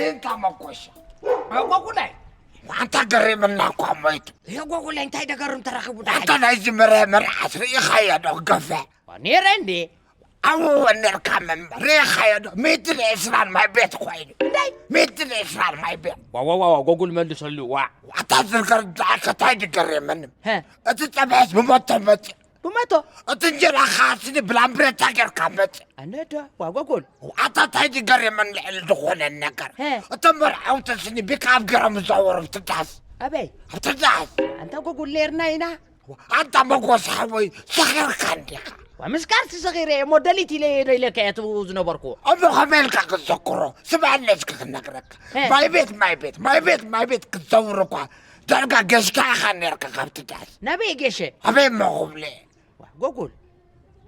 እንታ መኮሻ። ጎጉላይ። ኣንታ ገሪምና እኳ ሞይቱ። ይሄ ጎጉላይ እንታይ ደገርም ተረኺቡ ደሓን? ኣንታ ናይዚ መረ-፣ መርዓስ ርኢኻዮ ዶ ክገፍዕ? ነይረ እንዴ? ኣብኡ ነርካ መምህር ርኢኻዮ ዶ? ሚእትን ዕስራን ማይ ቤት ኮይኑ። እንታይ? ሚእትን ዕስራን ማይ ቤት። ዋ፣ ዋ፣ ዋ፣ ዋ፣ ጎጉል መልሰሉ፣ ዋ። ኣታ ዝርገር ደኣ ከታይ ድገርየመኒ። ሀ። እቲ ጸብሕስ ብሞቶ መጽእ። ብሞቶ? እቲ እንጀራ ከኣ ስኒ ብላምብሬታ ጌርካ መጽእ። ኣነ ዶ? ዋ፣ ጎጉል። ኣታ ታይ ድገርየመኒ ልዕሊ ዝኾነ ነገር። ሀ። እቶም መርዓውቲ ስኒ ቢካ ኣብ ገሮም ዝዛወሩ ኣብቲ ዳስ። ኣበይ? ኣብቲ ዳስ። ኣንታ ጎጉል ነይርና ኢና። ኣንታ መጎስ ሓወይ፣ ሰኺርካ እንዲኻ። ዋ፣ ምስካርሲ ሰኺረ እየ፣ እሞ ደሊት ኢለ እየ ዶ ኢለካ እየ ትብኡ ዝነበርኩ። እሞ ከመይ ኢልካ ክትዘክሮ? ስምዐኒ እስኪ ክነግረካ። ሄ። ማይ ቤት፣ ማይ ቤት፣ ማይ ቤት፣ ማይ ቤት ክትዘውር እኳ ዳርጋ ገሽካ ኢኻ ነርካ ካብቲ ዳስ። ናበይ ገሸ? ኣበይ እሞ ክብለ? ዋ፣ ጎጉል።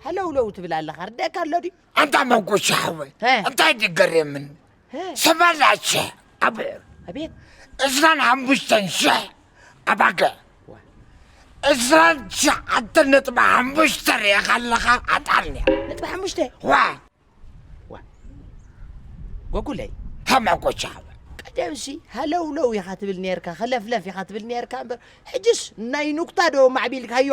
ሃለውለው ትብል ኣለኻ፣ ርደካ ኣሎ ድዩ? ኣንታ መጎስ ሓወይ፣ ሄ። እንታይ ድገርየምን? ሄ። ሰማንያ ሽሕ ኣብዑር። ኣቤት። ዕስራን ሓሙሽተን ሽሕ ኣባግዕ። ዋ። ዕስራን ትሽዓተን ነጥቢ ሓሙሽተ ርኢኻ ኣለኻ ኣጣልንያ። ነጥቢ ሓሙሽተ? ዋ። ዋ። ጎጉለይ። ሃማ ጎቻ። ቀደምሲ ሃለውለው ኢኻ ትብል ነርካ፣ ኸለፍለፍ ኢኻ ትብል ነርካ እምበር፣ ሕጅስ ናይ ኑክታ ዶ ማዕቢልካዮ?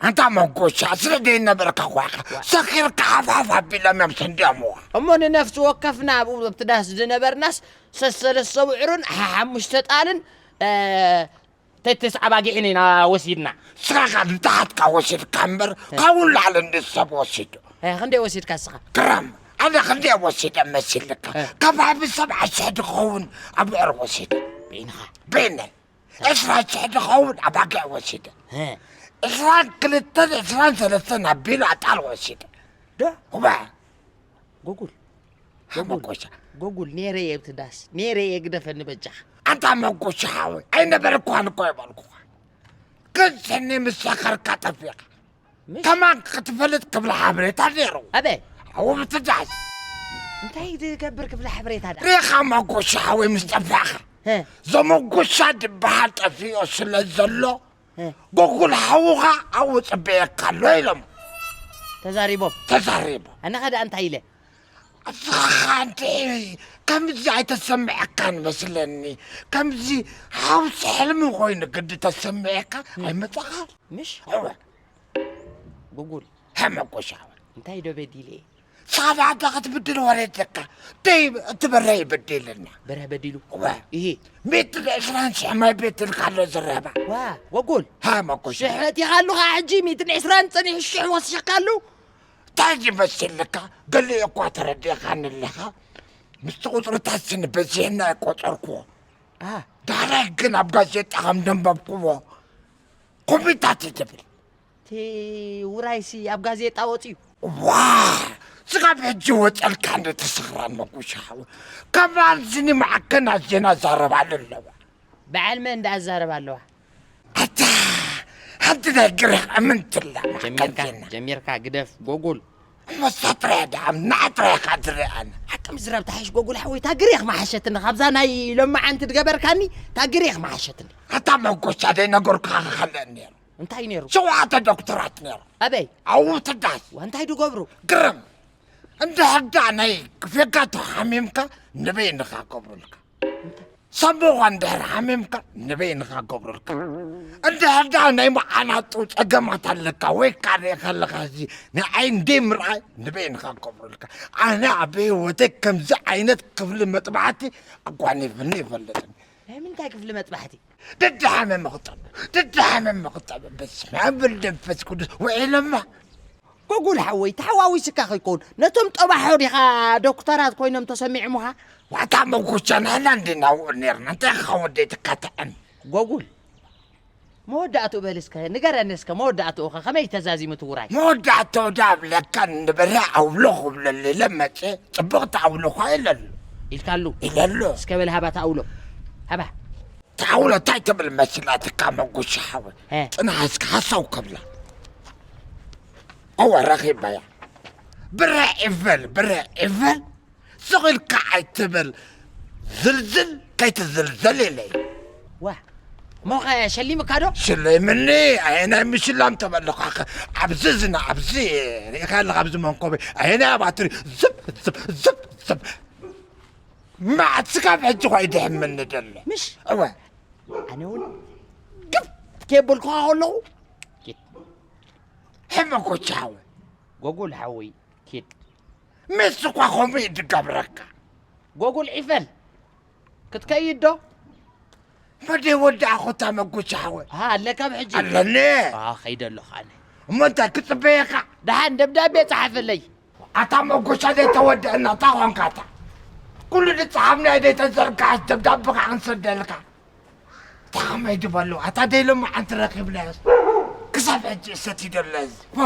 ኣንታ መንኮሻ፣ ስለ ደይነበርካ ኳ ኢኻ ሰኺርካ ሓፍሓፍ ኣቢሎም እዮም ሰንዲዮምዋ። እሞ ንነፍሲ ወከፍና ኣብኡ ኣብቲ ዳስ ዝነበርናስ ሰሰለስተ ብዕሩን ሓሓሙሽተ ጣልን፣ እ፣ ተ-፣ ተስዓ ኣባጊዕን ኢና ወሲድና። ንስኻ ካብ ንታሕትካ ወሲድካ እምበር፣ እ። ካብኡ ንላዕሊ እንዲ ሰብ ወሲዱ። እ፣ ክንደይ ወሲድካ ንስኻ? ግረም፣ ኣነ ክንደይ ወሲደ መሲልካ? እ። ከባቢ ሰብዓ ሽሕ ድኸውን ኣብዕር ወሲደ። በይንኻ? በይነይ። ዕስራ ሽሕ ድኸውን ኣባጊዕ ወሲደ። እ። ዕስራን ክልተን ዕስራን ሰለስተን ኣቢሉ ኣጣል ወሲደ። ዶ? እወ። ጎጉል። ሃመጎሻ። ጎጉል፣ ነይረ እየ ኣብቲ ዳስ። ነይረ እየ፣ ግደፈኒ በጃኻ። ኣንታ መጎሻ ሓወይ፣ ኣይነበርኳን እኮ ይበልኩኻ። ግን ስኒ ምስ ሰኸርካ ጠፊእኻ። ምሽ? ከማን ክትፈልጥ ክብላ ሓበሬታ ነይሩ። ኣበይ? ኣብኡ ኣብቲ ዳስ። እንታይ ትገብር ክብላ ሓበሬታ ደኣ? ሪኻ መጎሻ ሓወይ ምስ ጠፋእኻ። እ። ዘመጎሻ ድበሃል ጠፊኡ ስለ ዘሎ፣ እ። ጎጉል ሓውኻ ኣብኡ ጽበየካ ኣሎ ኢሎም። ተዛሪቦም? ተዛሪቦም። ኣነ ኸ ደኣ እንታይ ኢለ? እስኻ ኸኣ እንተ ከምዚ ኣይተሰምዐካን መስለኒ። ከምዚ ሓውሲ ሕልሚ ኾይኑ ግዲ ተሰምዐካ እ። ኣይመጻኻን። ምሽ? እወ። ጎጉል። ሃመጎሻ። እንታይ ዶ በዲለ? ሳላዳ ክትብድል ወረደካ። ደይ እቲ በረ ይበድልና። በረ በዲሉ? እወ። ይሄ? ሚእትን ዕስራን ሽሕ ማይ ቤት ኢልካ ኣሎ ዝረባ። ዋ፣ ጎጉል። ሃመጎሻ። ሽሕ ኣእቲኻሉ ኸዓ ሕጂ ሚእትን ዕስራን ጸኒሑ ሽሕ ወሲኽካሉ? እንታይ ይመስልካ? ገሊኡ እኳ ተረዲእካኒ ኣለኻ። ምስቲ ቁጽርታት ስኒ በዚሕና ኣይቆጸርኩዎ። ኣ። ዳሕራይ ግን ኣብ ጋዜጣ ከም ዘንበብኩዎ፣ ኮሚታት እዩ ትብል። እቲ ውራይሲ ኣብ ጋዜጣ ወጺኡ። ዋ! ስጋብ ሕጂ ወጸልካ እንደ ተሰኽራን መጉሻ ሓወይ። ከማን ስኒ ማዕከናት ዜና ዛረባሉ ኣለዋ። በዓል መን ደኣ ዛረባ ኣለዋ? ኣታ፣ ሓንቲ ናይ ግሪኽ እምንቲ ኣላ ጀሚርካ፣ ማዕከን ዜና። ጀሚርካ ግደፍ፣ ጎጉል። እሞ እሳ ጥራይ ደኣ፣ ንዓ ጥራይ ኢኻ ትርኣን። ሓቂ ምዝራብ ተሓይሽ ጎጉል ሓወይ፣ እታ ግሪኽ ምሓሸትኒ፣ ካብዛ ናይ ሎማዓንቲ ድገበርካኒ፣ እታ ግሪኽ ምሓሸትኒ። ኣታ መጎሻ ደይነገርኩኻ ክኸልአን ነይሩ። እንታይ ነይሩ? ሸውዓተ ዶክተራት ነይሩ። ኣበይ? ኣብኡ ትዳስ። ዋ፣ እንታይ ድገብሩ? ግርም። እንድሕር ደኣ ናይ ፌጋቶ ሓሚምካ ንበይንኻ ገብሩልካ። ሳምቦኻ እንድሕር ሓሚምካ ንበይንኻ ገብሩልካ። እንድሕር ደኣ ናይ መዓናጡ ጸገማት ኣለካ ወይ ከዓ ርኢኻ ኣለኻ፣ እዚ ናይ ዓይኒ ደይ ምርኣይ ንበይንኻ ገብሩልካ። ኣነ ኣብ ህይወተይ ከምዚ ዓይነት ክፍሊ መጥባሕቲ ኣጓኒፍኒ ይፈልጥን። ናይ ምንታይ ክፍሊ መጥባሕቲ? ደድሓመ መኽጠብ፣ ደድሓመ መኽጠብ፣ በስመ ኣብ ወልድ መንፈስ ቅዱስ ውዒለማ። ጎጉል ሓወይ፣ ተሓዋዊስካ ከይከውን፣ ነቶም ጠባሖ ዲኻ ዶክተራት ኮይኖም ተሰሚዖምኻ? ዋታ መጎሻ፣ ንሕና እንዲና ውዑል ነይርና፣ እንታይ ኢኻ ወደይ ትካትዐን? ጎጉል፣ መወዳእትኡ በል እስከ፣ ንገረኒ እስከ፣ መወዳእትኡ ኸ ከመይ ተዛዚሙ እቲ ውራይ? መወዳእትኡ ዳ እብለካ፣ ንበርያ ኣውሎ ክብለሉ ኢለ መጸ፣ ጽብቕቲ ኣውሎ ኳ ኢለሉ። ኢልካሉ? ኢለሉ። እስከ በል ሃባ እታ ኣውሎ። ሃባ። እታ ኣውሎ እንታይ ትብል መሲላትካ መጉሻ ሓወይ? እ። ጽናሕ እስከ ሓሳው ከብላ። እወ ረኺበያ። ብረ ኢቨል፣ ብረ ኢቨል። ስቕ ኢልካ ኣይትበል። ዝልዝል ከይትዝልዘል ኢለይ። ዋ፣ እሞ ኸ ሸሊምካ ዶ? ሽለምኒ፣ ኣየናይ ምሽላም ተበለኻኸ? ኣብዚ ዝና፣ ኣብዚ ርኢኻ ኣለኻ፣ ኣብዚ መንኮበይ። ኣየናይ ኣባትሪ? ዝብ፣ ዝብ፣ ዝብ፣ ዝብ። ማዕት ስጋብ ሕጂ ኳ ይድሕመኒ ደሎ። ምሽ? እወ። ኣነ እውን ግብ ከየበልኩኻ ከለኹ፣ ኪድ። ሕመጎቻ ሓወይ። ጎጉል ሓወይ፣ ኪድ። ምስ እኳ ከምኡ እዩ ዝገብረካ። ጎጉል ዒፈል። ክትከይድ ዶ? መደይ ወዳእኹ እታ መጎቻ ሓወይ። ኣሃ፣ ኣለካ ብሕጂ? ኣለኒ። ኣሃ፣ ከይደ ኣለኹ ኣነ። እሞ እንታይ ክጽበየካ? ደሓን ደብዳቤ ጸሓፈለይ። ኣታ መጎቻ ዘይተወደአና እታ ኾንካ እታ። ኩሉ ዝጸሓፍናዮ ዘይተዘርግሐስ ደብዳቤ ከዓ ክንሰደልካ። እታ ከመይ ድበሉ? ኣታ ደይ ሎማዓንቲ ረኺብናዮስ ክሳብ ሕጂ እሰት ይደለዝ። ዋ!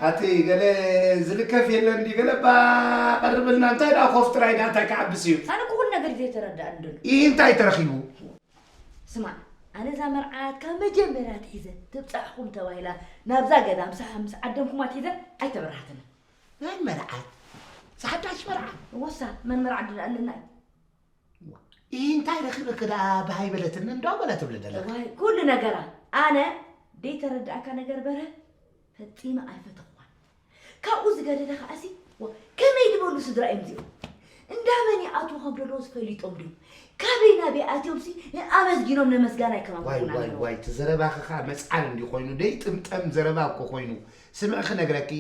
ኣቲ ገለ ዝልከፍ የለን ድዩ? ገለ እባ ቀርብልና። እንታይ ደኣ ኮፍ ጥራይ ደኣ እንታይ ክዓብስ እዩ? ኣነ እኮ ኩሉ ነገር እዩ ዘይተረድኣኒ ዘሎ። ይህ እንታይ ተረኺቡ? ስማዕ፣ ኣነ እዛ መርዓት ካብ መጀመርያ ኣትሒዘ ትብጻሕኹም ተባሂላ ናብዛ ገዛ ምሳሕ ምስ ዓደምኩማ ኣትሒዘ ኣይተበራህትንን። መን መርዓት? እዛ ሓዳሽ መርዓት? ወሳ፣ መን መርዓት ድኣ ኣለና እዩ? ይህ እንታይ ረኺበኪ ደኣ ብሃይ በለትኒ እንዶ በለ ትብሊ ዘለኺ? እዋይ፣ ኩሉ ነገራ ኣነ ደይተረድኣካ ነገር በረ ፈጺመ ኣይፈተኽዋን። ካብኡ ዝገደደ ከኣሲ፣ ዋ፣ ከመይ ዝበሉ ስድራ እዮም እዚኦም? እንዳመን ይኣትዉ ከም ዘለዉ ዝፈሊጦም ድዮም? ካበይ ናበይ ኣትዮምሲ ኣመስጊኖም ነመስጋና ዋይ ኣይከማምኩና ዋይ ነይሮም። ዋይ፣ እቲ ዘረባኺ ኸኣ መጽዓን እንዲ ኮይኑ፣ ደይ ጥምጠም ዘረባ እኮ ኮይኑ። ስምዒ ክነግረኪ፣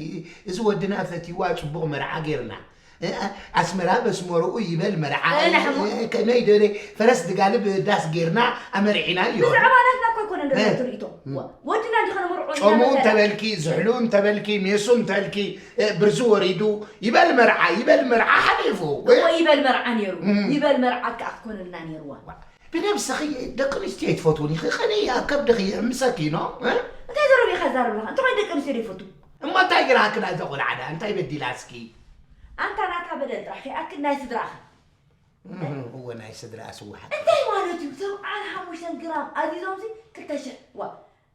እዚ ወድና ፈትይዋ ጽቡቕ መርዓ ጌርና። እ፣ እ፣ ኣስመራ በስመረኡ ይበል መርዓ። እ፣ ንሕሞ። እ፣ ከመይ ደለ ፈረስ ድጋልብ ዳስ ጌርና ኣመርዒናዮ። ብዛዕባ ናትና እኮ ኣይኮነን እ። ደሎ ትርኢቶ። እ። ዋ፣ ወድና እንዲኸ ነመርዖ ኢና ጨሙ መሰላ። እንተበልኪ፣ ዝሕሉ እንተበልኪ፣ ሜሱ እንተልኪ፣ እ፣ ብርዚ ወሪዱ፣ ይበል መርዓ፣ ይበል መርዓ ሓሊፉ። እዎ ይበል መርዓ ነይሩ። እ። ይበል መርዓ ከኣ ክኮነልና ነይርዋ። ዋ፣ ብነብስኺ ደቂ ኣንስትዮ ኣይትፈትውን ኢኺ። ኸነይ ኣብ ከብድኺ ይሕምሰኪ ኖ? እ? እንታይ ዘረብ ኢኻ ትዛረብ ኣለኻ? እንተኾይኑ ደቂ ኣንስትዮ ዶ ይፈቱ? እሞ እንታይ ጌራክላ እዛ ቆልዓ ደኣ? እንታይ በዲላ እስኪ? ኣንታ ናታ በደል ጥራሕ ከይኣክል ናይ ስድራኻ። እህ፣ እወ፣ ናይ ስድራ ስውሓት። እንታይ ማለት እዩ? ሰብዓን ሓሙሽተን ግራም ኣዚዞምሲ ክልተ ሽሕ። ዋ፣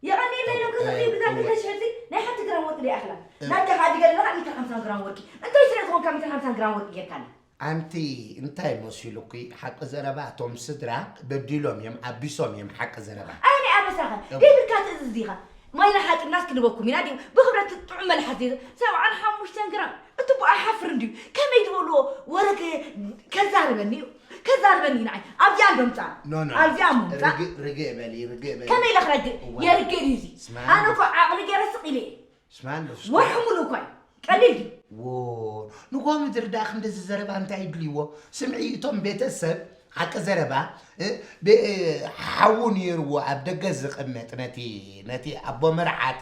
የቐንየለይ ኢሎም ከስዕቡ እወ፣ ብዛ እወ። ክልተ ሽሕ እዚ ናይ ሓንቲ ግራም ወርቂ ዶ ይኣኽላ? እወ። ናትካ ከኣ ድገለኻ ሚእትን ሓምሳን ግራም ወርቂ። እንታይ ስለ ዝኾንካ ሚእትን ሓምሳን ግራም ወርቂ ጌርካላ? ኣንቲ እንታይ መሲሉኪ? ሓቂ ዘረባ እቶም ስድራ በዲሎም እዮም፣ ኣቢሶም እዮም ሓቂ ዘረባ። ኣይ ናይ ኣበሳኸ፣ እም። ደይብልካ ትእዝዝ ዲኻ? ማይ ንሓጥብናስ ክንበኩም ኢና ድዩ? ብኽብረት ጥዑም መልሓስ ዲዩ? ሰብዓን ሓሙሽተን ግራም። እቲ ቦ ኣይሓፍርን ድዩ? ከመይ ዝበልዎ ወረ ከ-፣ ከዛርበኒ እዩ። ከዛርበኒ እዩ ንዓይ። ኣብዚኣ እንዶ ምጻእ። ኖ፣ ኖ፣ ኖ። ኣብዚኣ እሞ ምጻእ። ርግእ፣ ርግእ በሊ፣ ርግእ በሊ። ከመይ ኢለ ክረግእ? እዋይ። የርግእ ድዩ እዚ? ስማ ኣነ እኮ ዓቕሊ ገይረ ስቕ ኢለ እየ። ስማ ኣሎ፣ ስማ። ወርሒ ሙሉእ እኮ እዩ። ቀሊል ድዩ? ዎ፣ ንጎ ምድሪ ደኣ ክንድዚ ዘረባ እንታይ ይድልይዎ? ስምዒ፣ እቶም ቤተሰብ፣ ሓቂ ዘረባ፣ እ፣ ቤ-፣ እ፣ ሓዉ ነይርዎ ኣብ ደገ ዝቕመጥ ነቲ፣ ነቲ ኣቦ መርዓት፣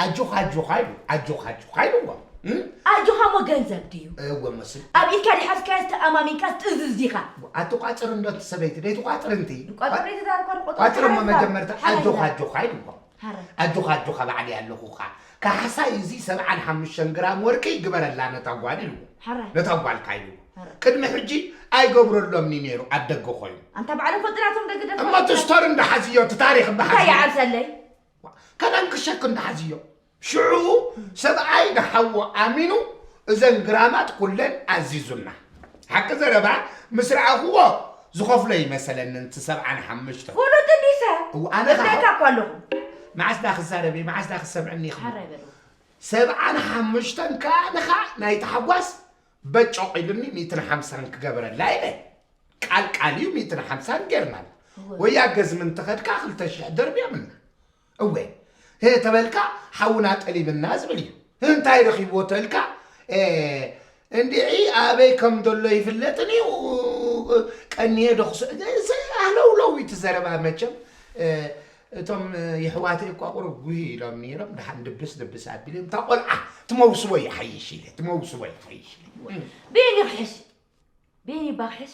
ኣጆኻ፣ ኣጆኻ ኢሉ፣ ኣጆኻ፣ ኣጆኻ ኢልዎ። እ? ኣጆኻ እሞ ገንዘብ ድዩ? እወ፣ መስል። ኣብ ኢድካ ድዩ ሓዝካዮ ዝተኣማሚንካ ትእዝዝ ዲኻ? ኣትቋጽር እንዶ እቲ ሰበይቲ፣ ደይትቋጽር እንቲ። ቋጽር ዘይተዛረብካ ዶ ቋጽር? ቋጽር እሞ ሓራይ መጀመርታ ሓራይ ኣጆኻ፣ ሓራይ። ኣጆኻ ኢልዎ። ሓራይ። ኣጆኻ፣ ኣጆኻ ባዕለይ ኣለኹኻ። ካሕሳይ እዚ ሰብዓን ሓሙሽተን ግራም ወርቂ ግበረላ ነታ ጓል ኢልዎ። ሓራይ። ነታ ጓልካ ኢልዎ። ሓራይ። ቅድሚ ሕጂ ኣይገብረሎምኒ ነይሩ ኣብ ደገ ኮይኑ። ኣንታ ባዕሎም ፈልጥናቶም ደገ ደፋ እሞ እቲ ስቶሪ እንዳሓዝዮ፣ እቲ ታሪኽ እንታይ እንዳሓዝዮ። ይዓብሰለይ? ከነንክሸክ እንዳሓዝዮ። ሽዑ ሰብኣይ ንሓዎ ኣሚኑ እዘን ግራማት ኩለን ኣዚዙና። ሓቂ ዘረባ ምስ ረኣኽዎ ዝኸፍሎ ይመሰለኒ፣ ነቲ ሰብዓን ሓሙሽተን። ፍሉጥ እንዲሰ? እው፣ ኣነ ኸዓ እብለካ እኮ ኣለኹ። መዓስ ዳ ክዛረብ እየ፣ መዓስ ዳ ክሰምዕኒ ኢኺ? ሓራይ በሉ። ሰብዓን ሓሙሽተን ከኣ ንኻ ናይ ታሕጓስ በጮቕ ኢሉኒ፣ ሚእትን ሓምሳን ክገብረላ ኢለ። ቃል ቃል እዩ፣ ሚእትን ሓምሳን ጌርናሉ። እወ። ወያ ገዝሚ እንተኸድካ ክልተ ሽሕ ደርብዮምና። እወ፣ ህ ተበልካ ሓውና ጠሊብና ዝብል እዩ። እንታይ ረኺብዎ ተልካ፣ እ፣ እንድዒ ኣበይ ከም ዘሎ ይፍለጥን እዩ፣ ቀንየ ዶ ክስ-፣ እዚ ሃለውለው እዩ እቲ ዘረባ መቸም። እ፣ እቶም የሕዋተይ እኳ ቁሩብ ጉሂ ኢሎም ነይሮም፣ ደሓን ድብስ ድብስ ኣቢሎም፣ እታ ቆልዓ ትመውስቦ ይሓይሽ ኢለ፣ ትመውስቦ ይሓይሽ ኢለ። እም። በየን ይኽሕሽ? በየን ይባኽሕሽ?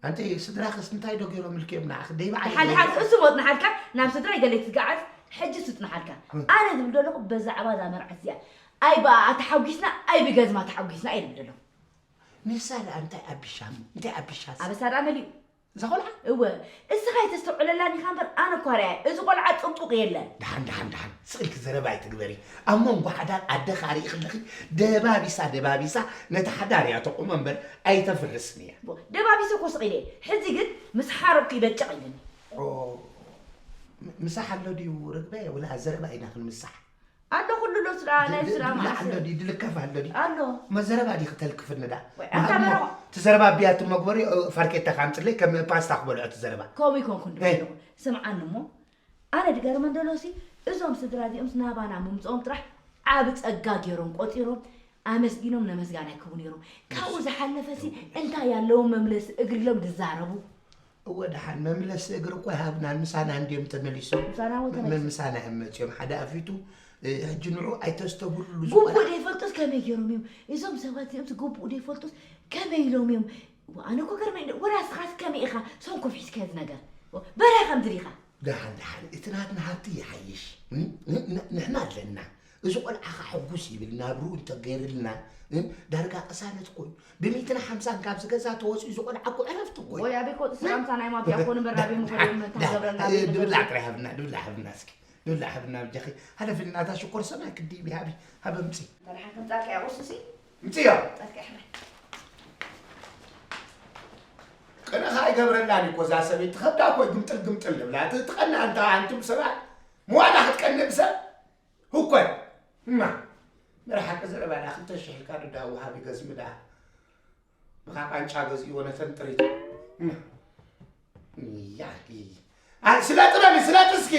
ኣንቲ ስድራኽስ እንታይ ዶ ገይሮም ልክዮም ንዓኺ? ደይ በዓል ደሓን፣ ደሓን፣ እሱ ሞት ንሓልካ፣ ናብ ስድራይ ገለ ትገዓዝ፣ ሕጂ ስጥ ንሓልካ። እም። ኣነ ዝብል ዘለኹ በዛዕባ እዛ መርዓት እዚኣ። ኣይ ብኣኣ ተሓጒስና፣ ኣይ ብገዝማ ተሓጒስና እየ ዝብል ዘለኹ። ንሳ ደኣ እንታይ ኣቢሻ እሞ? እንታይ ኣቢሻስ? ኣበሳ ደኣ መሊኡ። እዛ ቆልዓ? እወ፣ እስኻ ኣይተስተውዕለላን ኢኻ እምበር፣ ኣነ እኳ ርኣየ፣ እዚ ቆልዓ ጽቡቕ የለን። ደሓን፣ ደሓን፣ ደሓን፣ ስቕ ኢልኪ ዘረባ ኣይትግበሪ። ኣብ መንጎ ሓዳር ኣደኻ ርኢኺ ኣለኺ፣ ደባቢሳ፣ ደባቢሳ ነቲ ሓዳር እያ ተቑሞ እምበር ኣይተፍርስን እያ። ቦ፣ ደባቢሰ እኮ ስቕ ኢለ እየ። ሕዚ ግን ምስ ሓረቕኩ ይበጨቕ ኢለኒ። ኦ፣ ም-፣ ምሳሕ ኣሎ ድዩ ርግበ? ወላ ዘረባ ኢና ክንምሳሕ። ኣሎ ኩሉ ሎስ ደኣ ናይ ስራ ድብላዕ ኣሎ መዓስ ድዩ? ድልከፍ ኣሎ ድዩ? ኣሎ። መዘረባ ድዩ ክተልክፍኒ ደኣ? ወይ፣ ኣታ መሃብሞ፣ መረባ። እቲ ዘረባ ኣቢያ እቲ መግበሪ፣ እ፣ ፋርኬታ ካምፅለይ ከም ፓስታ ክበልዖ እቲ ዘረባ። ከምኡ ይኮንኩን እ። ድብሎ። ስምዓኒ እሞ፣ ኣነ ድገርመን ደሎሲ፣ እዞም ስድራ እዚኦምስ ናባና ምምፅኦም ጥራሕ ዓቢ ጸጋ ገይሮም ቆፂሮም፣ ኣመስጊኖም ነመስጋናይ ክቡ ነይሮም። ካብኡ ዝሓለፈሲ፣ እንታይ ኣለዎም መምለሲ እግሪ ኢሎም ድዛረቡ? እወ፣ ደሓን መምለሲ እግሪ እኮ ይሃብናን፣ ምሳና እንድዮም ተመሊሶም። ምሳና እወ መ-፣ ተመሊሶም። ምሳና እዮም መጺኦም። ሓደ ኣፊቱ፣ እ፣ ሕጂ ንዑ ኣይተስተብህሉሉ ጉቡእ ዝኾነ ዘይፈልጡስ ከመይ ገይሮም እዮም? እዞም ሰባት እዚኦም ግቡእ ዘይፈልጡስ ከመይ ኢሎም እዮም? ዋ፣ ኣነ እኮ ገርመኝ፣ ወላ እስኻስ ከመይ ኢኻ ሰንኮፍ ሒዝካዮ እዚ ነገር? ዋ፣ በራይ ከምዚ ዲኻ? ደሓን፣ ደሓን፣ እቲ ናትና ሃብቲ ይሓይሽ። ን-፣ ን-፣ ን-፣ ንሕና ኣለና። እዚ ቆልዓ ኸዓ ሕጉስ ይብል፣ ናብርኡ እንተገይርልና፣ እ፣ ዳርጋ ቅሳነት ኮይኑ፣ ብሚእትን ሓምሳን ካብዚ ገዛ ተወፂኡ፣ እዚ ቆልዓ እኮ ዕረፍቲ እኮ እዩ። ወይ ኣበይ ክወፅእ፣ ስራምሳ ናይ ማብያ እኮ ንበራብ እዮም እኮ እዮም፣ እንታይ ዳ-፣ ገብረና እ፣ ቤት ድብላዕ ንገብር። ጥራይ ሃብና፣ ድብላዕ ሃብና እስኪ። ድብላዕ ሃብና ብጃኺ። ሃለፍልና፣ እታ ሽኮር ሰማይ ክድይብ ይሃቢ። ሃበ ምፂ። መድሓን ከምፃልካ እያ፣ ቁርሲ ሲ? ምፅዮ። ፃልካ እያ፣ ሕራይ። ቅንኻ ኣይገብረላን እኮ እዛ ሰበይቲ፣ ኸብዳ እኮ ግምጥል ግምጥል ልብላ። እቲ ትቐንእ ኣንታ ኣንቱም ሰባት፣ መዋላ ክትቀንእ ብሰብ? ህኮይ። እማ፣ መርሓቂ ዘረባ ደኣ ክልተ ሽሕ ኢልካ ዶ ደኣ ወሃቢ ገዝሚ ደኣ? ብኻ ቃንጫ ገዚእዎ ነተን ጥሪት። እማ። ያኪ። ኣይ፣ ስለጢ በሊ፣ ስለጢ እስኪ።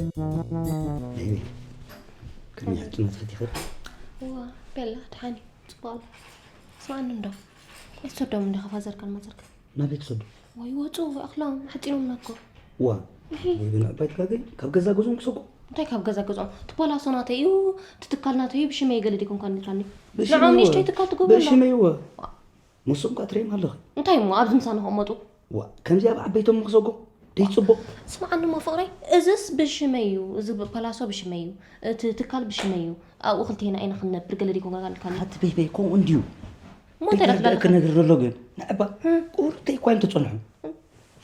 ቤቢ፣ ቅድሚ ሕትመት ፈቲኸ? እዋ፣ ቤላ፣ ደሓን እዩ። ጽቡቕ ኣሎ። ስምዓኒ እንዶ። ኣይትሰዶም እንዲኻ ፋዘርካን ማዘርካን? ናበይ ክሰዱ? ወይ ወጹ፣ ኣኽሎም፣ ሓጺኖምና እኮ። ዋ፣ እሂ። ወይ ብንዕባይ ትጋገይ፣ ካብ ገዛ ገዝኦም ክሰጉ? እንታይ ካብ ገዛ ገዝኦም? እቲ ፓላሶ ናተይ እዩ፣ እቲ ትካል ናተይ እዩ፣ ብሽመይ ገለ ዲኩም ካን ኢልካኒ። ብሽመይ ንዖም እወ። ንእሽተይ ትካል ትገብሩ ኣሎ። ብሽመይ እወ። ዋ። መሶም እኳ ትርእዮም ኣለኺ። እንታይ እሞ ኣብዚ ምሳና ክቕመጡ? ዋ፣ ከምዚ ኣብ ዓበይቶም ክሰጉ? ደይ ጽቡቕ። ስምዓኒ እሞ ፍቕረይ፣ እዝስ ብሽመይ እዩ፣ እዚ ብ-፣ ፓላሶ ብሽመይ እዩ፣ እቲ ትካል ብሽመይ እዩ፣ ኣብኡ ክልቴና ኢና ክንነብር ገለ ዲኩም ካን ኢልካኒ። ኣቲ በይበይ፣ ከምኡ እንድዩ። እሞ እንታይ ደይ ደኣ ትብለካ? ክነግር ዘሎ ግን፣ ንዕባ፣ እ። ቁርተይ እኳ እዮም ተጸንሑ።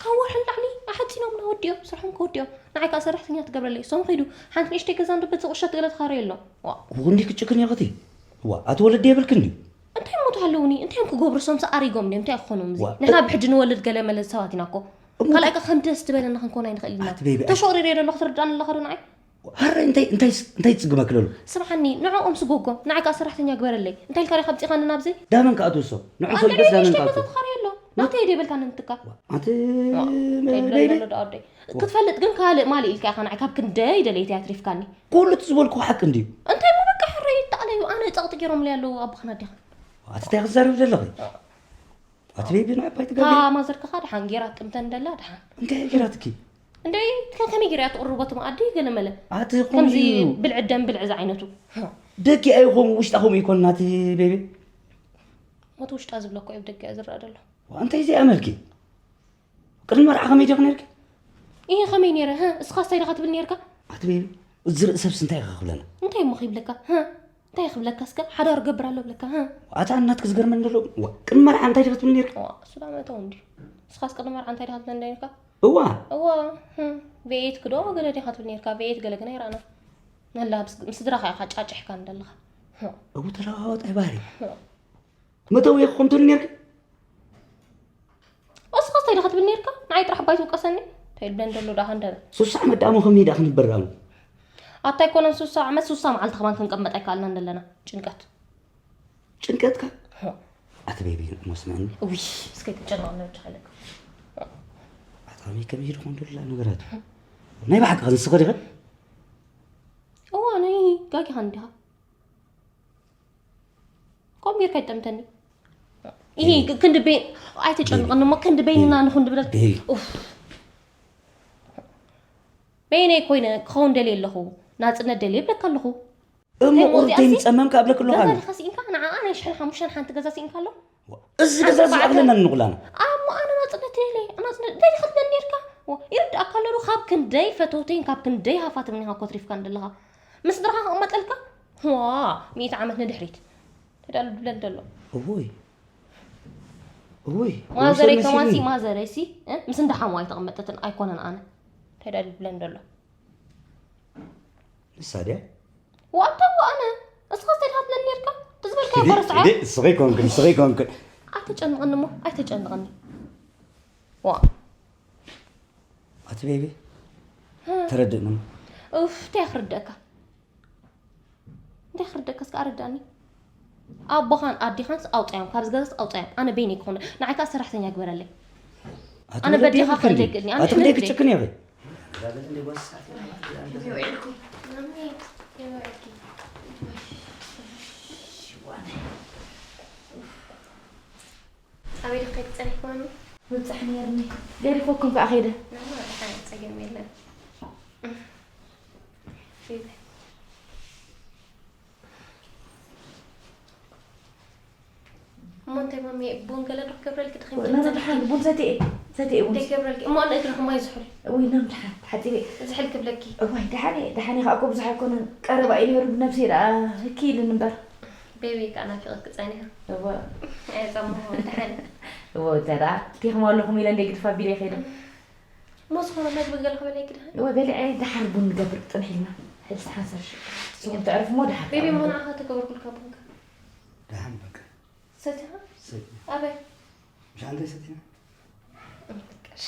ካብ ወርሒ ንላዕሊ ኣሓጺኖምና ወዲኦም፣ ስርሖም ከወዲኦም። ንዓይ ከኣ ሰራሕተኛ ትገብረለይ። እሶም ኸይዱ፣ ሓንቲ ንእሽተይ ገዛ እንዶ በዚ ቁሸት ገለ ትኻረዮ ኣሎ። ዋ። ወንዲ ክጭክን እያ ኸቲ። ዋ፣ ኣቲ ወለዲ የብልክን ድዩ? እንታይ እሞ ተሃለውኒ? እንታይ እዮም ክገብሩ? እሶምስ ኣሪጎም ድዮም? እንታይ ክኾኖም እዚ? ዋ፣ ንሕና እ- ብሕጂ ንወልድ ገለ መለ ሰባት ኢና እኮ። እሞ ካልኣይ ከ ከም ደስ ትበለና ክንኮን ኣይንኽእል ኢና። ኣቲ ቤቢ፣ ኣይ- ተሾቕሪረዮ ዘለኹ ትርዳእኒ ኣለኻ ዶ ንዓይ? ሃረ እንታይ፣ እንታይ ስ-፣ እንታይ ትጽግመኪ ለሉ? ስምዓኒ፣ ንዕኦም ስጎጎም፣ ንዓይ ከኣ ሰራሕተኛ ግበረለይ። እንታይ ኢልካ ዲኻ ኣምጺኻኒ ናብዚ? ዳመን ከኣ ትውሶ? ንዑ ኣንተ ሰብገስ ዳመን ንእሽተይ ከኣ ገዛ ትውሶ? ትኻረዮ ኣሎ። ናተይ ደይበልካ ንንትካ። ኣንቲ ዋ፣ እንታይ ይብለኒ በይበይ? ኣሎ ደኣ ወደይ? ዋ። ክትፈልጥ ግን ካልእ ማልእ ኢልካ ኢኻ ንዓይ ካብ ክንደይ ደለይቲ ኣትሪፍካኒ። ኩሉ እቲ ዝበልኩ ሓቂ እንድዩ። እንታይ እሞ በቃ ሕረይ ይተኣለዩ፣ ኣነ ጸቕጢ ገይሮምለይ ኣለዉ ኣቦኻን ኣዴኻን። ኣቲ እንታይ ክትዛረቢ ዘለኺ? ኣቲ ቤቢ ንዕባይ እታ ትገብሪ? ማዘርካኻ ደሓን ጌራ ትጥምተን ደላ ደሓን። እንታይ ጌራትኪ? እንደይ ከ-፣ ከመይ ጌራ እያ ትቕርቦ እቲ መኣዲ ገለ መለ? ኣቲ ከምዚ ከምዚ እዩ። ብልዒ ደም ብልዒ ዝዓይነቱ። ደጊ ኣይኾም ውሽጣ ኾም ይኮን ናቲ ቤቢ? ሞት ውሽጣ ዝብሎ እኮ እዩ ብደገ ዝረኣ ዘሎ። ዋ፣ እንታይ ዘይኣመልኪ? ቅድሚ መርዓ ከመይ ዲኺ ነርኪ? እየ ከመይ ነይረ? ሀ? እስኻ ስታይ ዲኻ ትብል ነርካ? ኣቲ ቤቢ፣ እዚ ርእሰብስ እንታይ ኢኻ ክብለና? እንታይ እሞ ክብለካ? ሀ? እንታይ ክብለካ እስከ? ሓዳር ገብር ኣሎ ብለካ? ሀ? ኣታ ናትኪ ዝገርመኒ ዘሎ፣ ዋ፣ ቅድሚ መርዓ እንታይ ዲኺ ትብል ነርኪ? ዋ፣ እሱ ዳኣ መእተዊ እንድዩ። እስኻስ ቅድሚ መርዓ እንታይ ዲኻ ትብል ነርካ? እዋ። እዋ፣ ህም፣ ቬኤት ክዶ ገለ ዲኻ ትብል ነርካ? ቬኤት ገለ ግን ኣይረኣና። መላ ምስ፣ ምስ ስድራኻ ኢኻ ጫጭሕካ እንደለኻ። ህም። እው ተለዋዋጣይ ባህሪ። ህም። መተው ኢኹም ትብል ነርኪ? እስኻ እንታይ ዲኻ ትብል ነርካ? ንዓይ ጥራሕ ባይ ትውቀሰኒ? እንታይ ይብለን ዘሎ ደኣ ሃንደበ? ሱሳ ዓመት ደኣ ሞ ከመይ ደኣ ክንበር ደኣ ሞ? ኣታ ኣይኮነን ሱሳ ዓመት፣ ሱሳ መዓልቲ ከማን ክንቀመጥ ኣይከኣልናን ዘለና። ጭንቀት። ጭንቀትካ? ሆ። ኣቲ ቤቢ እሞ ስምዕኒ። ውይ፣ እስከ ተጨነቕ ነብቻ ኣለካ። ኣታ ከመይ ከመይ ኢሉ ኮን ደላ ነገራት? ናይ ብሓቂ ከ ንስኺ ዲኺ? እዋ፣ ናይ ጋጊኻ እንዲኻ። ከምኡ ጌርካ ይጠምተኒ። ይሄ ቤቢ። ክ-፣ ክንዲ በይ-፣ ኣይተጨንቐኒ እሞ ክንዲ በይንና ቤቢ። ንኹን ድብለል-፣ ቤቢ። ኡፍ። በይነይ ኮይነ ክኸውን ደልየ ኣለኹ። ናጽነት ደልየ ይብለካ ኣለኹ። እሞ እንታይ እሞ ቁርተይ እዚኣሲ? ምጸመምካ እብለክ ኣለኹ ገዛ ኣነ። ዲኻ ስኢንካ? ንዓኣ ናይ ሽሕን ሓሙሽተን ሓንቲ ገዛ ስኢንካ ኣሎ? እዚ ሓንቲ ገዛ እዚ በዓል ኣግለና ንቑላና። ኣሞ ኣነ ናጽነት ደልየ፣ ናጽነት ደልየ ክትብለኒ ኔርካ? ዋ፣ ይርድኣካ ኣሎ ዶ? ካብ ክንደይ ፈተውተይን ካብ ክንደይ ሃፋትምን ኢኻ እኮ ኣትሪፍካኒ ዘለኻ። ምስ ስድራኻ ክቕመጠልካ? ዋ፣ ሚእቲ ዓመት ንድሕሪት። ተዳሉ ድብለኒ ዘሎ። እዎይ። እዎይ። ማዘረይ እዎይ፣ ከማንሲ መሲልኒ። ማዘረይሲ፣ እ? ምስ እንዳ ሓሙ ኣይተቐመጠትን ኣይኮነን ኣነ። ተዳሉ ድብለኒ ዘሎ። ንሳ ድያ? ዋእ፣ ኣታ ዋእ ኣነ። እስኻ እንታይ ኢኻ ትብለኒ ኔርካ? እቲ ዝበልካዮ እኮ ረስዓዮ። እስኺ ኮንክን፣ እስኺ ኮንክን። ኣይተጨንቐኒ እሞ፣ ኣይተጨንቐኒ። ዋእ። ኣቲ ቤቢ፣ ተረድእኒ። ኡፍ፣ እንታይ ክርደእካ? እንታይ ክርደእካ? እስከ ኣረዳእኒ። ኣቦኻን ኣዴኻንስ ኣውጻዮም፣ ካብዚ ገዛስ ኣውጻዮም። ኣነ በይነይ ክኾን፣ ንዓይ ከኣ ሰራሕተኛ ግበረለይ። ኣነ በዴኻ ክሕደግልኒ፣ ኣነ ኣቲ ክደይ ክሕደግልኒ። ክጭክን እየ። ኣበይ ዲኺ ከይደ ጸኒሕኪ ማሚ? ምብጻሕ ነይርኒ። ገዲፈኩም ከኣ ከይደ። ናማ፣ ደሓን፣ ጸገም የለን። እሞ እንታይ ማሚ፣ ቡን ገለ ዶ ክገብረልኪ ድኺ? ኖ፣ ኖ፣ ደሓን፣ ቡን ሰትየ፣ ሰትየ ቡን። እንታይ ክገብረልኪ? እሞ ንእግርኺ ማይ ዝሑል። እውይ፣ ኖ፣ ደሓን፣ ተሓጺበ። ዝሕል ክብለኪ። እዋይ፣ ደሓን እየ፣ ደሓን እየ፣ ከኣ እኮ ብዙሕ ኣይኮነን፣ ቀረባ እዩ ነይሩ፣ ነብሰይ ደኣ ህኪ ኢሉኒ እምበር። ቤቢ ከኣ ናፊቐኪ ጸኒሑ። እወ። ኣየጸምኹ፣ ደሓን። እወ፣ እንታይ ደኣ፣ ቴኽሞ ኣለኹም ኢለ እንደ ግድፍ ኣቢለ ከይደ። እሞ ዝኾነ መግቢ ገለ ክበልየኪ ደሓን? እወ፣ በሊዐ፣ ደሓር ቡን ንገብር፣ ጽንሕ ኢልና። ሕጂ ሓንሳብ ሽዑ። ንስኹም ተዕርፉ እሞ ደሓር ቤቢ፣ እሞ ተዕርፉ። ንዓኻ ተገበርኩልካ ቡንካ። ደሓን በቃ። ሰቲኻ? ሰቲኻ። ኣበይ? ምሽ ኣንተ ሰቲኻ? በቃ እሺ።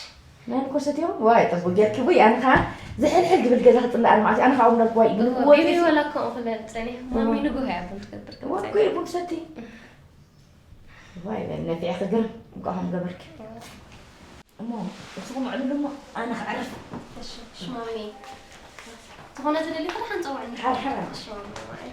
ናይ ንኮ ሰትዮም? ዋይ፣ ጠቡ ጌርኪ፣ ውይ፣ ኣነ ኸዓ ዝሕልሕል ዝብል ገዛ ክጽላእ ኣነ ማለት እዩ። ኣነ ኸዓ እውነት፣ ዋይ፣ እወ፣ ንግወ ቤቢ ጌርኪ። ዋላ ከምኡ ክለ ጸኒሕ፣ እወ። ማሚ ንግሆ እያ ቡን ትገብር፣ እወ፣ ትገብር። እኮ እዩ ቡን ሰቲ። ዋይ፣ በል፣ ነፊዐ ክግርም፣ እንኳ ከም ገበርኪ። እወ። እሞ፣ እስኹም ኣዕልሉ እሞ፣ ኣነ ክዕርፍ። እሺ፣ እሺ፣ ማሚ። ዝኾነ ዝደሊ ኸዓ ሓንጸውዕኒ። ሓር፣ ሓር። እሺ፣ ማሚ፣ ዋይ።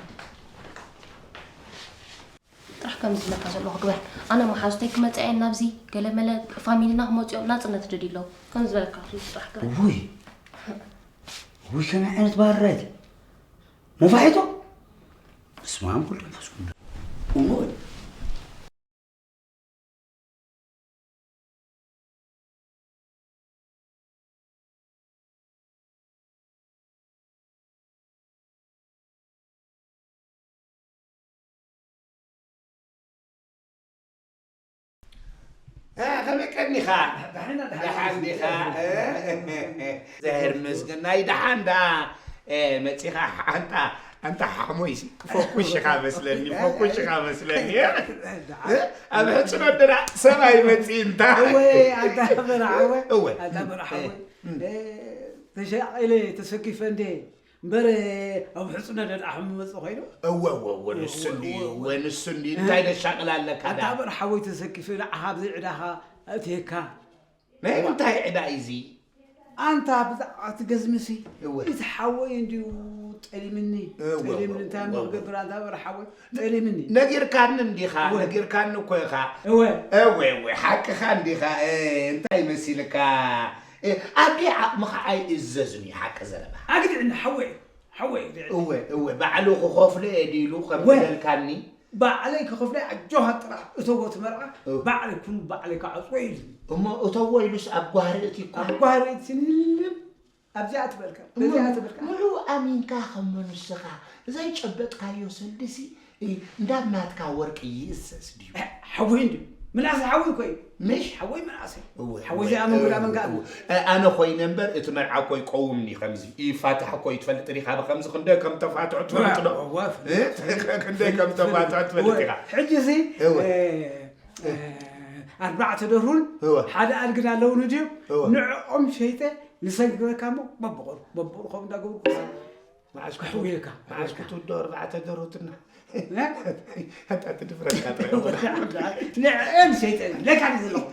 ጥራሕ ከምዚ ዝብለካ ዘለኹ ግበር። ኣነ መሓዙተይ ክመጻ እየን ናብዚ፣ ገለመለ ፋሚሊና ክመጹ እዮም፣ ናጽነት ደልዩ ኣለዉ። ከምዚ ዝበለካ ጥራሕ ግበር። ውይ! ውይ፣ ከመይ ዓይነት ባህርያት! ነፋሒቶ! በስመ ኣብ ወወልድ ወመንፈስ ቅዱስ። እሞ እ፣ ከመይ ቀኒኻ? ደሓን፣ ደሓን። ደሓን ዲኻ? እ፣ ዘህር ምስግናይ ደሓን ደኣ። እ፣ መጺኻ ኣንታ፣ ኣንታ ሓሞይሲ፣ ፈኩሽኻ መስለኒ፣ ፈኩሽኻ መስለኒ። ደሓን። እ፣ ኣብ ሕጽኖት ደኣ ሰብ ኣይመጽእን እንታ። እወ፣ ኣንታ በርሓወ። እወ። ኣንታ በርሓወ። እ። እ፣ ተሻቒለ ተሰኪፈ እንዴ? እምበር፣ ኣብ ሕጽኖት ደኣ ሓሙ መጽእ ኮይኑ? እወ፣ እወ፣ እወ፣ ንሱ እወ፣ እንድዩ፣ እወ፣ እወ። እወ፣ ንሱ እንድዩ። እ? እንታይ ደሻቕል ኣለካ ኣታ ደኣ? በር ሓወይ ተሰኪፈ ንዓኻ ብዘይ ዕዳኻ ኣእትየካ። ናይ እወ። ምንታይ ዕዳ እዩ እዚ? ኣንታ ብዛዕባ እቲ ገዝምሲ፣ እወ። እቲ ሓወይ እንድዩ ጠሊምኒ። እወ፣ እወ፣ ጠሊምኒ፣ እንታይ እሞ እወ፣ እወ። ክገብር ኣንታ በር ሓወይ? ጠሊምኒ። ነጊርካኒ እንዲኻ፣ እወ። ነጊርካኒ እኮ ኢኻ። እወ። እወ፣ እወ፣ ሓቅኻ እንዲኻ። እ፣ እንታይ መሲልካ? እ፣ ኣቢ ዓቕምኻ ኣይእዘዝን እዩ፣ ሓቂ ዘረባ። ኣግድዕኒ፣ ሓወይ፣ ሓወይ፣ ኣግድዕኒ። እወ፣ እወ፣ ባዕሉ ክኸፍሎ እየ ድዩ ኢሉ ከም እወ። ዝበልካኒ? ባዕለይ ክኸፍሎ እየ፣ ኣጆኻ ጥራሕ እተዎ እቲ መርዓ፣ እወ። ባዕለይ ኩሉ ባዕለይ ክዓጽዎ እዩ ኢሉኒ። እሞ እተዎ ኢሉስ ኣብ ጓህሪ እቲ እኮ ኣብ ጓህሪ እቲ ንልም፣ ኣብዚኣ ትበልካ፣ እሞ በዚኣ ትበልካ። ንዑ ኣሚንካ ከም ንስኻ ዘይጨበጥካዮ ሰልድሲ እ፣ እንዳብ ናትካ ወርቂ ይእሰስ ድዩ? እ፣ ሓወይ እንድዩ። ምናሰ ሓወይ እኮ እዩ። ምሽ? ሓወይ ምናሰ። እወ፣ ሓወይ እወ፣ ዘይኣመንኩ እወ፣ ዳመንካ እወ። እ፣ ኣነ ኮይነ እምበር እቲ መርዓ እኮ ይቀውምኒ ከምዚ። ይፋታሕ እኮ እዩ ትፈልጥ ዲኻ? ብኸምዚ ክንደይ ከም ተፋትሑ ትፈልጥ ዶ? እወ፣ እወ፣ እ? ክንደይ ከም ተፋትሑ ትፈልጥ እወ፣ ዲኻ? ሕጂ እዚ፣ እወ። እ፣ እ፣ ኣርባዕተ ደርሁን እወ። ሓደ ኣድግን ኣለውኒ ድዮም? እወ። ንዕኦም ሸይጠ ንሰግረካ እሞ በብቑሩ፣ በብቑሩ ከምኡ እንዳገበርኩ መዓስ ክሕውየካ፣ መዓስ ክትውዶ ኣርባዕተ ደርሁትና? እ? ኣንታ እቲ ድፍረትካ ጥራይ እኮ። ንዕን ሸይጠን ለካ ድዩ ዘለኹ?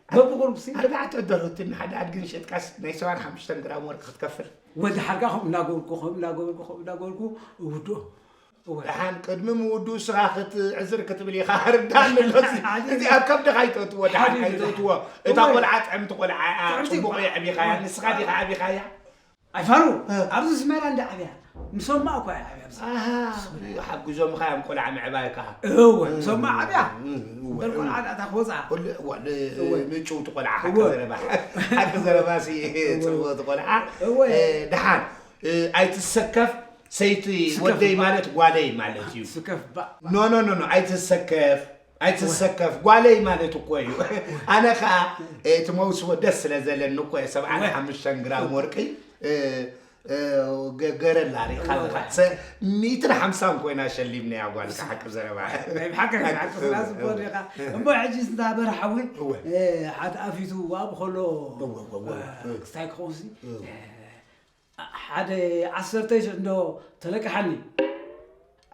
በብቑሩብሲ። ኣርባዕተ ደርሁትና ሓደ ኣድግን ሸጥካስ ናይ ሰብዓን ሓሙሽተን ግራም ወርቂ ክትከፍል? ወዲ ሓርካ ከምኡ እናገበርኩ፣ ከምኡ እናገበርኩ፣ ከምኡ እናገበርኩ እውድኦ። እወ። ደሓን ቅድሚ ምውድኡ ንስኻ ክትዕዝር ክትብል ኢኻ። ርዳእኒ ኣሎ። እዚ፣ ሓዲኡ። እዚ ኣብ ከብድኻ ኣይተእትዎ፣ ደሓን ሓዲኡ። ኣይተእትዎ። እታ እወ። ቆልዓ ጥዕምቲ ቆልዓ እያ፣ ጥዕምቲ ጽቡቕ ቆልዓ። የዕቢኻያ፣ እወ። ንስኻ ዲኻ ዓቢኻያ? ኣይፋሉ፣ እ። ኣብዚ ኣስመራ እንዳ ዓብያ፣ ምስ ኦማ እኮ እያ ዓብያ ኣብዚ። ኣሃ፣ ሓግዞምኻ እዮም ቆልዓ ምዕባይ ከኣ። እወ፣ እ፣ ምስ ኦማ ዓብያ። እ፣ እወ፣ እምበር ቆልዓ እ። እታ ክወጽኣ። ወል-፣ ወል-፣ እወ። ምጭውቲ ቆልዓ፣ እወ። ሓቂ ዘረባ። ሓቂ ዘረባሲ እወ። ጽብቕቲ ቆልዓ። እወ። እ፣ ደሓን፣ እ፣ ኣይትሰከፍ፣ ሰይቲ ስከፍ ወደይ እባ። ማለት ጓለይ ማለት እዩ። ስከፍ እባ። ኖ፣ ኖ፣ ኖ፣ ኖ፣ ኣይትሰከፍ። ኣይትሰከፍ፣ ጓለይ ማለት እኮ እዩ። ኣነ ኸኣ፣ እ፣ እቲ መውስቦ ደስ ስለ ዘለኒ እኮ እየ፣ ሰብዓን ሓሙሽተን ግራም ወርቂ፣ እ፣ ገረላ ሪኢኻ ኣለኻ። ሚእትን ሓምሳን ኮይና ሸሊምናያ ጓልካ ሓቂ ዘረባ። ናይ ብሓቂ ናይ ብሓቂ ስላ ጽቡቕ ዲኻ። እሞ ሕጂ ዝናበር ሓዊ ሓደ ኣፊቱ ኣብኡ ከሎ ክስታይ ክኸውሲ ሓደ ዓሰርተ ሽሕ እንዶ ተለቅሓኒ።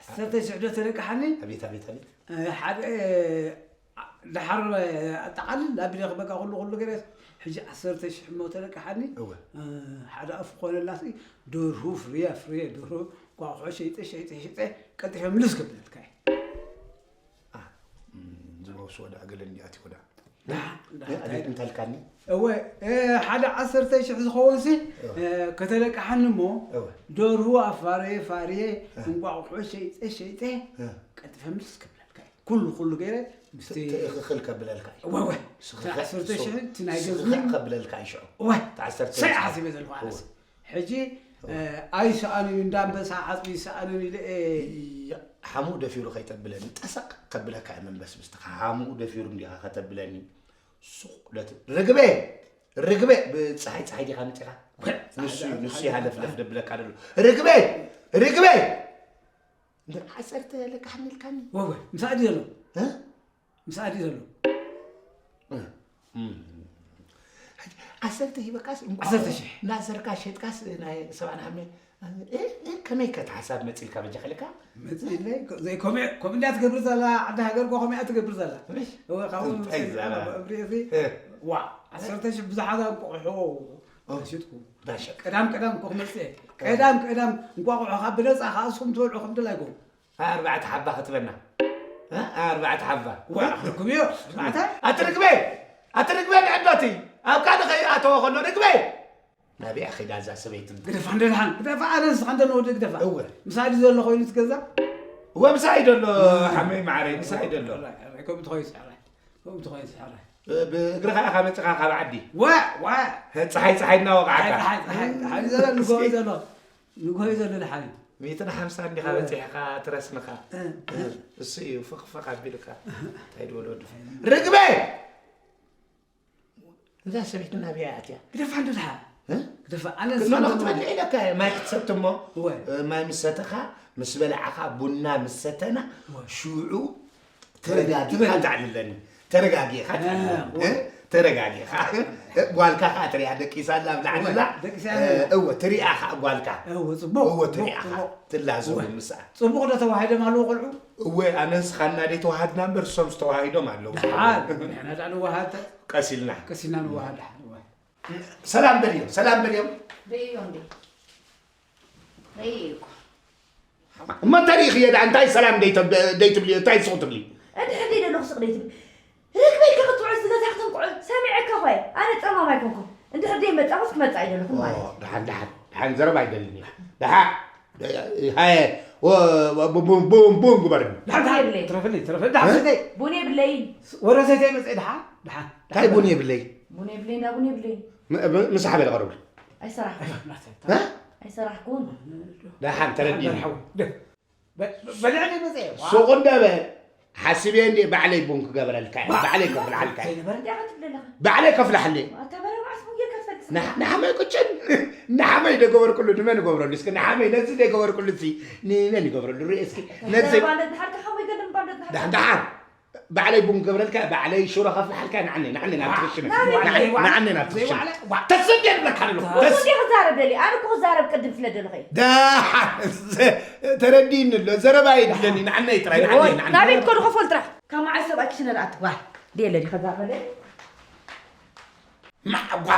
ዓሰርተ ሽሕ ዶ ተለቅሓኒ። ኣቤት ኣቤት ኣቤት። ሓደ ደሓር ኣጠቓልል ኣቢለ በቃ ኩሉ ኩሉ ገይረ ሕጂ ዓሰርተ ሽሕ እሞ ተለቅሓኒ። እወ። ሓደ ኣፍ ኮነላሲ ደርሁ ፍርየ ፍርየ ደርሁ ቋቑሖ ሸይጠ ሸይጠ ሸይጠ ቀልጢፈ ምልስ ከብለልካ እየ። ዝመውስኦ ደኣ ገለ እንዲኣትዎ ደኣ። ኣቤት እንተልካኒ። እወ። ሓደ ዓሰርተ ሽሕ ዝኸውን ሲ ከተለቅሓኒ እሞ ደርሁ ኣፋርየ ፋርየ እንቋቑሖ ሸይጠ ሸይጠ ቀልጢፈ ምልስ ከብለልካ እየ። ኩሉ ኩሉ ገይረ ምስቲ ትእኽኽል ከብለልካ እዩ። እወ እወ። ስኽኽዕ- ዓሰርተ ሽሕ እቲ ናይ ገዝሚ ስኽኽዕ ከብለልካ እዩ ሽዑ። እወ። እቲ ዓሰርተ ሰይ ሽሕ። ሓሲበ ዘለኹ ኣነስ። እወ። ሕጂ ኣይሰኣኑን እዩ እንዳንበሳ ዓፅሚ ይሰኣኑን ኢለ እየ። ሓሙኡ ደፊሩ ከይተብለኒ ጠሰቕ ከብለካ እየ መንበስ ምስትኻ ሓሙኡ ደፊሩ እንዲኻ ከተብለኒ ሱቕ ለት ርግበ ርግበ ብፀሓይ ፀሓይ ዲኻ መፂኻ ንሱ ንሱ ይሃለፍለፍ ደብለካ ደሎ ርግበ ርግበ እንደ ዓሰርተ ለካ ሓኒልካኒ ወወ ምሳእ ድዩ ዘሎ እ? ምሳእ ድዩ ዘሎ ዓሰርተ ሂበካስ እንቋቑሖ ዓሰርተ ሽሕ። እናሰርካ ሸጥካስ ናይ ሰብዓ ንዓመ ከመይ ከ ሓሳብ መፂልካ በጃ ከልካ መፅእለይ ዘይኮሜ ኮም እንዲያ ትገብር ዘላ ዓዲ ሃገር ኮ ኮሜያ ትገብር ዘላ እወ ካብኡ እንታይ ዛራ? እብሪዚ ዋ ዓሰርተ ሽሕ ብዙሓት እንቋቑሖ ተሽጥኩ ዳሸ ቀዳም ቀዳም ኮ ክመፅእ ቀዳም ቀዳም እንቋቑሖ ካብ ብነፃ ከኣስኹም ትበልዑ ከም ድላይኩም ኣርባዕተ ሓባ ክትበና ኣርባዕተ ሓባ ወላ ክልኩም እዮ ኣርባዕተ ኣቲ ርግበ ኣቲ ርግበ ንዕዶቲ ኣብ ካልእ ከይኣተወ ከሎ ርግበ ናበይ ኣኺዳ እዛ ሰበይቲ ግደፋ እንደ ድሓን ግደፋ ኣነ ንስኻ እንደ ንወዲ ግደፋ እወ ምሳዲ ዘሎ ኮይኑ ትገዛ እወ ምሳይ ደሎ ሓመይ ማዕረይ ምሳይ ደሎ ከምኡ ትኾይስ ሓራይ ከምኡ ትኾይስ ሓራይ ብእግርኻ ኢኻ መፅኻ ካብ ዓዲ ዋ ዋ ፀሓይ ፀሓይ እናወቃዕካ ፀሓይ ፀሓይ ፀሓይ ዘሎ ንጎይ ዘሎ ንጎይ ዘሎ ድሓን ሚእትን ሓምሳን እንዲኻ በፂሕኻ ትረስንኻ እሱ እዩ ፍቕፍቕ ኣቢልካ እንታይ ድበል ወዲ ርግበ እዛ ሰበይቲ ናበይ እያ ኣትያ ግደፋ እንዶ ድሓ እ? ግደፋ ኣነ ክኖኖ ክትበልዕ ኢለካ እየ ማይ ክትሰቲ እሞ እወ። እ፣ ማይ ምስ ሰተኻ ምስ በላዕኻ ቡና ምስ ሰተና እወ። ሽዑ ተረጋጊኻ ትበል። ተዕልለኒ ተረጋጊኻ ተዕልለኒ እ፣ እ? ተረጋጊኻ እ፣ ጓልካ ከዓ ትሪኣ ደቂሳ ኣላ ኣብ ላዕሊ እወ፣ ኣላ ደቂሳ እ፣ ኣላ። እወ ትሪኣ ከዓ ጓልካ እወ፣ ጽቡቕ፣ እወ ጽቡቕ፣ ትሪኣ ከዓ ጽቡቕ። ትላዘቡ እወ። ምስኣ ጽቡቕ ዶ ተዋሂዶም ኣለዉ ቆልዑ እወ ኣነስ ኻና ደይ ተዋሃድና እምበር እሶም ዝተዋሂዶም ኣለዉ ደሓን ንሕና ዳ ንዋሃድ ቀሲልና ቀሲልና ንዋሃድ ደሓን እወ ሰላም በልዮም ሰላም በልዮም በይዮ እንዴ በይዮ እኮ እማ እንታይ ርኢኽዮ ደኣ እንታይ ሰላም ደይትብልዮ እንታይ ስቕ ትብሊ እንድሕር ደይ ደለኹ ስቕ ደይትብል ርክበይ ከኽትውዕል ዝገዛ ክትንኩዑ ሰሚዐካ ኾይ ኣነ ጸማም ኣይኮንኩ እንድሕር ደይ መጻኹስ ክመጻ ኣይደለኹ ማለት ደሓን ደሓን ደሓን ዘረባ ኣይደልን ደሓን ሃየ ቡም ቡም ቡም ግበርኒ ደሓን ደሓን ትረፍልይ ትረፍልይ ደሓን ሰተይ ቡን የብለይን ወረ ሰተይ መጸ ደሓን ደሓን እንታይ ቡን የብለይ ቡን የብለይን ቡን የብለይን ምሳሕ በለ ቀረቡ ኣይሰራሕኩን ኣይሰራሕኩን ደሓን ተረዲኒ በልዕኒ መፀ ሱቕ እንደ በል ሓስብየ እንዲ ባዕለይ ቡን ክገብረልካ እየ ባዕለይ ከፍልሓልካ እየ ባዕለይ ከፍልሓለይ ንሓመይ ቅጭን ንሓመይ ደገበርኩሉ ንመን ይገብረሉ እስኪ ንሓመይ ነዚ ደገበርኩሉ ሲ ንመን ይገብረሉ ርኢ እስኪ ነዚ ደሓን ባዕለይ ቡን ክገብረልካ ባዕለይ ሽሮ ከፍልሓልካ ንዓኒ ንዓኒ ናብ ትኽሽነ ንዓኒ ናብ ትኽሽነ ተስብ የብለካ ኣሎ ተስ እንዴ ክዛረብ ደሊ ኣነ እኮ ክዛረብ ቅድም ስለ ደለኸ ደሓን ተረዲኒ ኣሎ ዘረባ የድለኒ ንዓነይ ጥራይ ንዓነይ ንዓነይ ናበይ ትከዱ ከፈል ጥራሕ ካብ መዓስ ሰብኣይ ክሽነ ደኣ ትግባር ደየለ ዲ ከዛረበ ማዕጓ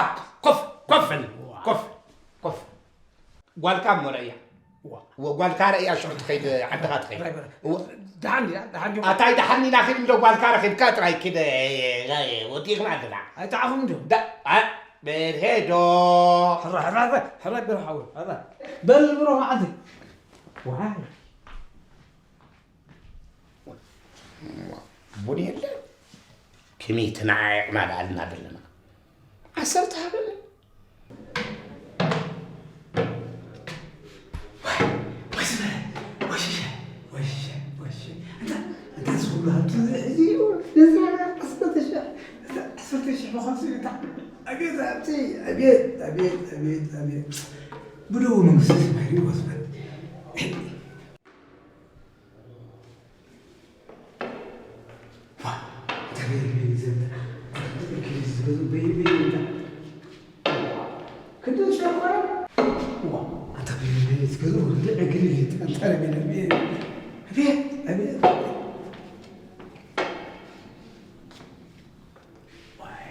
ኮፍ ኮፍ ኮፍ ኮፍ ጓልካ እሞ ረእያ ጓልካ ረእያ ሽዑ ትኸይድ ዓድኻ ትኸይድ ኣታይ ደሓን ኢና ኺድ እንዶ ጓልካ ረኺብካ ጥራይ ኪድ ወዲእኽና ኣለና ኣይጠዓኹም እንዶ በርሄዶ ሕራ ሕራ ሕራ በርሃዊ ሕራ በል ብሮ መዓልቲ ዋይ ቡን የለ ከመይ ተነዓዒቕና ደኣልና ዘለና ዓሰርተ ሃበኒ ብደቡብ መንግስቲ ሰማይ ሪእዎ ዝበል። ዋ፣ እንታይ በይነ ዘለ? እንግሊዝ ዝገዝኡ በይነ በይነ እንዳ-፣ ክንዲ ዝሸኮረ? ዋ፣ ኣንታ በይነ በይነ ዝገዝኡ እንዳ እንግሊዝ ይጠንጠረ በይነ በይነ። ኣቤት፣ ኣቤት። ዋይ።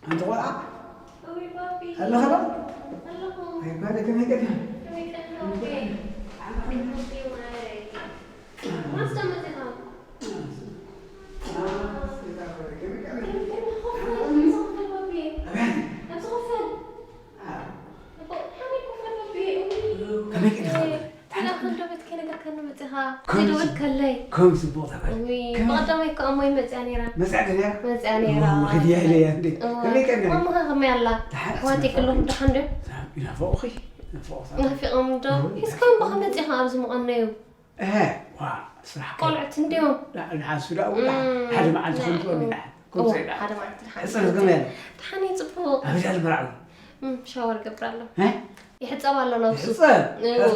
ኣንቲ ቆልዓ፣ እውይ ባቢ። ኣለኻ ዶ? ኣለኹ። ኣይ ጓለ፣ ከመይ ቀኒኻ? ከመይ ቀኒኻ ባቢ? ባቢ ማረይ። ማስታ መፂኻ? ከመይ ቀኒኻ? ኣብዚ ክፈል። ኣብዚ ክፈል። ኣቦ፣ ከመይ ክፈል ባቢ? እውይ። ከመይ ቀኒኻ? ታዲያ ክንዶ ቤት ከይነገርከኒ መጺኻ? ከም ከይደወልከለይ? ከም ጽቡቕ ተባለ። እውይ፣ ከም ብቐዳማይ እኮ እሞ ይመጽያ ነይራ። መጺኣ ነይራ? መጺኣ ነይራ። እሞ ክድያ ኢለያ እንዴ? እሞ ከመይ ቀኒኻ? ማማኻ ከመይ ኣላ? ደሓን ኣሕዋተይ ስለ ክሎም ፈቐድኪ። ደሓን ድዮም? ሰላም፣ ይናፈቑኺ? ይናፈቑ ሰላም። ናፊቖም ዶ? እዎ፣ ሒዝካዮም ብኸመይ መጺኻ ኣብዚ ምቐነዩ? እህ፣ ዋ፣ ስራሕ ቆልዑት እንድዮም። ዳ-፣ ደሓን ሱ ደኣ፣ እም፣ ሓደ መዓልቲ ና-፣ ከምፅኦም ኢና። እዎ፣ ከምፅኦም ኢና። ሓደ መዓልቲ ደሓን ሕፅር ከምፅኦም። ዝገበረ። ደሓን እዩ፣ ፅቡቕ። ኣበይ ኣሎ መርዓዊ? እም፣ ሻወር ገብር ኣሎ። እ? ይሕፀብ ኣሎ ነብሱ። ይሕፀብ? እዎ።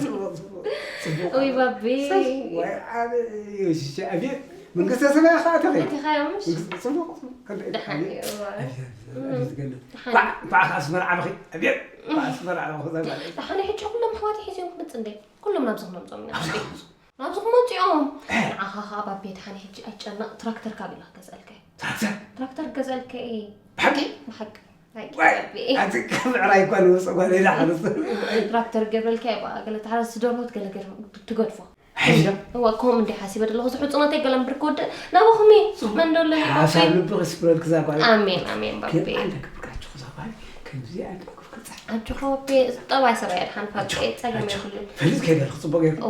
ጽቡቕ፣ ጽቡቕ፣ ጽቡቕ። ውይ፣ ባቢ። ሰብ፣ ወይ፣ ኣበይ፣ እሺ፣ ኣቤት። መንግስተ ሰማይ ኸኣ ተኸይ። ኣቲኻዮ ምሽ? መንግስተ፣ ጽቡቕ፣ ጽቡቕ። ክንደይ ደሓን ኣቤት፣ እዩ፣ እዎ። ኣቤት፣ ኣቤት፣ እም፣ ኣቤት ገነት። ደሓን። ባዕ፣ ባዕ፣ ኣስመራ ዓበኺ። ኣቤት፣ ባዕ፣ ኣስመራ ዓበኺ። ደሓን፣ ሕጂ ኩሎም ኣሕዋተይ ሒዘዮም ክመጽእ እንዴ? ኩሎም ናብዚ ክነምጾም ኢና። ናብዚ ክመጹ? ናብዚ ክመጹ እዮም። እ። ንዓኻ ኸኣ ባቤ፣ ደሓን፣ ሕጂ ኣይትጨነቕ፣ ትራክተር ካብ ኢላ ክገዝኣልካ እየ። ትራክተር? ትራክተር ክገዝኣልካ እየ። ብሓቂ? ብሓቂ። ናይ ዋይ፣ ባቤ። ኣቲ ካብ ምዕራይ እኳ ንወፅእ ጓል ኢላ ሓረስ። ትራክተር ክገብረልካ እየ፣ በኣ፣ ገለ ትሓረስ፣ ትደርሆ፣ ገለ ገለ ትገድፎ። ሕጂ? እወ፣ ከምኡ እንዲ ሓሲበ ዘለኹ፣ እዚ ሕፁነተይ ገለ እምበር ክወድእ ናባኹም እየ። ጽቡቕ። መን ዶ ኣለኒ ሓሳብ ባቤ? ልቢ ክስብረልክ እዛ ጓል። ኣሜን፣ ኣሜን፣ ባቤ። ግን ኣንዳ ክብርካችሁ እዛ ጓል፣ ከምዚ ኣንዳ ክብርካ ጻ-፣ ኣጆኻ ባቤ፣ ጠባይ ሰብኣይ ኣድሓን ባቤ፣ ኣጆኻ፣ ጸገም ኣጆኻ። የብሉን። ፈሊጥከ ገለ ክጽቡቕ ገይሩ። ኦ፣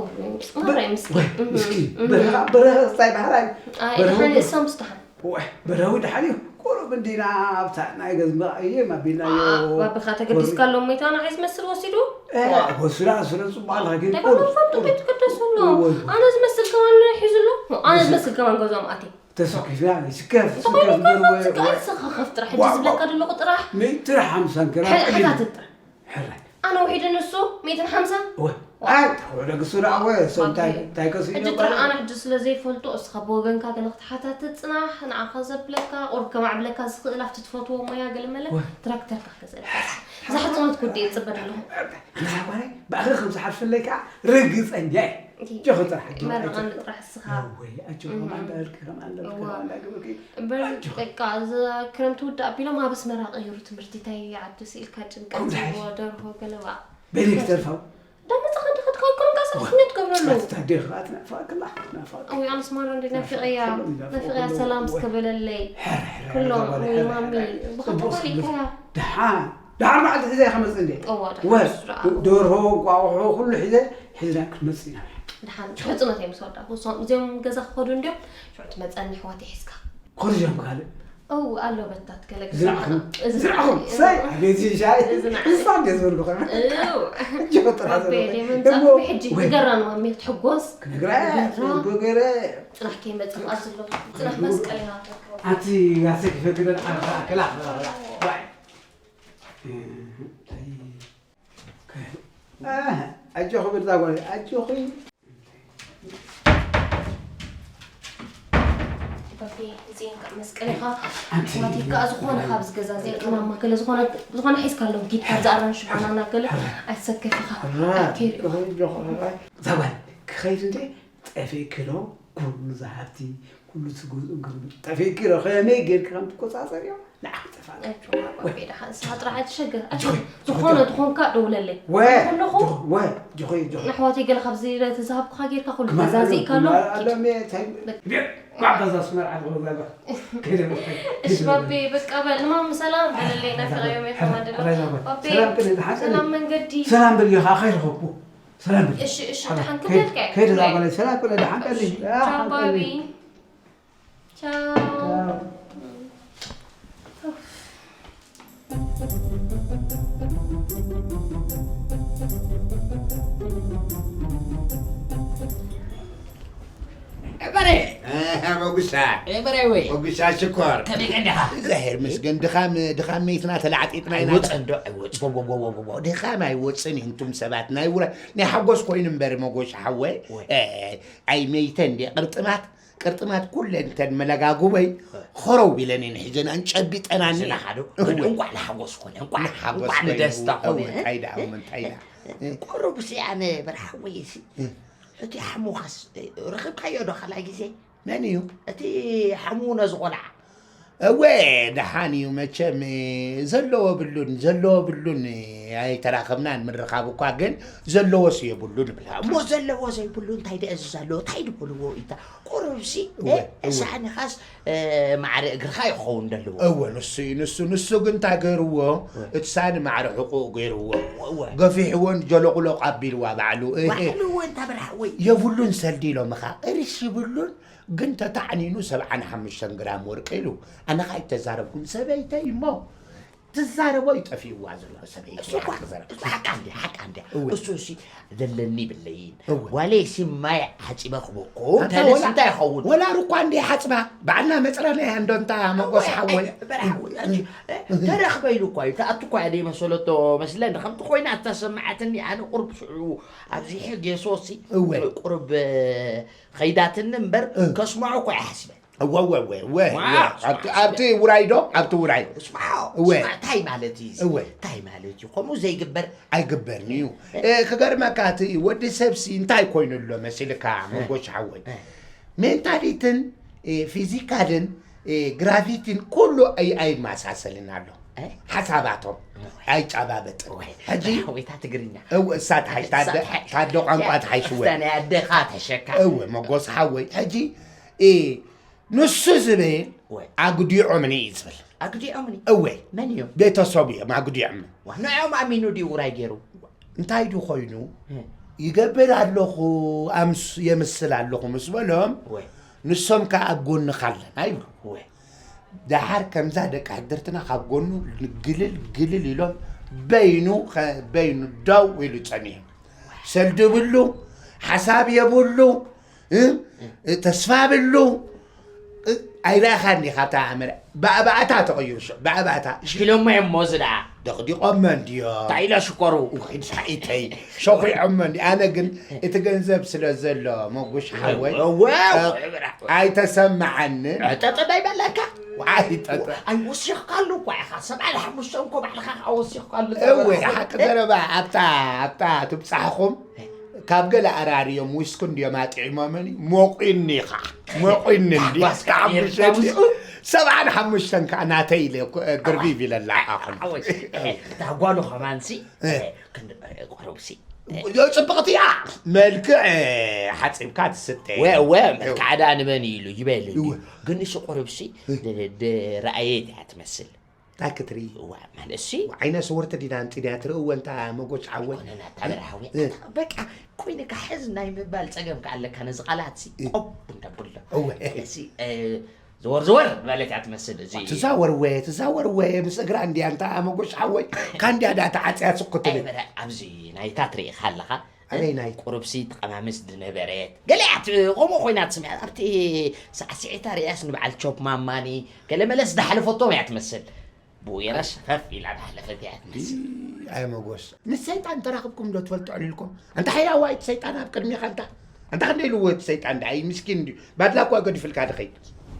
ማራ ምስኪን። ወይ፣ እህ፣ ምስኪን። እህ። በረኻ፣ በረኻ ስታይ ባህራይ። ኣይ፣ በረኻ ደሓን እኮ። እሶም ስታሓን። ወይ፣ በረዊ ደሓን እዩ። ቁሩብ እንዲና ኣብታ ናይ ገዝሚ እየ ማቢልናዮ። ዋ፣ ባብኻ ተገዲስካ ኮሪ-፣ ኣሎ እሞ፣ እታ ንዓይ ዝመስል ወሲዱ? እ፣ ዋ። ወሲዳ፣ ስለ ጽቡቕ ኣለኻ፣ ግን እንታይ ቁሩብ፣ ባባ፣ ፋንቱ ቁሩብ። ቤት ክደስ ኣሎ። ወይ፣ ወይ። ኣነ ዝመስል ከማን ሒዙ ኣሎ። ኣነ ዝመስል ከማን ገዝኦም ኣትየ። ተሰኪፍና፣ ይስከፍ፣ እንተኾይኑ ስከፍ፣ እኮ ገርወ፣ ዝከኣል ወይ። ስኻ ከፍ ጥራሕ፣ ሕጂ ዋ፣ ዝብለካ ዋ። ዘለኹ ጥራሕ። ሚእትን ሓምሳን ግራም ሕጂ ቀሊል። ሕታትት ጥራሕ። ሕራይ። ኣነ ውሒዱ ንሱ ሚእትን ሓምሳን? እወ። ዋ። ኣይ፣ ተውዕደ ግሱ ደኣ እወ፣ ሰብ እንታይ፣ ባቢ። እንታይ ከስኢኖ ሕጂ ጥራሕ ባቢ? ኣነ ሕጂ ስለ ዘይፈልጦ፣ እስኻ ብወገንካ ገለ ክትሓታትት ጽናሕ፣ ንዓኻ ዘብለካ፣ ቁሩብ ከማዕብለካ ዝኽእል፣ ኣብቲ ትፈትዎ ሞያ ገለ መለ፣ እወ። ትራክተርካ ክገዝኣልካ። እዛ ሕጽኖት ጉዲ እየ ዝጽበ ዘለኹ። ኣንታ ጓለይ፣ ብኣኽሪ ከም ዝሓልፈለይ ከኣ ርግጸኛ እየ። እይ፣ ጆኸ ጥራሕ፣ ጆኸ መርቐኒ ኣይትፍራ። ጥራሕ እስኻ። ወይ፣ ኣጆኺ፣ እህ። ከማን እንዳበልኪ፣ ከማን እንዳበልኪ፣ እዋ። ከማን እንዳገበርኪ። እምበር ኣጆኺ። በቃ፣ እዚ ክረምቲ ውዳእ ኣቢሎም ኣብ ኣስመራ ቀይሩ ትምህርቲ፣ እንታይ ዓዲ ስኢልካ ጭንቀት ከምኡ ድሓይ። እዎ፣ ደርሆ ገለ በኣ። በይነይ ክትተርፋ። ዳመጻ ከንዲ ክትከውን ከሎ ጋር ሰብስነት ገብረሉ። ኣታ ኣዴኺ ከኣ ትናፍቐኪ ኣላ፣ ትናፍቐኪ። እውይ፣ ኣነስ ማራ እንደ ናፊቐያ፣ ናፊቐያ ሰላም እስከ በለለይ። ሕረ፣ ሕረ፣ ኩሎም፣ ሕረ፣ እውይ፣ ሕረ፣ ማሚ፣ ሕረ። ብኸምኡ ጽቡቕ ስለ ከሊእካያ። ደሓን፣ ደሓን መዓልቲ ሒዘ እየ ክመጽእ እንዴ? እዋ፣ ደሓን ወ-፣ ስድራ። ደርሆ፣ እንቋቑሖ፣ ኩሉ ሒዘ፣ ሒዝና ክትመጽእ ኢና። ደሓን፣ ሕጽኖት እዮም ምስ ወዳእኩ። እሶም፣ እዚኦም ገዛ ክኸዱ እንድዮም፣ ሽዑ ትመጸኒ ኣሕዋተይ ሒዝካ። ኮርጅ እዮም ካልእ። እው፣ ኣሎ በታት ገለ ገለ ዝናዕኹም፣ ኣና-፣ እዚ ዝናዕኹም፣ ንዓይ፣ ሳይ፣ እዚ ኣቤት ሻይ፣ እዚ ንዓይ። ንሳ እንዴት በልኩ ኸ? እው። እጆ ጥራ ባቤ፣ ዘሎ። ደይ መምጻእኩ እሞ፣ ሕጂ ወይ። ንገራ ንማሚ ትሕጎስ። ክነግራ እያ፣ ንገራ። ጽቡቅ ገይረ። ጽናሕ ከይመጽእ ኣብ ዘሎ፣ ጽናሕ መስቀል ኢና። ኣቲ ያሰ ክፈግረን ዓርፋ፣ ክላ፣ ክላ፣ ክላ። ዋይ። እ፣ ኣይ። ከ-፣ እ፣ ኣጆኺ በል እዛ ጓል፣ ኣጆኺ። ባቢ፣ እዚኤን ከዓ መስቀል ኢኻ። ኣንቲ ኣሕዋተይ ከዓ ዝኾነ ካብዚ ገዛ እዚኣ ቅመማ ገለ ዝኾነ፣ ዝኾነ ሒዝካ ኣለዉ። ጊድ ካብዚ ኣራንሺ ባናና ገለ ኣይትሰከፍ ኢኻ። ሕራይ፣ ኣይትከይድ ኢኻ። ሕራይ፣ ሕራይ። እዛ ጓል ክኸይድ እንዴ? ጠፊእኪ ዶ? ኩሉ ዝሃብቲ፣ ኩሉ ትግዝኡ ግርም። ጠፊእኪ ዶ? ከመይ ጌርኪ ከም ትቆጻጸርዮ? ንዓኺ ጠፋእኪ። ኣጆኻ ባቤ፣ ደሓን ንስኻ ጥራሕ ኣይትሸገር። ኣጆኺ፣ ኣጆኺ፣ ዝኾነ ጆ-፣ ትኾንካ ደውለለይ። ወ-፣ ኣለኹ። ጆ-፣ ወ-፣ ጆኺ፣ ጆኺ። ንኣሕዋተይ ገለ ካብዚ ዝሃብኩኻ ጌርካ ኩሉ ክመሃር ገዛ ኣለኩም፣ እዚእካ ኣሎ። ክመሃር ኣሎ፣ ሜ-፣ ታይ-፣ በቃ። ቤት፣ ማዕበዛ ስመር ዓዲ ወዛ ጓል። ከይደ በቃ። እሺ ባቤ፣ በቃ በል። ንማሚ ሰላም በለለይ፣ ናፊቐዮም እዮም ከማን ደሎ። ኣባይ ዛጓል። ባቤ፣ ሰላም ቅነ፣ ደሓን ቅነ። ሰላም መንገዲ። ሰላም በል፣ ኢኻ ከይረኸብኩ። ሰላም በል። እሺ፣ እሺ፣ ሓባ፣ ደሓን ከይድ-፣ ክብለልካ እየ። ከይድ እዛ ጓል፣ ሰላም ቅነ፣ ደሓን ቅነ። ቻው ባቢ። ቻው። ዕበረ! መጉሳ በራይ ወይ መጉሳ ሽኮር ከመይ ቀንዲኻ እግዚኣብሔር ምስገን። ድኻም ድኻም መይትና ተላዕጢጥና ኢና። ኣይወፅን ዶ ኣይወፅን ድኻም ኣይወፅን እዩ። እንቱም ሰባት ናይ ውራ ናይ ሓጎስ ኮይኑ እምበር መጎሻ ሓወይ። ኣይ መይተ እንዲ ቅርጥማት ቅርጥማት ኩለን እንተን መለጋጉበይ ኸረው ኢለን እየን ሒዘናን ጨቢጠናን። ዝለሓዶ እንቋዕ ንሓጎስ ኮነ እንቋዕ ንሓጎስ እንቋዕ ኮይኑ። ንደስታ ኮነ። እንታይ ደኣ እሞ እንታይ ደኣ? ቁሩብ ሲ ኣነ በርሓ ወይ ሲ እቲ ሓሙኻስ ረኺብካዮ ዶ ካልኣይ ግዜ? መን እዩ? እቲ ሓሙ ነዚ ቆልዓ። እወ ደሓን እዩ መቸም። ዘለዎ ብሉን ዘለዎ ብሉን ኣይተራኸብናን። ምርኻብ እኳ ግን ዘለዎስ የብሉን ብላ። እሞ ዘለዎ ዘይብሉ እንታይ ደእዝዝ ኣለዎ እንታይ ድበልዎ ኢታ ቁሩብሲ እወ፣ እወ። ሳዕኒኻስ ማዕረ እግርኻ ይኸውን ደለዎ። እወ ንሱ እዩ ንሱ ንሱ ግን እንታይ ገይርዎ? እቲ ሳኒ ማዕረ ሕቁኡ ገይርዎ እወ። ገፊሕዎን ጀለቁለቁ ኣቢልዋ ባዕሉ። እህ፣ እህ። ባዕሉ እውን ተበርሓ ወይ የብሉን ሰልዲ ኢሎምኻ ቅርሽ ይብሉን። ግን ተታዕኒኑ ሰብዓን ሓሙሽተን ግራም ወርቂ ኢሉ። ኣነ ኸኣ ኣይተዛረብኩን ሰበይተይ እሞ ትዛረቦ ይጠፊእዋ ዘሎ ሰበይቲ እሱ እኳ እያ ትዛረብ። እሱ ሓቃ እንዲ ሓቃ እንዲ እወ። እሱ እሲ ዘለኒ ይብለይን እወ። ጓለይ ሲ ማይ ሓፂበ ክበኩም ኣንታ ተለስ ወላ- እንታይ ይኸውን? ወላ ሩኳ እንዲ ሓፅባ ባዕልና መፅረናያ እንዶ እንታ መጎስ ሓወይ። ተረኽበ ኢሉ እኳ እዩ ተኣቱ እኳ እያ ደይመሰለቶ መስለኒ ከምቲ ኮይና እተሰማዓትኒ ኣነ ቁርብ ሽዑ ኣብዚሐ ጌሶ ሲ እወ። ቁርብ ኸይዳትኒ እምበር እ። ከስምዖ እኮ ይሓስበ እወ እወ እወ እወ እወ። ዋ፣ ኣብቲ- ኣብቲ ውራይ ዶ ኣብቲ ውራይ ስምዖ እወ። ስምዖ፣ እንታይ ማለት እዩ እዚ? እወ። እንታይ ማለት እዩ ከምኡ ዘይግበር ኣይግበርን እዩ። እ፣ ክገርመካ እቲ ወዲ ሰብሲ እንታይ ኮይኑ ኣሎ መሲልካ መጎሽ ሓወይ? እ። ሜንታሊትን እ፣ ፊዚካልን እ፣ ግራቪቲን ኩሉ ኣይ- ኣይመሳሰልን ኣሎ። እ? ሓሳባቶም ኣይጨባበጥን። ወይ፣ ሕጂ ወይታ ትግርኛ እው እሳ ትሓይሽ ታደ እሳ ትሓይሽ። ታደ ቋንቋ ትሓይሽ እወ። እፍታ ናይ ኣደኻ ተሸካ እወ መጎስ ሓወይ ሕጂ እ፣ ንሱ ዝብል ወይ። ኣጉዲዖምኒ እዩ ዝብል። ኣግዲዖምኒ እወ መን እዮም? ቤተሰቡ እዮም ኣጉዲዖምኒ። ዋ፣ ንዕኦም ኣሚኑ ድዩ ውራይ ገይሩ? እንታይ ዱ ኮይኑ እ። ይገብር ኣለኹ ኣምስ የምስል ኣለኹ ምስ በሎም ወይ። ንሶም ከ ኣብ ጎንኻ ኣለና ይብሉ። ወይ። ደሓር ከምዛ ደቂ ሕድርትና ካብ ጎኑ ግልል ግልል ኢሎም በይኑ ኸ- በይኑ ደው ኢሉ ጸኒሑ ሰልዲ ብሉ ሓሳብ የብሉ እ? ተስፋ ብሉ እ? ኣይረኣኻን ዲኻ ኣብታ ኣመረ ባእባእታ ተቐይሩ ሸ- ባእባእታ ሽኪሎሞ እዮም ሞዚ ደኣ ደቕዲቖመ እንድዮ እንታይ ኢሎ ሽኮሩ ውሒድ ሳኢተይ ሸኺዖመ እንዲ ኣነ ግን እቲ ገንዘብ ስለ ዘሎ መጉሽ ሓወይ እወ፣ እወ፣ እወ፣ ብራ። ኣይተሰማዓንን ጠጠ ዳይ በለካ ኣይጠጠ ኣይወሲኽካሉ እኳ ኢኻ ሰብዓ ሓሙሽተ እኮ ባዕልኻ ከዓ ወሲኽካሉ እወ ሓቂ ዘረባ ኣብታ ኣብታ ትብፃሕኹም ካብ ገለ ኣራርዮም ዊስኩ እንድዮም ኣጥዒሞምኒ ሞቂኒ ኢኻ ሞቂኒ እንዲ ሓጓስ ከዓ ሓሙሽተ እንዲ ዊስኩ? ሰብዓን ሓሙሽተን ከዓ ናተይ ኢለ እኮ፣ እ፣ ድርቢብ ኢለ ኣለዓኹም ሓወይ እታ ጓሉ ከማንሲ እ። ክንዲ ቆረብሲ ጽብቕቲ እያ መልክዕ ሓፂብካ ትስተ ወ ወ መልክዓ ደኣ ንመን እዩ ኢሉ ይበል እንዲ እወ። ግን ንሱ ቁርብሲ እ። ድ- ድ- ረኣየት እያ ትመስል እንታይ ክትርኢ እዋ ማለት ሲ ዓይነ ስውርቲ ዲና ኣምፂዳ ትርእዎ እንታ መጎች ዓወት ኮነና ታበርሃዊ እ። በቃ ኮይንካ ሕዝ ናይ ምባል ፀገም ከኣለካ ነዚ ቃላት ሲ እ። ቆብ እንደብሎ እወ። ሲ እ፣ ዘወር ዘወር ማለት እያ ትመስል እዚ ትዛወር ወየ ትዛወር ወየ ምስ እግራ እንዲያ እንታ መጎሽ ሓወይ ካንዲያ ዳ ተዓፅያ ስኩ ትብል ኣይበረ ኣብዚ ናይታ ትርኢ ካለኻ ኣበይ ናይ ቁርብሲ ተቐማምስ ዝነበረት ገለያት ከምኡ ኮይና ትስምዐ ኣብቲ ሳዕስዒታ ርያስ ንበዓል ቾፕ ማማኒ ገለ መለስ ዝሓለፈቶም እያ ትመስል ብኡ ገይራ ሸፈፍ ኢላ ዝሓለፈት እያ ትመስል ኣየ መጎስ ምስ ሰይጣን ተራኽብኩም ዶ ትፈልጡ ዕልልኩም ኣንታ ሓያዋይ እቲ ሰይጣን ኣብ ቅድሚኻ ኣንታ ኣንታ ክንደይ ልዎ እቲ ሰይጣን ደኣ እዩ ምስኪን እንድዩ ባድላ እኳ ገዲፍልካ ድኸይድ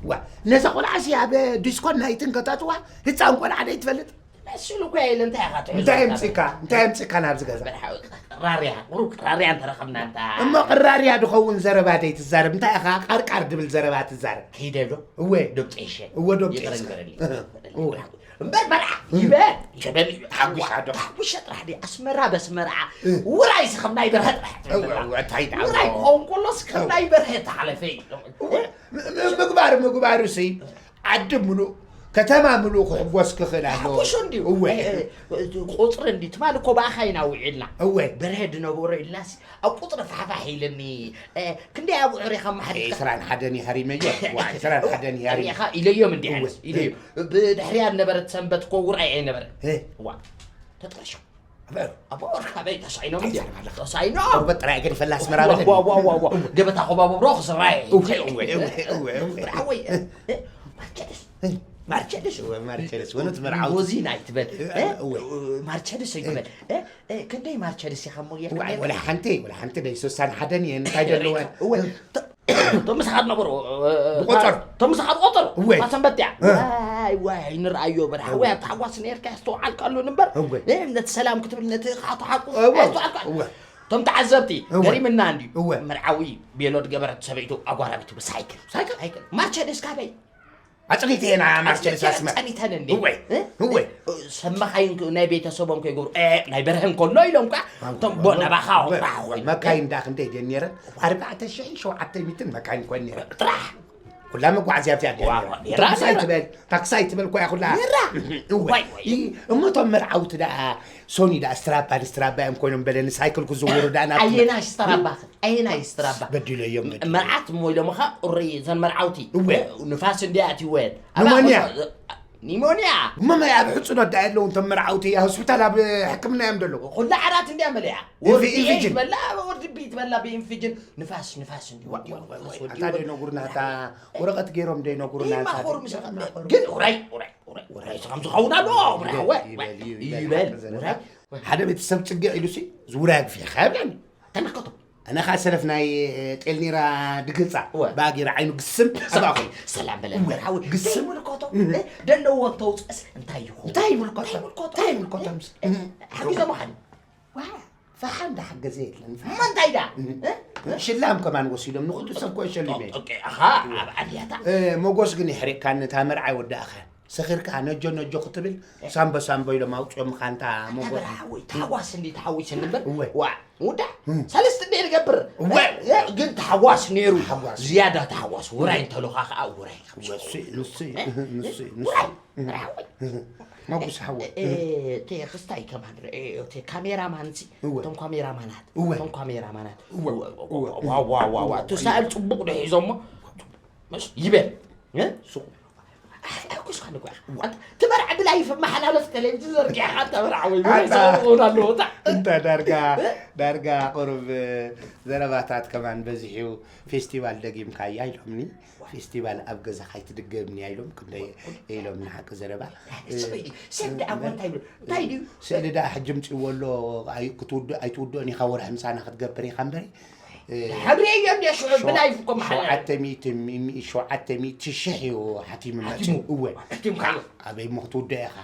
ዋ ነዛ ቆልዓ ሲ ኣብ ዲስኮን ናይትን ከታትዋ ህፃን ቆልዓ ደይ ትፈልጥ መሲሉ እኮ ኢለ እንታይ ኢኻ ትሕዞ እንታይ የምፅእካ እንታይ የምፅእካ ናብዚ ገዛ በርሓዊ ቅራርያ ቁሩብ ቅራርያ እንተረኸብና እንታ እሞ ቅራርያ ድኸውን ዘረባ ደይ ትዛረብ እንታይ ኢኻ ቃርቃር ድብል ዘረባ ትዛረብ ከይደ ዶ እወ ዶብ ጤሸ እወ ዶብ ይቕረ ጤሸ ግበረሊ እወ እምበር መርዓ ይበል ይበል ሓጉሻ ዶ ሓጉሻ ጥራሕ ዲ ኣስመራ በስመርዓ ውራይ ሲ ከም ናይ በርሀ ጥራሕ እወ እወ እንታይ ደኣ ውራይ ክኸውን ከሎስ ከም ናይ በርሀ ተሓለፈ እዩ እወ ም- ም- ምግባር ምግባሩ ሲ ዓዲ ምሉእ ከተማ ምሉእ ክሕጎስ ክኽእል ኣለዎ ሓጎሶ እንድዩ እወ ቁፅሪ እንድዩ ትማል እኮ ብኣኻ ኢና ውዒልና እወ በርሀ ድነበሮ ኢልና ሲ ኣብ ቁፅሪ ፋሕፋሕ ኢልኒ ክንደይ ኣብዑር ኢኻ ማሕሪትካ ዕስራን ሓደን ይሃሪመዮ ዋ ዕስራን ሓደን ይሃሪመ ኢኻ ኢለዮም እንዲ እወ። ኢለዮም ብድሕሪያ ነበረት ሰንበት እኮ ውራይ ኣይነበረ እ። ዋ ተጠርሾ ኣበ ኣበ ወርካ በይ ተሳይኖም እንታይ ድያ? ትዛረብ ኣለኻ? ተሳይኖም። ቆርበት ጥራይ ገዲፈላ ኣስመራ በለኒ። ዋ ዋ ዋ ዋ ገበታ ኮባቦ ብሮ ክስራይ። እወ፣ እወ፣ እወ፣ እወ፣ እወ። ብራወይ ማርቸደስ ማርቸደስ እወ፣ ማርቸደስ ወነት መርዓው። ሞዚን ኣይትበል። እ፣ እወ። ማርቸደስ ኣይትበል። እ፣ እ፣ ክንደይ ማርቸደስ ኢኻ እሞ ዋይ፣ የኽንደይ? ወላ ሓንቲ፣ ወላ ሓንቲ ናይ ሶሳን ሓደን እየ እንታይ ደለወ? እወ። ቶ-፣ ቶም ምሳኻ ትነበሩ፣ እ፣ እ፣ ብቆጸሩ። ቶም ምሳኻ ብቆጸሩ። እወ። እታ ሰንበት እያ። እ። ዋይ፣ ዋይ፣ ንርኣዮ በርሓ። እወ። ወይ ኣብ ታሕጓስ ነርካ ያስተውዓልካሉ ንበር። እወ። እ፣ ነቲ ሰላም ክትብል ነቲ ኻቶ ሓቁ እወ። ያስተውዓልካ። እወ። ቶም ተዓዘብቲ እወ። ገሪምና እንድዩ። እወ። መርዓዊ ቤሎ ድገበረት ሰበይቱ ኣጓራቢቱ ብሳይክል። ሳይክል? ሳይክል። ማርቸደስ ካበይ? ኣጽኒተ ኢና ማርቸደስ ኣስመ-፣ ኣስመራ። ጸኒተን እንዴ? እወይ፣ እ? እወይ። ሰብ መኻይን ክ-፣ ናይ ቤተሰቦም ከይገብሩ፣ እ፣ ናይ በርሀ እንከሎ ኢሎም ከኣ፣ እቶም ቦ ነባኻ እወ፣ ወራኻ እወ፣ ኮይኑ። መካይን ዳ ክንደይ ደን ነይረን? ኣርባዕተ ሽሕን ሸውዓተ ሚእትን መካይን ኮን ነይረን። ጥራሕ። ኩላ መጓዓዝያ ኣብዚኣ ደን ዋ፣ ነይረን። ዋ፣ ነይራ፣ ታክሳይ ነይራ። ትበል፣ ታክሳይ ትበል ኮያ ኩላ። ነይራ። እወ። ዋይ፣ ዋይ። ይ-፣ እሞ እቶም መርዓውቲ ደኣ ሶኒ ደኣ ስትራባ ንስትራባ እዮም ኮይኖም በለኒ ሳይክል ክዝውሩ ደኣ ናብቲ ኣየናይ ስትራባ? ኣየናይ ስትራባ? በዲለዮም፣ በዲለዮም። መርዓት እሞ ኢሎምኻ ቁሪ ዘን መርዓውቲ። እወ። ንፋስ እንዲያ ኣትወን። ኒሞንያ። ኒሞንያ። እሞ መ-፣ ኣብ ሕጽኖት ደኣ የለውን እቶም መርዓውቲ፣ ኣብ ሆስፒታል ኣብ ሕክምና እዮም ዘለዉ። ኩላ ዓራት እንዲያ መሊኣ። ኢንፊ-፣ ወርዲ ኢንፊጅን። ትበላ፣ ወርዲ ቢ ትበላ ብኢንፊጅን። ንፋስ፣ ንፋስ እንዲ ዋ፣ ወዲ፣ ዋ፣ ዋ፣ ንፋስ ዋ፣ ወዲ፣ ኣታ ወዲ። ደይነጉርና፣ እታ ወረቐት ገይሮም ደይነጉርና፣ ይማኾሩ ኣታ ምስ ግን ውራይ፣ ውራይ፣ ውራይ፣ ውራይ፣ ውራይ። ይበል፣ ይበል፣ ይበል፣ ይበል፣ ውራይ። ውራይ። ሓደ ቤተሰብ ጽግዕ ኢሉሲ፣ ዝውራይ ኣግፊሕካ ይብለኒ። ተመልከቶ። ኣነ ኸኣ ሰለፍ ናይ ጤልኒራ ድግጻ፣ እወ። ባጊራ ዓይኑ ግስም፣ ሰላም፣ ኣባኹ። ሰላም በለ። እወ፣ ሓዊ፣ ግስም። ተመልከቶ። እህ። እ፣ ደለዎም ተውጽእስ እንታይ ይኸውን? እንታይ ይምልከቶ? እንታይ ይምልከቶ? እንታይ ይምልከቶ? እ፣ እ፣ ሓጊዞም ሓኒ። ዋ፣ ፈሓም ዳሓገዘ የለን። እሞ እንታይ ዳ? እህ። እ? ሽላም ከማን ወሲዶም፣ ንኹሉ ሰብ ኮ ሸሊመ። ኦኬ፣ ኣኻ፣ ኣብ ዓድያታ። እ፣ መጎስ ግን ይሕሪቕካኒ፣ እታ መርዓ ይወዳእኻ። ሰኺርካ ነጆ ነጆ ክትብል፣ ሳምቦ ሳምቦ ኢሎም ኣውጽኦምኻ፣ እንታ መጎስ። ሓወይ፣ ታሕዋስ እንዲ ተሓዊሰኒ እምበር። እወ። ዋ፣ ውዳ፣ እም። ሰለስተ እንዲ ዝገብር። እወ። እ፣ ግን ታሕዋስ ነይሩ። ታሕዋስ። ዝያዳ ታሕዋስ። ውራይ እንተሎኻ ኸኣ ውራይ። እወ፣ ንሱ፣ ንሱ፣ እ? ንሱ፣ ንሱ። ውራይ። እህ። ሓወይ። እህ። መጉስ ሓወይ። እ፣ እ፣ እህ። ቴ ክስታይ ከማን ረ-፣ እ፣ ቴ ካሜራማን ሲ፣ እወ። እቶም ካሜራማናት፣ እወ። እቶም ካሜራማናት። እወ። እወ፣ እወ። ዋ፣ ዋ፣ ዋ፣ ዋ፣ እወ። እቲ ሳእል ጽቡቕ ዶ ሒዞሞ? መስ ይበል። እ? ሱቕ። ኣይ፣ ኣኩስካ ንጓ። እወ። ኣንተ ትበርዕ ብላይፍ መሓላለፍ ቴሌቪዥን ዘርጊሕኻ ተበርዕ ወይ ኣታ። ይኸውን ኣለዎ፣ እታ። እንተ ዳርጋ፣ እ? ዳርጋ ቁሩብ ዘረባታት ከማን በዚሑ ፌስቲቫል ደጊምካያ ኢሎምኒ። ፌስቲቫል ኣብ ገዛ ካይትድገምኒ እያ ኢሎም ክንደይ ኢሎም ንሓቂ ዘረባ። ስቕ ኢሉ፣ ሰብ ደኣ እሞ እንታይ ይብሉ? እንታይ ድዩ? ስእሊ ደኣ ሕጂ ምጽእዎ ኣሎ፣ ኣይ-፣ ክትውድእ ኣይትውድኦን ኢኻ፣ ወርሒ ምሳና ክትገብር ኢኻ እምበሪ። እ፣ ሕብሪ እዮ እንደ ሽዑ ሸው-፣ ብላይፍ እኮ መሓላ። ሸውዓተ ሚእቲ ሚ-፣ ሚ-፣ ሸውዓተ ሚእቲ ሽሕ እዩ ሓቲሙ መጺኡ። ሓቲሙ። እወ። ሓቲምካዮ። ኣበይ እሞ ክትውድኦ ኢኻ?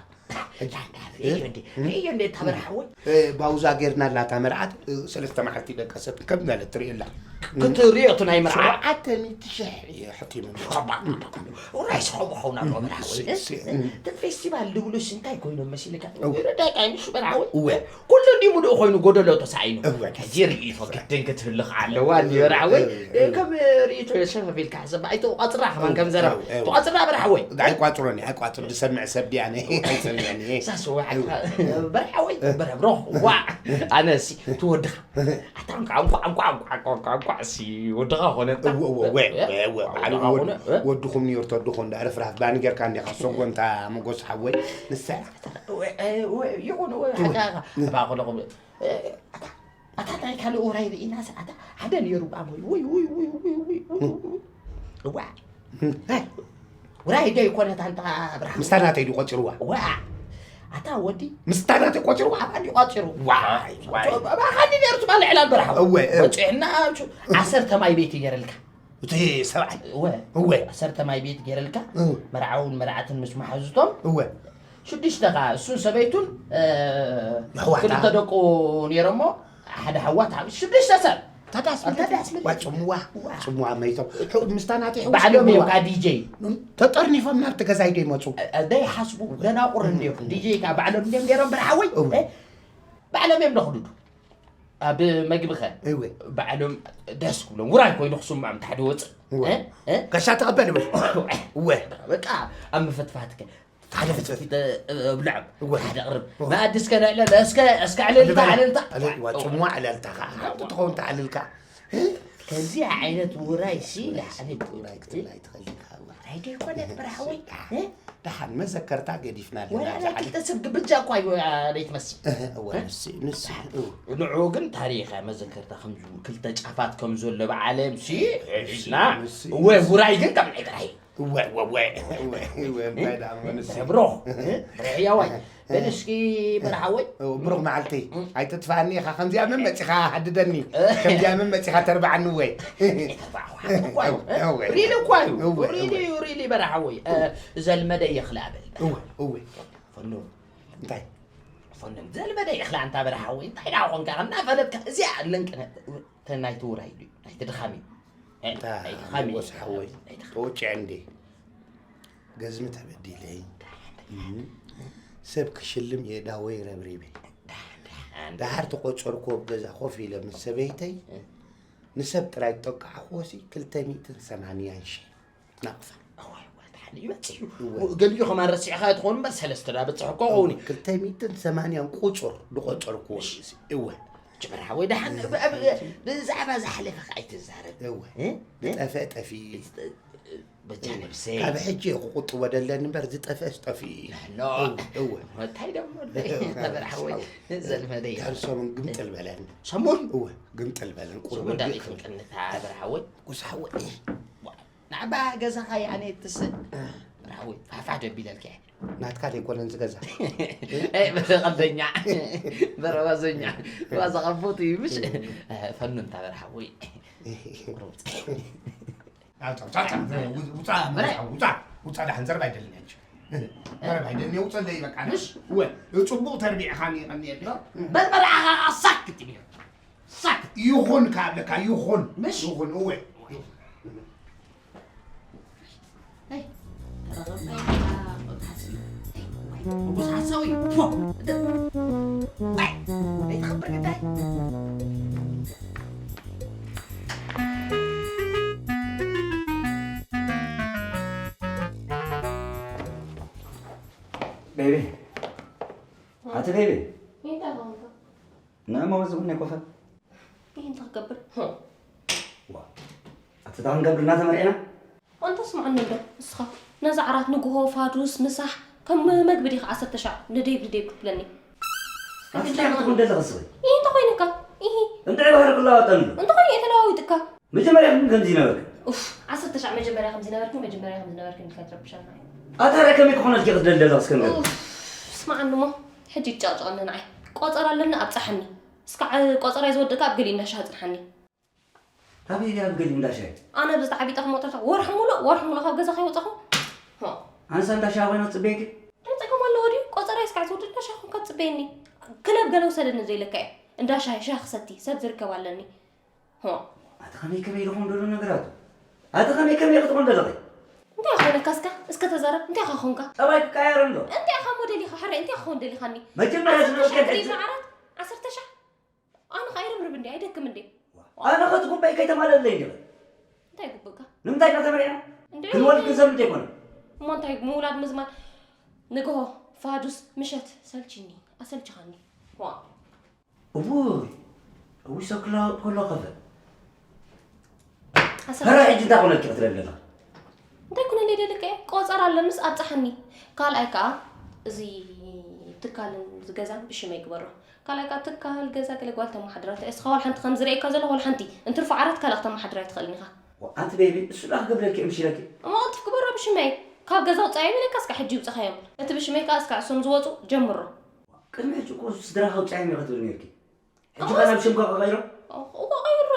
ሕጂ ርእዮ እንዴ፣ ርእዮ እንዴ፣ እታ በርሓ ወይ? እ፣ ባውዛ ጌርና ኣላ እታ መርዓት፣ እ፣ ሰለስተ መዓልቲ ደቀሰት ከም ማለት ትርእየላ። ክትርእዮ እቲ ናይ መርዓ? ሸውዓተ ሚእቲ ሽሕ እየ ሕቲሙ። ውራይ ስኸቡ ኸውን ኣለዎ በርሓ ወይ? ሲ-፣ ሲ-፣ እቲ ፌስቲቫል ድብሉስ እንታይ ኮይኖም መሲልካ? እወ። ረዳእካ እዩ ምሽ በርሓ ወይ? እወ። ኩሉ እንዲ ሙሉእ ኮይኑ ጎደሎ ተሳኢኑ። እወ። ሕጂ ርእይቶ ግድን ክትህሉ ከዓ ኣለዋ እንዲ በርሓ ወይ? እወ፣ እወ። ከም ርእይቶ የሰፈፍ ኢልካ ሕሰብ። ኣይተቋጽራ ከማን ከም ዘረባ። እወ፣ እወ። ተቋጽራ በርሓ ወይ? ኣይቋጽሮን እየ፣ ኣይቋጽሮ። ዝሰምዕ ሰብ ድያ? ኣነ ኣይሰምዕን እየ። ሳስዋ እወ። በርሓ ወይ? እወ። በረብሮ። ዋ! ኣነ ሲ ትወድኻ። ኣታ እንኳ፣ እንኳ፣ እንኳ፣ እንኳ፣ እንኳ፣ እንኳ፣ እንኳ፣ ሲ ወድኻ ኾነ። እወ፣ እወ፣ እወ፣ እወ፣ እወ፣ ባዕሉ ወድኻ ወድ-፣ ኾነ፣ እ? ወድኹም ኒዮር ተድኾ እንዳ ርፍራፍ ባኒ ጌርካ እንዲኻ ሰጎንታ መጎስ ሓወይ፣ ንሳ እያ። እወ፣ እ፣ እወ፣ ይኹን፣ እወ፣ እወ። ሓቃ፣ እወ። እባ ኾነ፣ እ፣ ኣታ፣ ኣታ ናይ ካልእ ውራይ ርኢና፣ ኣታ ሓደ ኔሩ ብኣሞይ፣ ውይ፣ ውይ፣ ውይ። እዋ። ውራይ ዶ ይኮነት ኣንታ ብርሃን? ምስታ ናተይ ድዩ ቆጺርዋ? ዋ። ኣታ ወዲ። ምስታ ናተይ ቆጺርዋ? ኣባ ድዩ ቆጺሩ? ዋይ፣ ዋይ። ኣባ ኻኒ ኔሩ ትባል ዕላል በርሃ። እወ፣ እወ። ወጺዕና፣ ኣሹ፣ ዓሰርተ ማይ ቤት ይገርልካ። እቲ ሰብኣይ? እወ። እወ። ዓሰርተ ማይ ቤት ገርልካ፣ እወ። መርዓውን መርዓትን ምስ መሓዙቶም፣ እወ። ሽዱሽተ ኸዓ፣ እሱን ሰበይቱን፣ እ፣ ኣሕዋታ። ክልተ ደቁ ነይሮሞ፣ ሓደ ኣሕዋት፣ ሽዱሽተ ሰብ። ታዲያስ ኣንተ ዳስ ምን? ዋ፣ ጽምዋ፣ ዋ። ጽምዋ መይቶም። ሕው-፣ ምስታ ናተይ ሕውስ ባዕሎም ገይርዋ። እዮም ካ ዲጀይ። ተጠርኒፎም ናብቲ ገዛይ ዶ ይመጹ? እ፣ እ፣ ደይሓስቡ፣ ደናቁር እንድዮም። ዲጀይ ካ ባዕሎም እንድዮም ገይሮም ብርሓወይ? እወ። እ? ባዕሎም እዮም ደኽዱዱ። ኣብ መግቢ ኸ? እወ። ባዕሎም ደስ ክብሎም። ውራይ ኮይኑ ክስምዖም ታሕዲ ወፅእ። እወ። እ? እ? ጋሻ ተቐበል እብል። እወ። በቃ ኣብ ምፍትፋት ከ? ሓደ ፍትፍት። ተ-፣ እብልዖም። እወ። ሓደ ቅርብ። እወ። መኣዲ እስከ ነዕለል፣ እስከ፣ እስከ ዕልልታ፣ ንበላ። ዕልልታ። ዕልል-፣ ዋ፣ ጽምዋ ዕልልታ ኸዓ። ከምቲ ትኸውን ተዕልልካ። ከምዚ ዓይነት ውራይ ሲ፣ ውራይ ሲ፣ ላዕሊ ውራይ ክትብላ ኣይትኽእልን ኢኻ፣ እወ። ውራይ ዶ ይኮነ፣ ብርሃወይ? እ? ደሓን መዘከርታ ገዲፍና ኣለና ወላ ኣብዚ ናይ ዓለም። ክልተ ሰብ ግብጃ እኳ እዩ ደይትመስል እወ፣ ንሱ፣ ንሱ፣ እው። ንዑ ግን ታሪኸ መዘከርታ ከም ዝብል ክልተ ጫፋት ከም ዘሎ ብዓለም ሲ ሒዝና ንሱ፣ እወ ውራይ ግን ከም ናይ ጥራይ እወ፣ እወ፣ እወ፣ እወ፣ እወ፣ እንታይ ደኣ እሞ ንሱ። ብሮ ብርሕያዋይ በል እስኪ በርሓወይ እው፣ ብሩኽ መዓልቲ። ኣይትጥፋኣኒ ኢኻ፣ ከምዚኣ መን መጺኻ ሃድደኒ፣ ከምዚኣ መን መጺኻ ተርብዓኒ ወይ። ሪሊ እኳ እዩ ሪሊ እዩ ሪሊ በርሓወይ ዘልመደ የኽላ በል እወ፣ እወ። ፈኑ እንታይ? ፈኑ ዘልመደ የኽላ እንታ በርሓወይ እንታይ ደኣ ኾንካ እናፈለጥካ እዚኣ ለንቅነ ናይቲ ውራይ ድዩ ናይቲ ድኻም እዩ እታ ሓጎስ ሓወይ ተወጭዐ እንዴ? ገዝሚ ተበዲለ። እም። ሰብ ክሽልም የእዳወይ ረብሪበ። ደሓር ተቆጸርኩ ኣብ ገዛ ኮፍ ኢለ ምስ ሰበይተይ ንሰብ ጥራይ ጠቃዕኩዎሲ ክልተ ሚእትን ሰማንያን ሺሕ ናቕፋ። እዋይ፣ እዋይ፣ ደሓን ይመጽእ እዩ። እወ። ገሊኡ ከማን ረሲዕኻ ትኾን እምበር ሰለስተ ዳ በጽሕ እኮ ኸውን እዩ። ክልተ ሚእትን ሰማንያን ቁጹር ዝቆጸርኩዎ እወ። ጅብራ ወይ ደሓን ብ- ብ- ብዛዕባ ዝሓለፈ ከ ኣይትዛረብ። እወ። እ? እ? ዝጠፍአ ጠፊኡ እዩ። በጃ ነብሰይ። ካብ ሕጂ እየ ክቁጥቦ ደለኒ እምበር ዝጠፍአስ ጠፊኡ እዩ። ኖ። እወ። እንታይ ደሞ ጅብራ ወይ ዘልመደይ። ድሕሪ ሰሙን ግምጥል በለን። ሰሙን? እወ ግምጥል በለን። ቁሩብ ሰሙን ዳበይ ርግእ ክብል። ትምጥልታ ብርሃወይ? ጉስ ሓወይ። ናዕባ ገዛኻ ያኔ ትስእ ብርሃወይ ፋፋ ደቢለልካ እየ። ናትካ ዘይኮነን ዝገዛ። ኤ፣ በረቐበኛ በረባዘኛ ዋዛ ቀቦት እዩ ምሽ ፈኑ እንታ በርሃወይ ውፃ ውፃ ውፃ ውፃ ዳሕን ዘረባ ኣይደልን ያንቺ ዘረባ ኣይደልን ውፀለይ በቃ ምሽ ወ ፅቡቅ ተርቢዕኻኒ ቀኒየሎ በል መርዓኻ ሳክት እዩ ሳክት ይኹን ካብለካ ይኹን ምሽ ይኹን እወ ንጉስ ሓሳዊ ኣይትኸብር ግዳይ ቤቢ ኣቲ ቤቢ ንእሞ ዝብነ ኮፈ ይህ እንታይ ክገብር ኣቲ ታ ክንገብር እናተመርዒና ኣንተ ስማዕኒ እንዶ እስኻ ነዛ ዓራት ንግሆ ፋዱስ ምሳሕ ከም መግቢ ዲኻ ዓሰርተ ሻዕ ንደይብ ንደይብ ክትብለኒ ኣቲ ታይ ክትኹን ደለኸ ስበይ ይህ እንተ ኮይንካ ይህ እንታይ ባህሪ ክላወጠኒ እንተ ኮይኑ እየ ተለዋዊጥካ መጀመርያ ግን ከምዚ ነበርክ ኡፍ ዓሰርተ ሻዕ መጀመርያ ከምዚ ነበርክን መጀመርያ ከምዚ ነበርክን ኢልካ ትረብሸና ኣታ ርኣ ከመይ ክኾነልኪ ክደለለኽስ ከም ኡፍ ስማዕኒ እሞ ሕጂ ይጨቕጨቐኒ ንዓይ ቆፀር ኣለኒ ኣብፀሓኒ እስካዕ ቆፀራይ ዝወድእካ ኣብ ገሊኡ እንዳሻ ኣፅንሓኒ ኣበይ ድያ ኣብ ገሊኡ እንዳሻ ኣነ ብዝተዓቢጠ ክመጠልካ ወርሒ ሙሉእ ወርሒ ሙሉእ ካብ ገዛ ከይወፀኹ ሆ ኣንሳ እንዳሻ ኮይነ ፅበየኪ እንታይ ጸገም ኣለዎ ድዩ ቆፀራይ እስካዕ ዝወድእ እንዳሻ ኮንካ ትፅበየኒ ክለብ ገለ ውሰደኒ ዘይለካ እየ እንዳሻ ሻ ክሰቲ ሰብ ዝርከብ ኣለኒ ሆ ኣቲ ከመይ ከመይ ዝኾን ደሎ ነገራቱ ኣቲ ከመይ ከመይ ክትኾን ደለኺ እንታይ ኾነካ እስካ እስከ ተዛረብ እንታይ ኻ ኾንካ ጠባይ ክቀያየር እንዶ እንታይ ኻ ሞዴል ኢኻ ሕረ እንታይ ኾን ደሊኻኒ መጀመርያ ዝነበርከ ዓራት ዓሰርተ ሻዕ ኣነ ኸ ኣይርብርብ እንዲ ኣይደክም እንዲ ኣነ ኸቲ ጉባኤ ከይተማለለይ እንዲ እንታይ ጉብእካ ንምንታይ ኢና ተመሪዕና እንዲ ክንወልድ ክንሰብ እንተይኮነ እሞ እንታይ ምውላድ ምዝማድ ንግሆ ፋዱስ ምሸት ሰልችኒ ኣሰልችኻኒ ዋ እውይ እውይ ሰብ ክለዋወጥ ከሎ ከፈ ኣሰብ ሕረ ሕጂ እንታይ ኮነልኪ ክትለለና እንታይ ኩነለይ ደልከ ቆፀር ኣለንስ ኣብፀሓኒ ካልኣይ ከዓ እዚ ትካልን ዝገዛን ብሽመይ ግበሮ ካልኣይ ከዓ ትካል ገዛ ገለ ጓል ተመሓድራ እንታይ እስኻ ዋላ ሓንቲ ከም ዝርእየካ ዘለኹ ዋላ ሓንቲ እንትርፎ ዓራት ካልእ ክተመሓድራ ኣይትኽእልን ኢኻ ኣንቲ ቤቢ እሱ ዳ ክገብረልኪ እምሽለኪ እሞ ቅልጥፍ ግበሮ ብሽመይ ካብ ገዛ ውፃእ ኢለካ እስካ ሕጂ ይውፅኻዮም እቲ ብሽመይ ከዓ እስካ እሶም ዝወፁ ጀምሮ ቅድሚ ሕጂ እኮ ስድራኻ ውፃዮም ኢኻ ትብል ነርኪ ሕጂ ኸ ናብ ሽምካ ቀይሮ እኮ ቀይሮ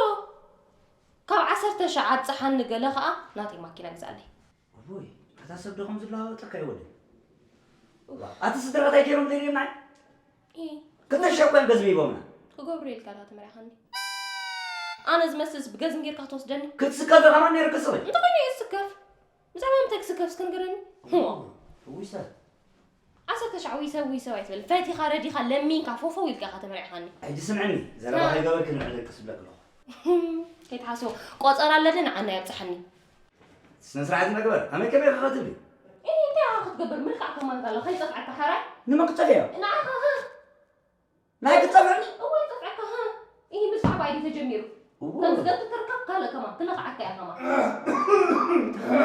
ካብ ዓሰርተ ሻዕ ኣብፀሓኒ ገለ ከዓ ናተይ ማኪና ግዛለይ እቦይ ኣታ ሰብ ዶ ከም ዝለዋወጠካ ይወደ ኣቲ ስድራኻ እንታይ ገይሮም ዘይርዮም ናይ ኢ፣ ክልተ ሻዕ ኮይም ገዝሚ ይቦምና ክገብሩ ኢልካ ዳ ተመሪኻኒ ኣነ ዝመስልስ ብገዝም ጌርካ ክትወስደኒ ክትስከፈ ከማን ነይሩ ክስኺ እንተኾይነ እየ ዝስከፍ ብዛዕባ ምንታይ ክስከፍ እስከ ንገረኒ ውይሰ ዓሰርተ ሻዕ ውይሰብ ውይሰብ ኣይትበል ፈቲኻ ረዲኻ ለሚንካ ፎፎው ኢልካ ኢኻ ተመሪዕኻኒ ሕጂ ስምዕኒ ዘረባ ከይገበርክ ንዕልቅስ ብለክ ኣለኹ ከይትሓስቦ ቆፀር ኣለኒ ንዓና የብፅሓኒ ስነ ስርዓት መግበር ኣመይ ከመይ ከኸትል እ እንታይ ኢኻ ክትገብር ምልካዕ ከማን ካሎ ከይፀፍዐካ ሓራይ ንመን ክፀፍዮ ንዓኻ ናይ ክፀፍዕኒ እወ ይፀፍዐካ እ ይህ ምስ ዓባይ ድዩ ተጀሚሩ ከም ዝገብ ትርከብ ካልእ ከማን ትለኽዓካ እያ ከማን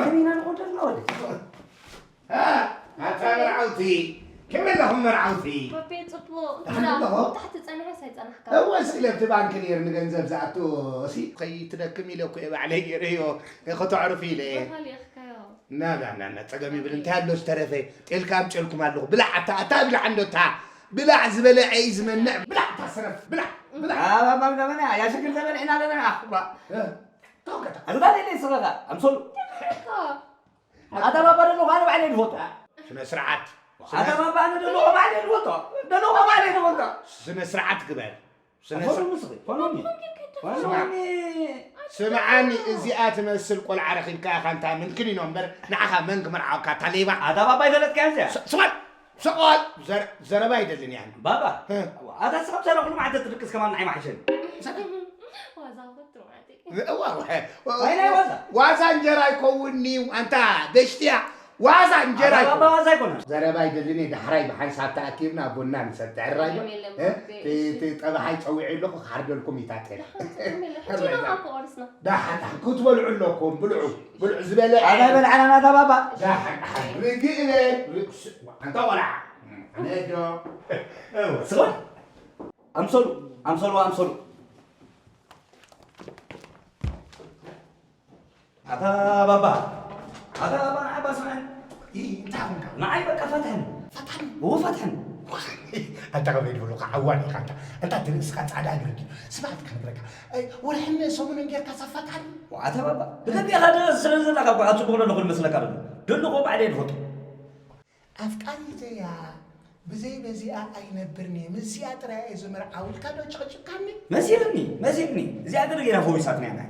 ከመይና ንቆደር ናወደ ከመይ ኣለኹም መርዓውቲ? ባቤ፣ ጽቡቕ። ደሓን ኣለኹ። ታሕቲ ጸኒሐ ሳይጸናሕካ። እወ፣ ስለ ኣብቲ ባንክ ነይርኒ ገንዘብ ዝኣቱ፣ እሲ፣ ከይትደክም ኢለ እኮ እየ ባዕለይ ገይረዮ። ከተዕርፊ ኢለ እየ። ብኻሊእካዮ። ና፣ ና፣ ና፣ ና፣ ጸገም ይብል። እንታይ ኣሎ ዝተረፈ? ጤልካ ኣምጨልኩም ኣለኹ። ብላዕ፣ ኣታ፣ ኣታ ብላዕ እንዶ፣ ኣታ። ብላዕ፣ ዝበለዐ እዩ ዝመንዕ። ብላዕ፣ እታ ስረፍ፣ ብላዕ፣ ብላዕ። ኣባ፣ ባባ፣ ባባ፣ ያ ሽግር ተበልዕና ኣለና፣ ኣኹባ። እ፣ ተወከታ። ኣታ፣ እንታይ ደሊ ስረኻ? ኣምሶሉ። ኣታ ባባ ደለኹ ኣነ ባዕለይ ዝፈልጦ። ስነ ስርዓት። ኣታ ባባ ኣነ ደለኹ ባዕለይ ዝፈልጦ። ደለኹ ባዕለይ ዝፈልጦ። ስነ ስርዓት ግበር። ስነ ኣፈሉ ስርዓት። ምስኺ፣ ፈሉኒ። ፈሉኒ። ስምዓኒ፣ እዚኣ ትመስል ቆልዓ ረኺብካ ኢኻ እንታ ምንክን ኢኖ እምበር ንዓኻ መን ክመርዓወካ እታ ሌባ? ኣታ ባባ ኣይፈለጥካያ እዚኣ? ስ-፣ ስቕ በል፣ ስቕ በል። ዘረ-፣ ዘረባ ኣይደልን እያ። ባባ፣ እ። ኣታ ስኻ ብሰራ ኩሉ መዓልቲ ትድቅስ ከማን ንዓይ መሓሸኒ። ዋዛ ኹቱ ማለት እዩ። እዋ፣ እዋ፣ ናይ፣ ናይ ዋዛ። ዋዛ እንጀራ ኣይከውንን'ዩ፣ ኣንታ በሽትያ፣ ዋዛ እንጀራ ኣታ ኣይከውን። ባባ ዋዛ ኣይኮነን። ዘረባ ኣይደልን እየ፣ ዳሕራይ ብሓንሳብ ተኣኪብና ቡና ንሰቲ፣ ሕራይ ዶ? የለን፣ የለን፣ እ? ባቤ፣ እቲ፣ እሺ። እቲ ጠባሓይ ጸዊዑ ኣለኹ፣ ክሓርደልኩም እዩ፣ ታጤና። የለን፣ ሕጂ ሕራይ ኢና ዶ? እኮ ቆሪስና። ዳሓን ክትበልዑ ኣለኩም፣ ብልዑ፣ ብልዑ ዝበለ ኣታ በልዓና ናታ ባባ። ዳሓን፣ ዳሓን፣ ርግእ በል፣ ርግእ፣ ኣንታ ቆልዓ። ኣነ ዶ? እወ። ስኹን? ኣምሰሉ፣ ኣምሰሉ፣ ኣምሰሉ። ኣታ ባባ፣ ኣታ ባባ፣ ንዓይ ባስምዐን። ይ-፣ እንታይ ኾንካ? ንዓይ በቃ ፈትሐን። ፈትሐን? እዎ ፈትሐን። ኣንታ ከመይ ድብሉኻ ዓዋን ኢኻ ኣንታ። ኣንታ እቲ ርእስኻ ጻዕዳ እግሪ ድዩ? ስማዕ እቲ ክነግረካ። ኣይ፣ ወርሕን ሰሙንን ጌርካ ሰብ ፈትሐን? ኣታ ባባ፣ ብደንቢ ኢኻ ደ-፣ ስለ ዘለኻ እኮ ኣጽቡቕ ዘለኹ ዝመስለካ ዘሎ። ደለኹ ባዕለይ ዝፈትሖ። ኣፍቃሪተያ ብዘይ በዚኣ ኣይነብርን እየ፣ ምስዚኣ ጥራይ እየ ዝምርዓው ኢልካ ዶ ጨቕጭቕካኒ? መሲልኒ፣ መሲልኒ። እዚኣ ገለ ጌና ፈዊሳትና እያ።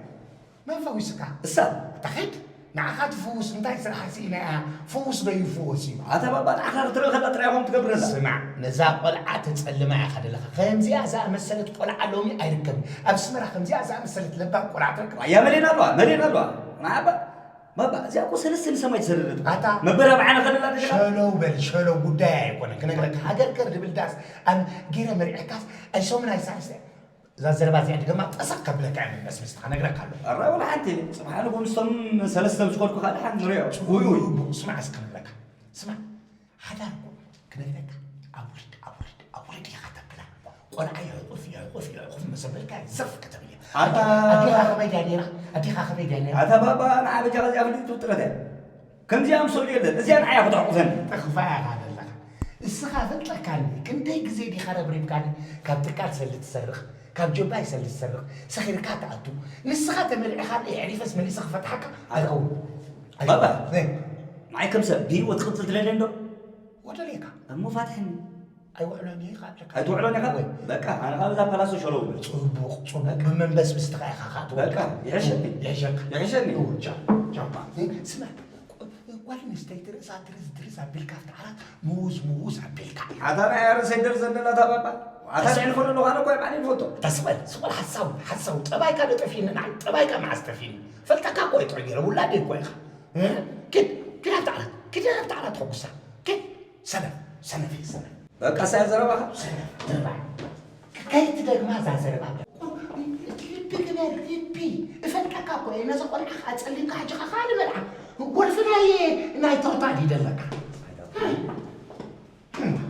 መን ፈዊስካ? እሳ። ኣታ ኺድ፣ ንዓኻ ትፍውስ እንታይ ስራሓ ስኢና እያ? ፍዉስ ዶ ይፍወስ እዩ? ኣታ ባባ፣ ንዓኻ ክትርኢ ከላ ጥራይ ኢኹም ትገብረላ። ስማዕ፣ ነዛ ቆልዓ ተጸልማ ኢኻ ዘለኻ። ከምዚኣ ዝኣመሰለት ቆልዓ ሎሚ ኣይርከብን። ኣብ ኣስመራ ከምዚኣ ዝኣመሰለት ለባም ቆልዓ ትረክብ? ኣያ መሌና ኣለዋ፣ መሌና ኣለዋ። ንዓባ ባባ፣ እዚኣ እኮ ሰለስተ ንሰማይ ዝሰደደት እኮ። ኣታ መበራብዓና ከለላ ደገና። ሸለው በል፣ ሸለው ጉዳይ ኣይኮነን። ክነግረካ፣ ሃገር ከር ድብል ዳስ፣ ኣብ ገይረ መሪዕካስ፣ ኣይሶምን ኣይሳልስተ። እዛ ዘረባ እዚኣ ድገማ ጠሰቕ ከብለካ እየ፣ መበስበስቲ፣ ክነግረካ ኣለኹ። ኣረ፣ ወላ ሓንቲ፣ ጽባሕ ንግሆ ምስቶም ሰለስተ ምስ ከድኩ፣ ካልእ ሓንቲ ንሪኦ። ውይ፣ ውይ። ጽቡቕ፣ ስማዕ እስከ ክነግረካ። ስማዕ፣ ሓዳር እኮ ክነግረካ፣ ኣውርድ፣ ኣውርድ፣ ኣውርድ ኢኻ ተብላ። ቆልዓ ይዕቑፍ፣ ይዕቑፍ፣ ይዕቑፍ መሰበልካ ዘፍ ከተብል እያ። ኣታ ኣዴኻ ከመይ ድያ ነይራ? ኣዴኻ ከመይ ድያ ነይራ? ኣታ ባባ፣ ንዓ በጃኻ እዚኣ ፍልጥ ትውጥረት እያ። ከምዚኣ ኣምሰሉ የለን። እዚኣ ንዓያ ክትዕቑፈኒ። ጥኽፋ ኢኻ ዘለኻ። እስኻ ፈልጠካኒ፣ ክንደይ ግዜ ዲኻ ረብሪብካኒ፣ ካብ ትካል ሰልዲ ትሰርቕ፣ ካብ ጆባይ ሰልዲ ትሰርቕ፣ ሰኺርካ ትኣቱ። ንስኻ ተመርዒኻኒ፣ የዕሪፈስ መሊሰ ክፈትሓካ ኣይኸውን። ባባ፣ እ። ንዓይ ከም ሰብ ብህይወት ክቕጽል ትደልየ እንዶ? ወደልየካ። እሞ ፋትሕኒ። ኣይውዕሎን እየ፣ ይኽኣለካ። ኣይትውዕሎን ኢኻ? ወይ። በቃ፣ ኣነ ካብ እዛ ፓላሶ ሸለው እብል። ጽቡቕ፣ ጽቡቕ። በቃ። ብመንበስብስ ተኻኢኻ፣ ኻኣ ትወድእ። በቃ፣ ይሕሸኒ። ይሕሸካ። ይሕሸኒ። እዎ፣ ቻው፣ ቻው። እ፣ ስማዕ፣ ጓል ኣንስተይቲ ርእሳ ድርዝ፣ ድርዝ ኣቢልካ ኣብቲ ዓራት፣ ምውዝ፣ ምውዝ ኣቢልካ። ኣታ ናይ ርእሰይ ድርዝ እንደላ እታ ባባ። ኣታ ኣስ- ንዕሊ ፈሎ ኣለኹ፣ ኣነ እኮ ባዕለይ ንፈቶ። ተስበል፣ ስበል ሓሳው፣ ሓሳው። ጠባይካ ዶ ጠፊእኒ፣ ንዓይ ጠባይካ መዓስ ጠፊእኒ? ፈልጠካ እኮ እየ ጥዑይ ገይረ፣ ውላደይ እኮ ኢኻ። እ? ኪድ፣ ኪድ ኣብቲ ዓራት፣ ኪድ ኣብቲ ዓራት ተሐጉሳ። ኪድ፣ ሰነፍ፣ ሰነፍ እየ፣ ሰነፍ። በቃ፣ ሳያ ዘረባኻ። ሰነፍ፣ ዘረባ። ከይትደግማ እዛ ዘረባ። ልቢ ግበር፣ ልቢ። እፈልጠካ እኮ እየ፣ ነዛ ቆልዓ ከዓ ጸሊምካ ሕጂ ከዓ ካልእ በልዓ። ወልፊ ናይ፣ ናይ ቶታ ድዩ ደለካ?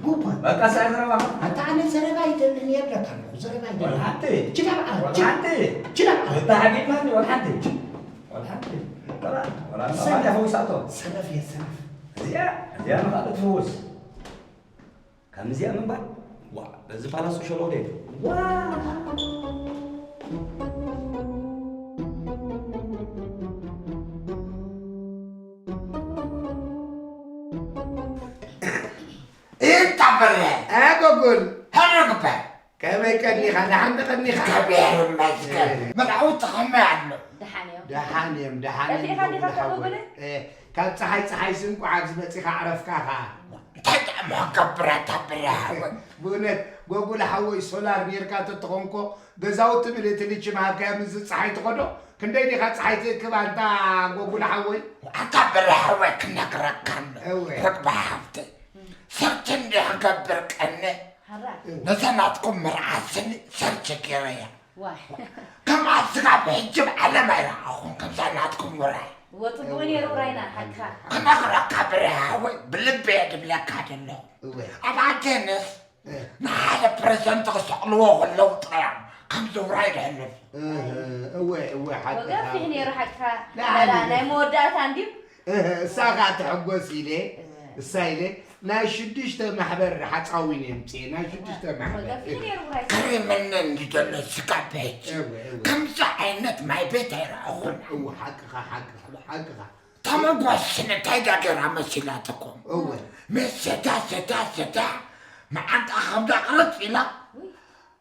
ጉባ። በቃ፣ ሳያ ዘረባኻ። ኣንታ ኣነ ዘረባ ኣይደልን እየ እብለካ ኣለኹ፣ ዘረባ ኣይደልን። ወላ ሓንቲ። ችዳ በዓል፣ ወላ ሓንቲ። ችዳ በዓል። እታ ሓቢብናኒ፣ ወላ ሓንቲ። ወላ ሓንቲ። ወላ፣ ወላ፣ ሰነፍ። ወላ ሓንቲ ፈዊሳቶ። ሰነፍ እየ፣ ሰነፍ። እዚኣ፣ እዚኣ ንኻልእ ትፍውስ። ከምዚኣ ምንባር? ዋ፣ በዚ ፓላሶ ሸሎ ደይ። ዋ! እንታ በለ። እ፣ ጎጉል። ሀረግበ። ከመይ ቀኒኻ? ደሓን ዶ ቀኒኻ? እግዚኣብሔር ይመስገን። እ። መርዓውቲ ከመይ ኣሎ? ደሓን እዮም። ደሓን እዮም፣ ደሓን እዮም፣ ጠፊእኻ ዲኻ ጎጉል ሓወይ። ተጎጉለ? እ፣ ካብ ጸሓይ፣ ጸሓይ ስንቋዕ ኣብዚ መጺኻ ዕረፍካ ኸኣ። እንታይ ደኣ እሞ ክገብር ኣታ ብርሃን? ብእውነት ጎጉል ሓወይ፣ ሶላር ኔርካ ተተኾንኮ፣ ገዛውቲ ምልእቲ ልቺ ምሃብካያ፣ ምስዚ ጸሓይ ትኸዶ? ክንደይ ዲኻ ጸሓይ ትእክብ ኣንታ ጎጉል ሓወይ? ኣታ ብርሃን ሓወይ ክነግረካ ኣሎ። እወ። ርግበ ሓፍተይ፣ ሰርች እንድየ ክገብር ቀነ፣ ሕራይ። ነዛ ናትኩም መርዓ ስኒ ሰርች ገይረያ። ዋይ። ከምኣ ስጋብ ሕጂ ኣብ ዓለም ኣይረኣኹን፣ ከምዛ ናትኩም ውራይ። ወጽቡቕ ነይሩ ብራይና ሓቅኻ። ክነግረካ ብርሃወይ ብልበየ ድብለካ ደለኹ። እወ። ኣብ ኣቴንስ እ። ንሓደ ፕረዘንት ክሰቕልዎ ከለዉ ጥራይ ከም ዝውራይ ድሕልፍ። እህ፣ እወ፣ እወ፣ ሓቅኻ። ወገፊሕ ነይሩ ሓቅኻ። ላዕሊ። ላላ ናይ መወዳእታ እንድዩ። እህ፣ እሳ ኸኣ ትሕጎስ ኢለ፣ እወ። እሳ ኢለ፣ ናይ ሽዱሽተ ማሕበር ሓጻዊን እየ ምጽኤ፣ ናይ ሽዱሽተ ማሕበር። ወገፊሕ ነይሩ ብራይ። ከሪመኒ እንዲ ዘሎ ስጋብ ሕጂ። እወ፣ እወ። ከምዚ ዓይነት ማይ ቤት ኣይረኣኹን። እወ፣ ሓቅኻ፣ ሓቅኻ፣ ሓቅኻ። ተመጓስን እንታይ ዳገራ መሲላትኩም? እወ። መሰታ፣ ሰታ፣ ሰታ፣ መዓንጣ ከብዳ ቅርጽ ኢላ። ውይ።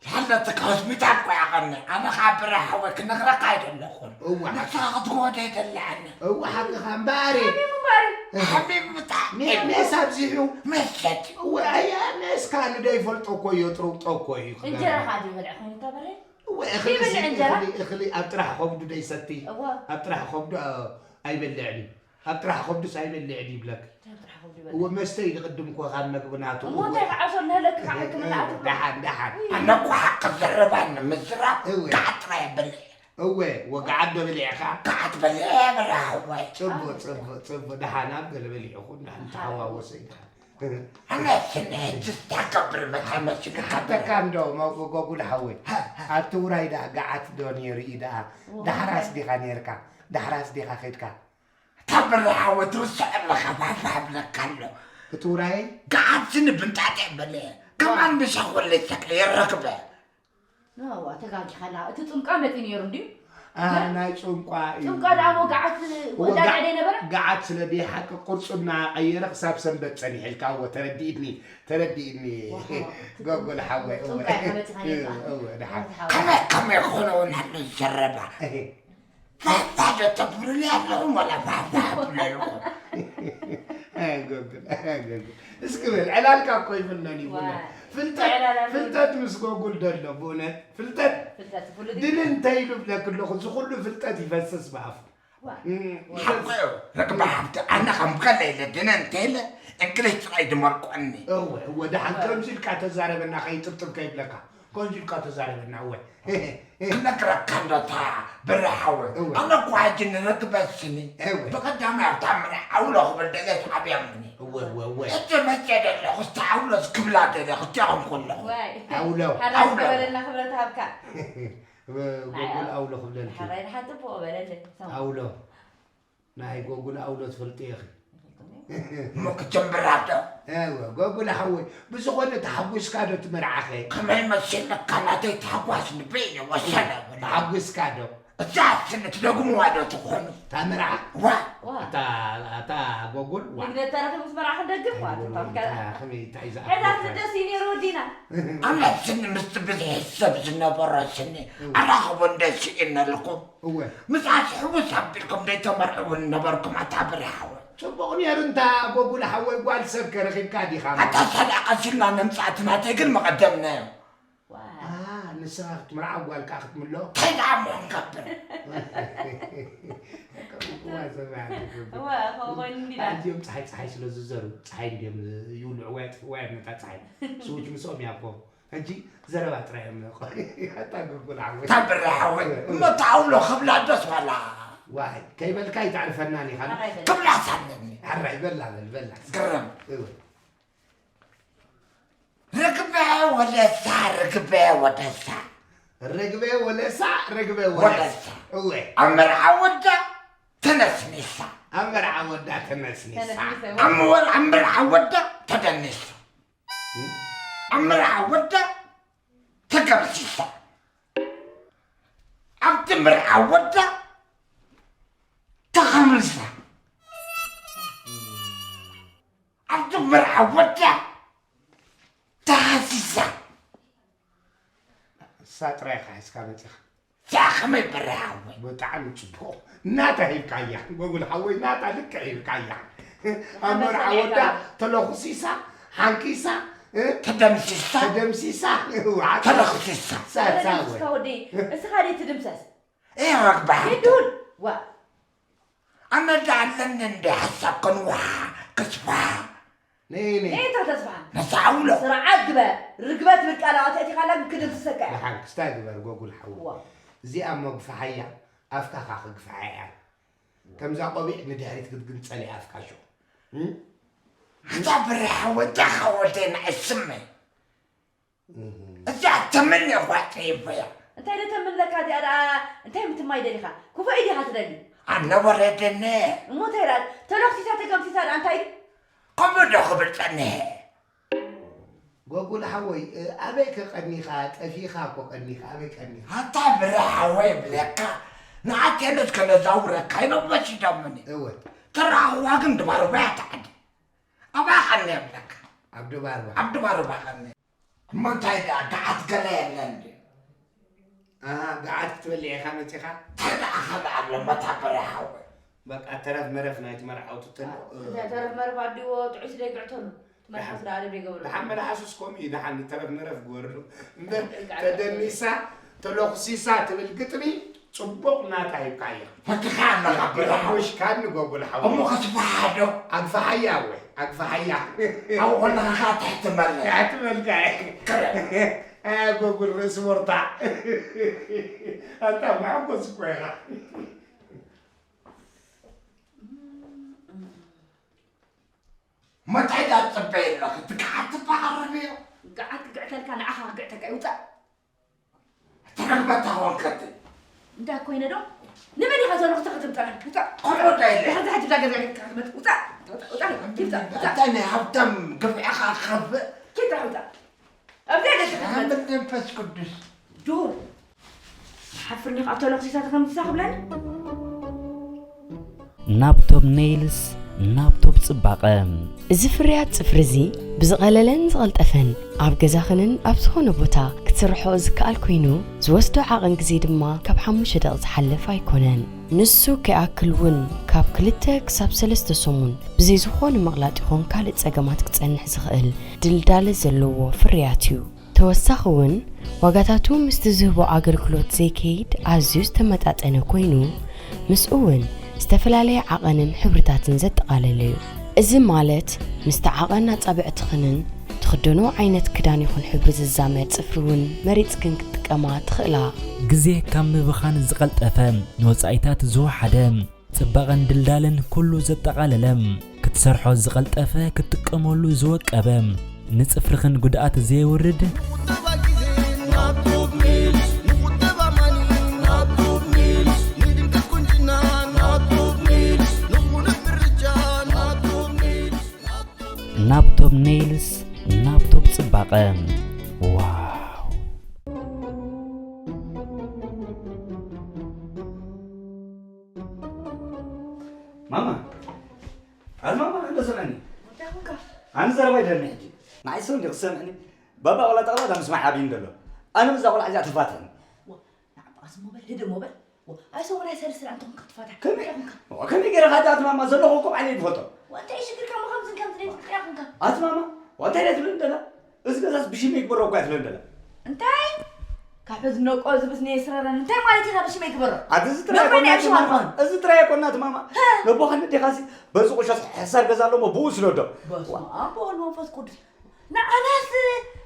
ሃለትካ ሆስፒታል እኮ ያቐኒ። ኣነ ኸዓ ብረ ሓወይ ክነግረካ ኣይደለኹን። እወ፣ ንስኻ ሓቂ። ክትጎደ ኣይደለዓኒ። እወ፣ ሓቅኻ እምበኣር። ሓሚሙ እምበኣር። ሓሚሙ ብጣዕሚ። ሜ-፣ ሜስ ኣብዚሑ። መሰት። እወ፣ ኣያ፣ ሜስ ካሉ ደይፈልጦ እኮ እዮ፣ ጥሩቅጦ እኮ እዩ። እንጀራ ክገርም። ኸዓ ዘይበልዐ ኮይኑ ተበረ? እወ፣ እኽሊ ዘይበልዕ ሲ-፣ እንጀራ? እኽሊ፣ እኽሊ ኣብ ጥራሕ ከብዱ ደይሰቲ። እወ። ኣብ ጥራሕ ከብዱ፣ ኣ፣ ኣይበልዕን እዩ። ኣብ ጥራሕ ከብዱስ ኣይበልዕን ይብለክ። እንታይ ኣብ ጥራሕ ከብዱ እወ፣ ይበልዕ? መስተ እዩ ዝቕድም እኮ ካብ መግቢ ናቱ። እሞ እንታይ ክዓሶ ንህለክ ክዓ ሕክምና ኣትብሎ? ደሓን፣ ደሓን። ውይ። ኣነ እኮ ሓቂ ዝረባኒ ምዝራብ እወ። ገዓት ጥራይ እየ በልዕ። እወ፣ ወገዓት ዶ በሊዕኻ? ገዓት በሊዐ እየ በልዕ ሓወይ። ጽቡቕ፣ ኣዎ። ጽቡቕ፣ ጽቡቕ። ደሓን ኣብ ገለ በሊዕኹም፣ ደሓን ደሓን። ተሓዋወሰ እዩ፣ ደሓን። ኣነ ስነ ሕጂ ዝታገብር መጸ መሲሉ ሓተካ ከብር። እንዶ፣ መ-፣ ጎጉል ሓወይ። ሃ፣ ሃ። ኣብቲ ውራይ ደኣ ገዓት ዶ ነይሩ እዩ ደኣ? እወ። ዳሕራስ ዲኻ ነይርካ? ዳሕራስ ዲኻ ኸድካ? እታ ብሪ ሓወይ ትርስዕ ኣለኻ፣ ባባ እብለካ ኣሎ። እቲ ውራየይ? ገዓት ስኒ ብንጣጢዕ በለ። ከማን ምሻ ኮለይ ሰቅለ የረክበ። እዋ፣ ተጋጊኻላ። እቲ ጹምቃ መጺኡ ነይሩ እንድዩ? አ፣ እ? ናይ ጹምቋ እዩ። ጹምቃ ደኣ እሞ ገዓት እወ፣ ወዳድዕ ገ-፣ ደይነበረ? ገዓት ስለ ደይሓቂ ቅርጹ እናቐየረ ክሳብ ሰንበት ጸኒሕልካ። እወ፣ ተረዲእኒ፣ ተረዲእኒ። ዋው። ጎጎል ሓወይ፣ እወ። ጹምቃ ኢኻ መጺኻ ነይርካ። እወ፣ ደሓን። ሓወይ። ከመይ፣ ከመይ ክኾነ እውን ኣሎ ዘረባ? እሄ። ፋፋ ዶ ተብሉኒ ኣለኹም ዋላ ፋፋ ትብሉ ኣለኹም? ኣይ ጎግል፣ ኣይ ጎግል። እስኪ በል፣ ዕላልካ እኮ ይፍነን እዩ፣ ብእውነት። ዋይ። ፍልጠት፣ ዕላል ኣሎ። ፍልጠት ምስ ጎጉል ደሎ፣ ብእውነት። ፍልጠት ፍልጠት፣ ፍሉጥ እዩ። ድነ እንተ ኢሉ ብለክ ኣለኹ፣ እዚ ኩሉ ፍልጠት ይፈስስ ብኣፉ። ዋይ። እም፣ ዋይ። ሓቆ እዩ፣ ርግቢ ሓብቲ፣ ኣነ ከም ገለ ኢለ ድነ እንተ ኢለ፣ እንግሊዝ ጥራይ ድመርቆኒ። እወ፣ እወ፣ ደሓን ከምዚ ኢልካ ተዛረበና፣ ከይጥብጥብ ከይብለካ። ከምዚ ኢልካ ተዛረበና፣ እወ። ክነግረካ እንዶ እታ ብረ ሓወይ። እወ። ኣነ እኮ ሕጂ ንርግበ ስኒ እወ። ብቐዳማይ ኣብታ ምነ ዓውሎ ክብል ደለ ተዓብያምኒ። እወ፣ እወ፣ እወ። ሕጂ መቼ ደለኹ፣ እስቲ ዓውሎስ ክብላ ደለ ክልቲኦም ከለኹ። ዋይ። ዓውሎ። ሓራይ ዓውሎ። ክበለልና ክብረት ሃብካ። እወ፣ ጎጎል ዓውሎ ክብለልኪ። ሓራይ ድሓን ጽቡቕ በለለይ። ዓውሎ። ናይ ጎጉል ኣውሎ ትፈልጢ ኢኺ። እሞ ክጀምራ ዶ? እወ፣ ጎጉል ሓወይ፣ ብዝኾነ ተሓጒስካ ዶ እቲ መርዓኸ? ከመይ መሲልካ ናተይ ታሕጓስ ልበይ እየ ወሰነ ብሎ። ተሓጒስካ ዶ? እዛ ስኒ ትደግምዋ ዶ ትኾኑ? እታ መርዓ? ዋ! ዋ! እታ፣ እታ ጎጉል? ዋ! ንግደት ተረኺቡ ምስ መርዓ ክንደግም? ዋ! ኣይጎጉል፣ ትባል ከላ። እታ ከመይ፣ እንታይ ዝኣክል ሕዛ እታ ትደስ እዩ ነይሩ ወዲና። ኣነ ስኒ ምስቲ ብዝሒ ሰብ ዝነበሮ ስኒ እወ። ኣራኽቦ እንደ ስኢነልኩም። እወ። ምስ ኣስሕቡ ሳቢልኩም ዘይተመርዕውን ነበርኩም ኣታ ብሪ ሓወይ። ጽቡቕ ነይሩ እንታ ጎጉል ሓወይ ጓል ሰብ ከረኺብካ ዲኻ? ኣታ ሰላቐ ሲልና ነምጻእቲ ናተይ ግን መቐደምናዮ። ዋ። ኣ፣ ንስኻ ክትምርዓ ጓልካ ክትምሎ? እንታይ ደኣ እሞ ክንገብር? እዋ፣ ከምኡ ኮይኑ እንዲና። ኣንቲኦም ጸሓይ፣ ጸሓይ ስለ ዝዘሩ፣ ጸሓይ እንድዮም ይውልዕዋ የጥፍእዋ እዮም ነታ ጸሓይ። ስዊች ምስኦም እያ እኮ። ሕጂ ዘረባ ጥራይ እዮም ነቆ። ኣታ ጎጉል ሓወይ። ኣታ ብሪ ሓወይ። እሞ ተኣውሎ ክብላ ዶስ ዋላ? ዋይ፣ ከይበልካ ኣይተዕርፈናን ኢኻ። ኣራይ በል። ክብላስ ኣለኒ። ኣራይ በላ በል፣ በላ። ግርም። እወ። ርግበ ወለሳ፣ ርግበ ወደሳ። ርግበ ወለሳ፣ ርግበ ወለሳ። ወለሳ። እወ። ኣብ መርዓ ወዳ ተነስኒሳ። ኣብ መርዓ ወዳ ተነስኒሳ። ተነስኒሳ። ኣብ መወል-፣ ኣብ መርዓ ወዳ ተደኒሳ። እም? ኣብ መርዓ ወዳ ተገምሲሳ። ኣብቲ መርዓ ወዳ ተኸምልሳ። ኣብቲ መርዓ ወዳ ተሃሲሳ። እሳ ጥራይ ኢኻ ሒዝካ መጺኻ። እዚኣ ከመይ በርሃ ወይ? ብጣዕሚ ጽቡቕ። ናታ ሂብካያ። ጎጉል ሓወይ፣ ናታ ልክዕ ሂብካያ። ኣብ መርዓ ወዳ ተለኹሲሳ፣ ሓንኪሳ፣ እ? ተደምሲሳ። ተደምሲሳ። ተለኹሲሳ። ሳ-፣ ሳ-፣ ተደምሲሳ ወ-፣ ወዲ። እስኻ ደይ ትድምሰስ? እየ ረግባሕ። ይዱል። ዋ። ኣነ ዳ ኣለኒ እንደ ሓሳብ ከንውሓ፣ ክስፋ። ነይ፣ ነይ። ነይ፣ እንታይ ተስፋ? ነሳ ኣውሎ። ስርዓት ግበር። ርግበት ትብል ቃል ኣእቲኻ ኣላ፣ ግን ክድምስሰካ እያ። ደሓን ክስታይ ግበር፣ ጎጉል ሓወይ። ዋ። እዚኣ መግፋሓያ፣ ኣፍካ ኸኣ ክግፍሓ እያ። ከምዛ ቆቢዕ ንድሕሪት ክትግንጸል እያ ኣፍካሾ። እም? ኣታ ብርሃ ወዳኻ ወደና እስመ። እዛ ተመን እኳ ጠይበያ። እንታይ ዶ ተምንለካ እዚኣ ደኣ? እንታይ ምትማይ ደሊኻ? ክፉእ ኢዲኻ ትደሊ? ኣነ ወረደነ። እሞ እንታይ ደኣ? ተለኽሲሳ ተገምሲሳ ደኣ እንታይ? ከምኡ ዶ ክብል ጸኒሐ? ጎጉል ሓወይ፣ እ፣ ኣበይ ከ ቀኒኻ? ጠፊኻ እኮ ቀኒኻ፣ ኣበይ ቀኒኻ? ኣታ ብረ ሓወይ ብለካ፣ ንኣቴነት ከነዛውረካ ኢሎም ወሲዶምኒ። እወ። ተረኣኽዋ ግን ድባርባ እያ ትዓዲ። ኣብኣ ቀኒ እብለካ። ኣብ ድባርባ? ኣብ ድባርባ ቀኒ። እሞ እንታይ ደኣ፣ ገዓት ገለ የለን ድዩ? ኣሃ፣ ገዓት ክትበልዕ ኢኻ መጺኻ? እንታይ ደኣ፣ ካልእ ኣሎ መታበርያ ሓወይ። በቃ፣ ተረፍ መረፍ ናይቲ መርዓውቲ ተሎ፣ እ፣ እንታይ ተረፍ መረፍ ኣዲዎ፣ ጥዑይ ስደይ ግዕተሉ። ትመርሓስ ደኣ ኣደብ ይገብሩ። ደሓን መልሓሱስ ከምኡ እዩ፣ ደሓን ተረፍ መረፍ ግበርሉ። እምበር፣ ተደኒሳ፣ ተለኹሲሳ ትብል ግጥሚ ጽቡቕ ናታ ሂብካያ። ፈቲኻ ኣለኻ፣ ብርሃን። ሓዊሽካኒ ጎጉል ሓዊ። እሞ ከስፍሓ ዶ? ኣግፍሓያ ወይ፣ ኣግፍሓያ። ኣብኡ ከለኻ ኸኣ ትሕቲ መለ። ትሕቲ መልካ። ክረ። እ፣ ጎጉል ርእሲ ሞርታ። ኣንታ መሐጎስ እኮ ኢኻ። መታይ ደኣ ትጽበይ ኣለኺ? እቲ ገዓት ትበሃል ርብዮ። ገዓት ክግዕተልካ ንዓኻ ክግዕተካ እዩ። ውጻእ። ተረግመታ ኾንከት። እንዳ ኮይነ ዶ? ንመን ኢኻ ዘሎ ክትርግም ጠላም? ውጻእ። ቆልዑ ዶ የለ? ድሕሪ ሕጂ እዛ ገዛ ኢልካ ክትመጽእ። ውጻእ። ውጻእ። ውጻእ። ውጻእ። እንታይ ናይ ሃብታም ግፍዕኻ ክኸፍእ? ኪድ ጥራሕ ውጻእ። ኣብዚ ኣይደልካ ክትመጽእ። ኣንተ መንፈስ ቅዱስ። ዱር። ሓፍርኒ ካብ ተለኽሲሳ ተኸምሲሳ ክብለኒ? ናብ ቶብ ኔይልስ፣ ናብ ቶብ ጽባቐ። እዚ ፍርያት ጽፍሪ እዚ ብዝቐለለን ዝቐልጠፈን ኣብ ገዛኽንን ኣብ ዝኾነ ቦታ ክትሰርሖ ዝከኣል ኮይኑ፣ ዝወስዶ ዓቐን ግዜ ድማ ካብ ሓሙሽተ ደቒቕ ዝሓልፍ ኣይኮነን። ንሱ ከይኣክል እውን ካብ ክልተ ክሳብ ሰለስተ ሰሙን ብዘይ ዝኾነ ምቕላጥ ይኹን ካልእ ጸገማት ክጸንሕ ዝኽእል ድልዳለ ዘለዎ ፍርያት እዩ። ተወሳኺ እውን ዋጋታቱ ምስቲ ዝህቦ ኣገልግሎት ዘይከይድ ኣዝዩ ዝተመጣጠነ ኮይኑ፣ ምስኡ እውን ዝተፈላለየ ዓቐንን ሕብርታትን ዘጠቓለለ እዩ። እዚ ማለት ምስቲ ዓቐን ኣጻብዕትኽንን ትኽደንኦ ዓይነት ክዳን ይኹን ሕብሪ ዝዛመድ ጽፍሪ እውን መሪጽክን ክትጥቀማ ትኽእላ። ግዜ ካብ ምብኻን ዝቐልጠፈ፣ ንወጻኢታት ዝወሓደ፣ ጽባቐን ድልዳለን ኩሉ ዘጠቓለለ፣ ክትሰርሖ ዝቐልጠፈ፣ ክትጥቀመሉ ዝወቀበ፣ ንጽፍርኽን ጉድኣት ዘየውርድ። ንቑጠባ ግዜ ናብ ቶብ ኔልስ፣ ንቑጠባ ማኒ ናብ ቶብ ኔልስ፣ ንድምቀት ቁንጅና ናብ ቶብ ኔልስ፣ ንቑኑዕ ምርጫ ናብ ቶብ ኔልስ፣ ናብ ቶብ ናብ ቶብ ኔልስ፣ ናብ ቶብ ጽባቐ። ዋው! ማማ፣ ኣረ ማማ፣ እንዶ ስምዕኒ። እንታይ ኮንካ? ኣነ ዘረባ ይደኒ ሕጂ። ንዓይ ሰብ እንዲ ክሰምዕኒ። ባባ ቆላ ጠቕላላ ምስማዕ ኣብይኒ ዘሎ። ኣነ ምስዛ ቆልዓ እዚኣ ተፋትሕኒ። ዋ፣ ንዓባ ዝሞ በል፣ ህድእ እሞ በል። ዋ፣ ኣይ ሰው ናይ ሰልስላ እንተኾንካ ትፋታሕ። ከመይ? እንታይ ኮንካ? ዋ፣ ከመይ ገይረ ካታ ኣቲ ማማ ዘለኹ እኮ ባዕለይ ዝፈልጦ። ዋ፣ እንታይ ሽግርካ እሞ ከምዝን ከምዝን ጥራሕ ኮንካ? ኣቲ ማማ፣ ዋ፣ እንታይ ደኣ ትብለኒ ደላ? እዚ ገዛስ ብሽመይ ይግበሮ እኮ እያ ትብለኒ ደላ። እንታይ? ካብ ሕዚ ነቆ ዝብስ ነየስረረን። እንታይ ማለት ኢኻ ብሽመይ ግበሮ? ኣቲ እዚ ጥራይ ነቆ ናይ ኣይኮናት ሽማ ማማ። ዝኾን? እዚ ጥራይ ኣይኮናት ማማ። ሀ። ነቦኻ ነዴኻሲ በዚ ቁሸት ሕሳር ገዛ ኣለዎ ብኡ ስለ ዶ? በስመ ኣብ ወወልድ ወመንፈስ ቅዱስ። ንዓናስ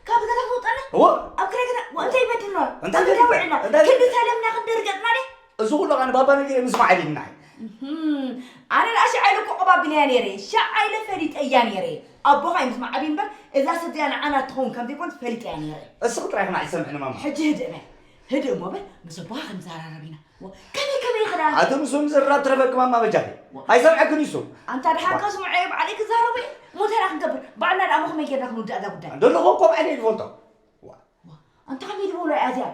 ካብ ገዛ ተውጠና? እወ። ኣብ ክራይ ገዛ፣ ዋ፣ እንታይ ይበድል ነው? እንታይ ኣብ ገዛ ይበድል? ውዒልና። እንታይ ክንዲ ይበድል? ሰለምና ክንዲ ርገጥና ደ? እዚ ኩሉ ኸኣ ንባባ ነጊረ ምስማዕ ኢልና። እህም። ኣነ ደኣ ሻዕ ኢለ እኮ ቀባቢለያ ነይረ። ሻዕ ኢለ ፈሊጠያ ነይረ። ኣቦኻ እዩ ምስማዕ ኣብይ እምበር፣ እዛ ሰብ እዚኣ ንዓና ትኸውን ከም ዘይኮነት ፈሊጠያ ነይረ። እስኺ ጥራይ ኸኣ ኣይሰምዕን ማማ። ሕጂ ህድእ በል። ህድእ እሞ በል፣ ምስ ኣቦኻ ክንዘራረብ ኢና። ዋ፣ ከመይ ከመይ ይኽዳ? ኣቲ ምስኡ ምዝርራብ ትረፈኪ ማማ በጃኺ። ዋ። ኣይሰምዐክን እዩ እሱ። ኣንታ ደሓን ዋ። ከስምዖ እየ ባዕለይ ክዛረቦ እየ። እሞ እንታይ ደኣ ክንገብር? ባዕልና ደኣ እሞ ከመይ ጌርና ክንውድኣ እዛ ጉዳይ? ደለኹ እኮ ባዕለይ እየ ዝፈልጦ። ዋ። ዋ። ኣንታ ከመይ ዝበሎ እያ እዚኣ?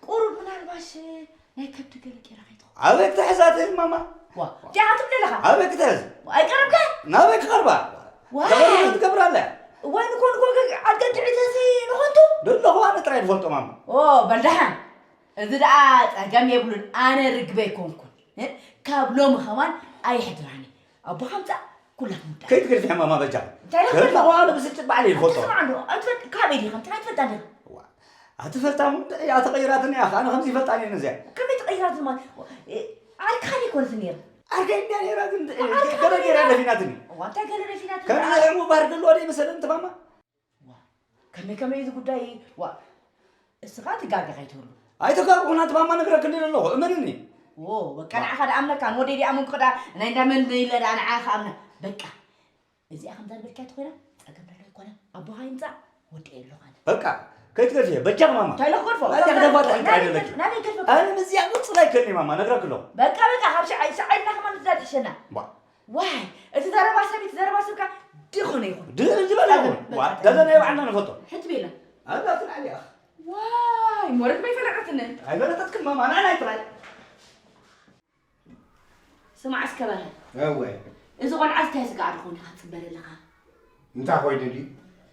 ቁሩብ ምናልባሽ ናይ ከብዲ ገለ ጌራ ከይትኸውን? ኣበይ ክትሕዛ ትህብ ማማ? ዋ። ዲኻ ትብል ኣለኻ? ኣበይ ክትሕዝ? ዋ፣ ኣይቀረብካ? ናበይ ክቐርባ? ዋይ። ተቐርባ ትገብራ ኣላ። እዋይ፣ ንኮን ኮ ኣገግዒተሲ ንኾንቱ? ደለኹ ኣነ ጥራይ ዝፈልጦ ማማ። ኦ፣ በል ደሓን። እዚ ደኣ ጸገም የብሉን፣ ኣነ ርግበ ኣይኮንኩን። እ? ካብ ሎሚ ከማን ኣይሕድራኒ። ኣቦኻ ምጻእ፣ ኩላ ክንውዳእ። ከይትገድፊ ማማ በጃ። እንታይ ደኣ ደለኹ ኣነ ብስጭት ባዕለይ ይፈልጦ። ትስማዕ እንዶ፣ ኣይትፈልጥ፣ ካበይ ዲኻ? እንታይ ኣይትፈልጣ ዲኻ? ዋ፣ ኣቲ ፈልጣ ሞ፣ እንታይ እያ ተቐይራትኒ እያ፣ ኣነ ከምዚ ይፈልጣ እየ ነዚኣ። ከመይ ተቐይራትኒ ማለት? እ፣ ዓርክኻ ዶ ኣይኮነትን ነይራ? ዓርከይ እንድያ ነይራ፣ ግን ዓርክኻ ገለ ዶ ገይራ ነይራ? ደፊናትኒ። እዋ፣ እንታይ ገለ ደፊናትኒ? ከምዚ ደኣ? ዕሙር ባህሪ ዘለዎ ዶ ይመሰለኒ እቲ ማማ? ዋ፣ ከመይ ከመይ እዚ ጉዳይ? ዋ፣ እስኻ ትጋገ ከይትህሉ። ኣይተጋግኹን ኣቲ ማማ፣ ነግረክኒ ኣለኹ፣ እመንኒ። ዎ፣ በቃ ንዓኻ ደኣ ኣምነካ፣ ንወደይ ደኣ ኣመንኩ ደኣ፣ ናይ እንዳመን ኢለ ደኣ ንዓኻ ኣምነ። በቃ፣ እዚኣ ከምዛ ዝበልካያ ተኾይና፣ ጸገም ደሎ ኣይኮነን። ኣቦኻ ይምጻእ፣ ወዲ የለኻን። በቃ፣ ከይትገድፍዮ፣ በጃኺ ማማ። እንታይ ኢለ ክገድፎ? ናበይ በቃ፣ ክገድፋ? ናበይ ኣይደለኪ። ናበይ ክገድፎ? ኣነ ምስዚኣ ቅጽል ኣይከኒ ማማ፣ ነግራኪ ኣለኹ። በቃ፣ በቃ፣ ካብ ሸዓይ፣ ሸዓይ ኢልና ከማን ትዳድ ትሸና። ባ። ዋይ፣ እቲ ዘረባ ሰብ፣ እቲ ዘረባ ሰብካ ድኾነ ይኹን። ድ-፣ ዝበለ ይኹን። ጸገም፣ ዋ፣ በቃ፣ ገለ ናይ ባዕልና ንፈልጦ። ሕጂ ቤላ። ኣላ ትልዓል ኢኻ። ዋይ፣ ሞረድ መይፈለጠትኒ። ኣይፈለጠትክን ማማ፣ ንዓና ኣይትልዓል። ስማዕ እስከ በለ። እወ። እዚ ቆልዓ እንታይ ስጋዕ ድኾን ኢኻ ትጽበ ዘለኻ? እንታይ ኮይኑ ድዩ?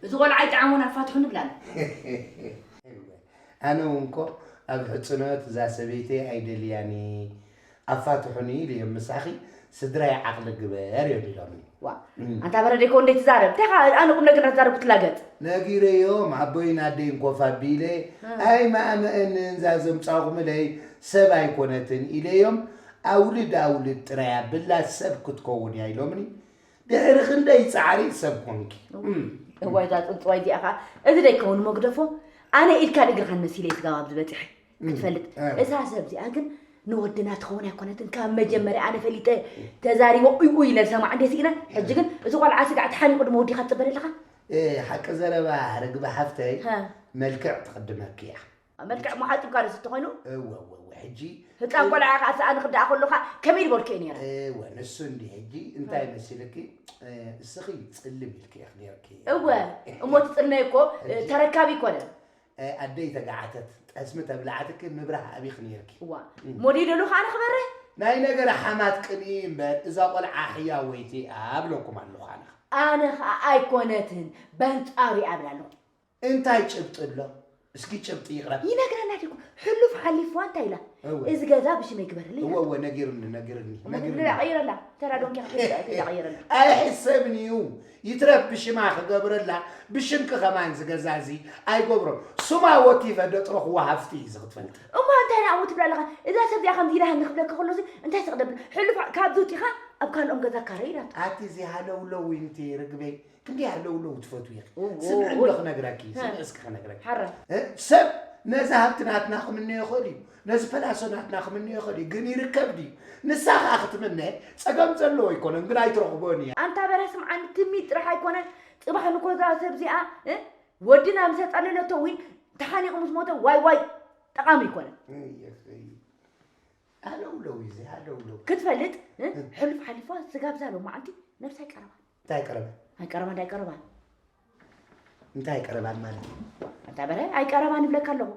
እዚ ቆልዓ ኣይጠዓሞን ኣፋትሑኒ ብላኒ። ኣነ እውን እኮ ኣብ ሕጽኖት እዛ ሰበይተይ ኣይደልያን ኣፋትሑኒ ኢለዮም ምሳኺ ስድራይ ዓቕሊ ግበር እዮም ኢሎምኒ። ዋ፣ እም። ኣንታ በረደ እኮ እንዴት ትዛረብ? እንታይ ኻ-፣ ኣነ ቁም ነገር እናተዛረብኩ ትላገጽ? ነጊረዮም ኣቦይን ኣደይን ኮፍ ኣቢለ እ። ኣይማእመአንን እዛ ዘምጻኹምለይ ሰብ ኣይኮነትን ኢለዮም ኣውልድ ኣውልድ ጥራይ ኣብላ ሰብ ክትከውን እያ ኢሎምኒ። ድሕሪ ክንደይ ጻዕሪ ሰብ ኮንኪ። እም። እዋይ፣ እዛ ጽንጽዋይ እዚኣ ኸኣ፣ እዚ ደይከውን መግደፎ፣ ኣነ ኢድካን እግርኻን መሲለ እዩ ስጋብ ኣብዚ በጺሐ። እም። ክትፈልጥ፣ እ። እዛ ሰብ እዚኣ ግን ንወድና ትኸውን ኣይኮነትን። ካብ መጀመርያ ኣነ ፈሊጠ፣ ተዛሪቦ፣ ኡይ ኡይ ኢለ ዝሰማዕ እንደ ስኢነ፣ ሕጂ ግን እዚ ቆልዓ ስጋዕ ተሓኒቑ ድማ ወዲኻ ትጽበ ኣለኻ? እ፣ ሓቂ ዘረባ ርግቢ ሓፍተይ፣ ሃ። መልክዕ ትቕድመኪ እያ። መልክዕ እሞ ሓጺብካ ዶ ዝስተ ኮይኑ? እወ፣ እወ፣ እወ፣ ሕጂ ህጻን ቆልዓ ከኣ ሰኣን ክደኣ ከለኻ ከመይ ዝበልኩ እየ ነይረ? እወ፣ ንሱ እንዲ ሕጂ እንታይ እ። መሲልኪ? እ፣ እስኺ ጽልም ኢልኪ ኢኺ ነይርኪ። እወ፣ እሞ እቲ ጽልመይ እኮ፣ እ፣ ሕጂ ተረካቢ ኣይኮነን። እ፣ ኣደይ ተጋዓተት፣ ጠስሚ ተብላዕትኪ ምብራህ ኣቢኺ ነይርኪ። እዋ፣ እም። ሞዴለሉ ከኣ ንኽበርህ? ናይ ነገር ሓማት ቅንኢ እምበር፣ እዛ ቆልዓ ሕያወይቲ እያ እብለኩም ኣለኹ ኣነ። ኣነ ኸኣ ኣይኮነትን፣ በንጻሩ እያ እብላ ኣለኹ። እንታይ ጭብጢ ኣሎ? እስኪ ጭብጢ ይቕረብ። ይነግረና ዲኹ? ሕሉፍ ሓሊፍዋ እንታይ ኢላ? እወ። እዚ ገዛ ብሽመይ ግበርለይ እወ፣ ኢላቶ። እወ፣ ነጊሩኒ፣ ነጊሩኒ፣ እሞ ነጊሩኒ። ትብለላ ቀይረላ። ተራ ዶንኪ ከፊት ቀይረላ። ኣይሕሰብን እዩ። ይትረፍ ብሽማ ክገብረላ፣ ብሽምኪ ከማን ዝገዛ እዚ ኣይገብሮን። ስማ ወቲፈ ደጥረኽዎ ሃፍቲ እዩ እዚ ክትፈልጢ። እሞ እንታይ ናብኡ ትብላ ኣለኻ? እዛ ሰብ እዚኣ ከምዚ ኢላ ንክብለካ ከሎ እዚ እንታይ ስቕ ደብል? ሕሉፍ ካብዚ ውጢኻ ኣብ ካልኦም ገዛ ካረ ኢላቶ። ኣቲ እዚ ሃለውለው ኢንቲ ርግበይ። ክንደይ ኣለውለው ትፈትዊ ኢኺ። እዎ፣ ስምዒ እዎ። እንዶ ክነግረኪ፣ ሀ። ስምዒ እስኪ ክነግረኪ። ሓረ። እ፣ ሰብ ነዚ ሃብቲ ናትና ክምነዮ ይኽእል እዩ፣ ነዚ ፐላሶ ናትና ክምነዮ ይኽእል እዩ፣ ግን ይርከብ ድዩ? ንሳ ኸኣ ክትምነ ጸገም ዘለዎ ኣይኮነን፣ ግን ኣይትረኽቦን እያ። ኣንታ በረ ስምዓኒ፣ ትምኒት ጥራሕ ኣይኮነን፣ ጽባሕ ንጎ እዛ ሰብ እዚኣ፣ እ፣ ወድና ምስ ኣጸለለቶ እውን ተሓኒቑ ምስ ሞተ ዋይ ዋይ ጠቓሚ ኣይኮነን። እይ፣ እይ። ኣለውለው እዩ፣ እዚ ኣለውለው። ክትፈልጥ፣ እ፣ እ። ሕሉፍ ሓሊፋ ስጋብ እዛ ሎማዓንቲ ነብሳ ኣይቀረባን። እንታይ ቀረባ? ኣይቀረባን፣ እንዳይቀረባን። እንታይ ቀረባን ማለት እዩ? ኣንታ በረ፣ ኣይቀረባን ይብለካ ኣለኹ።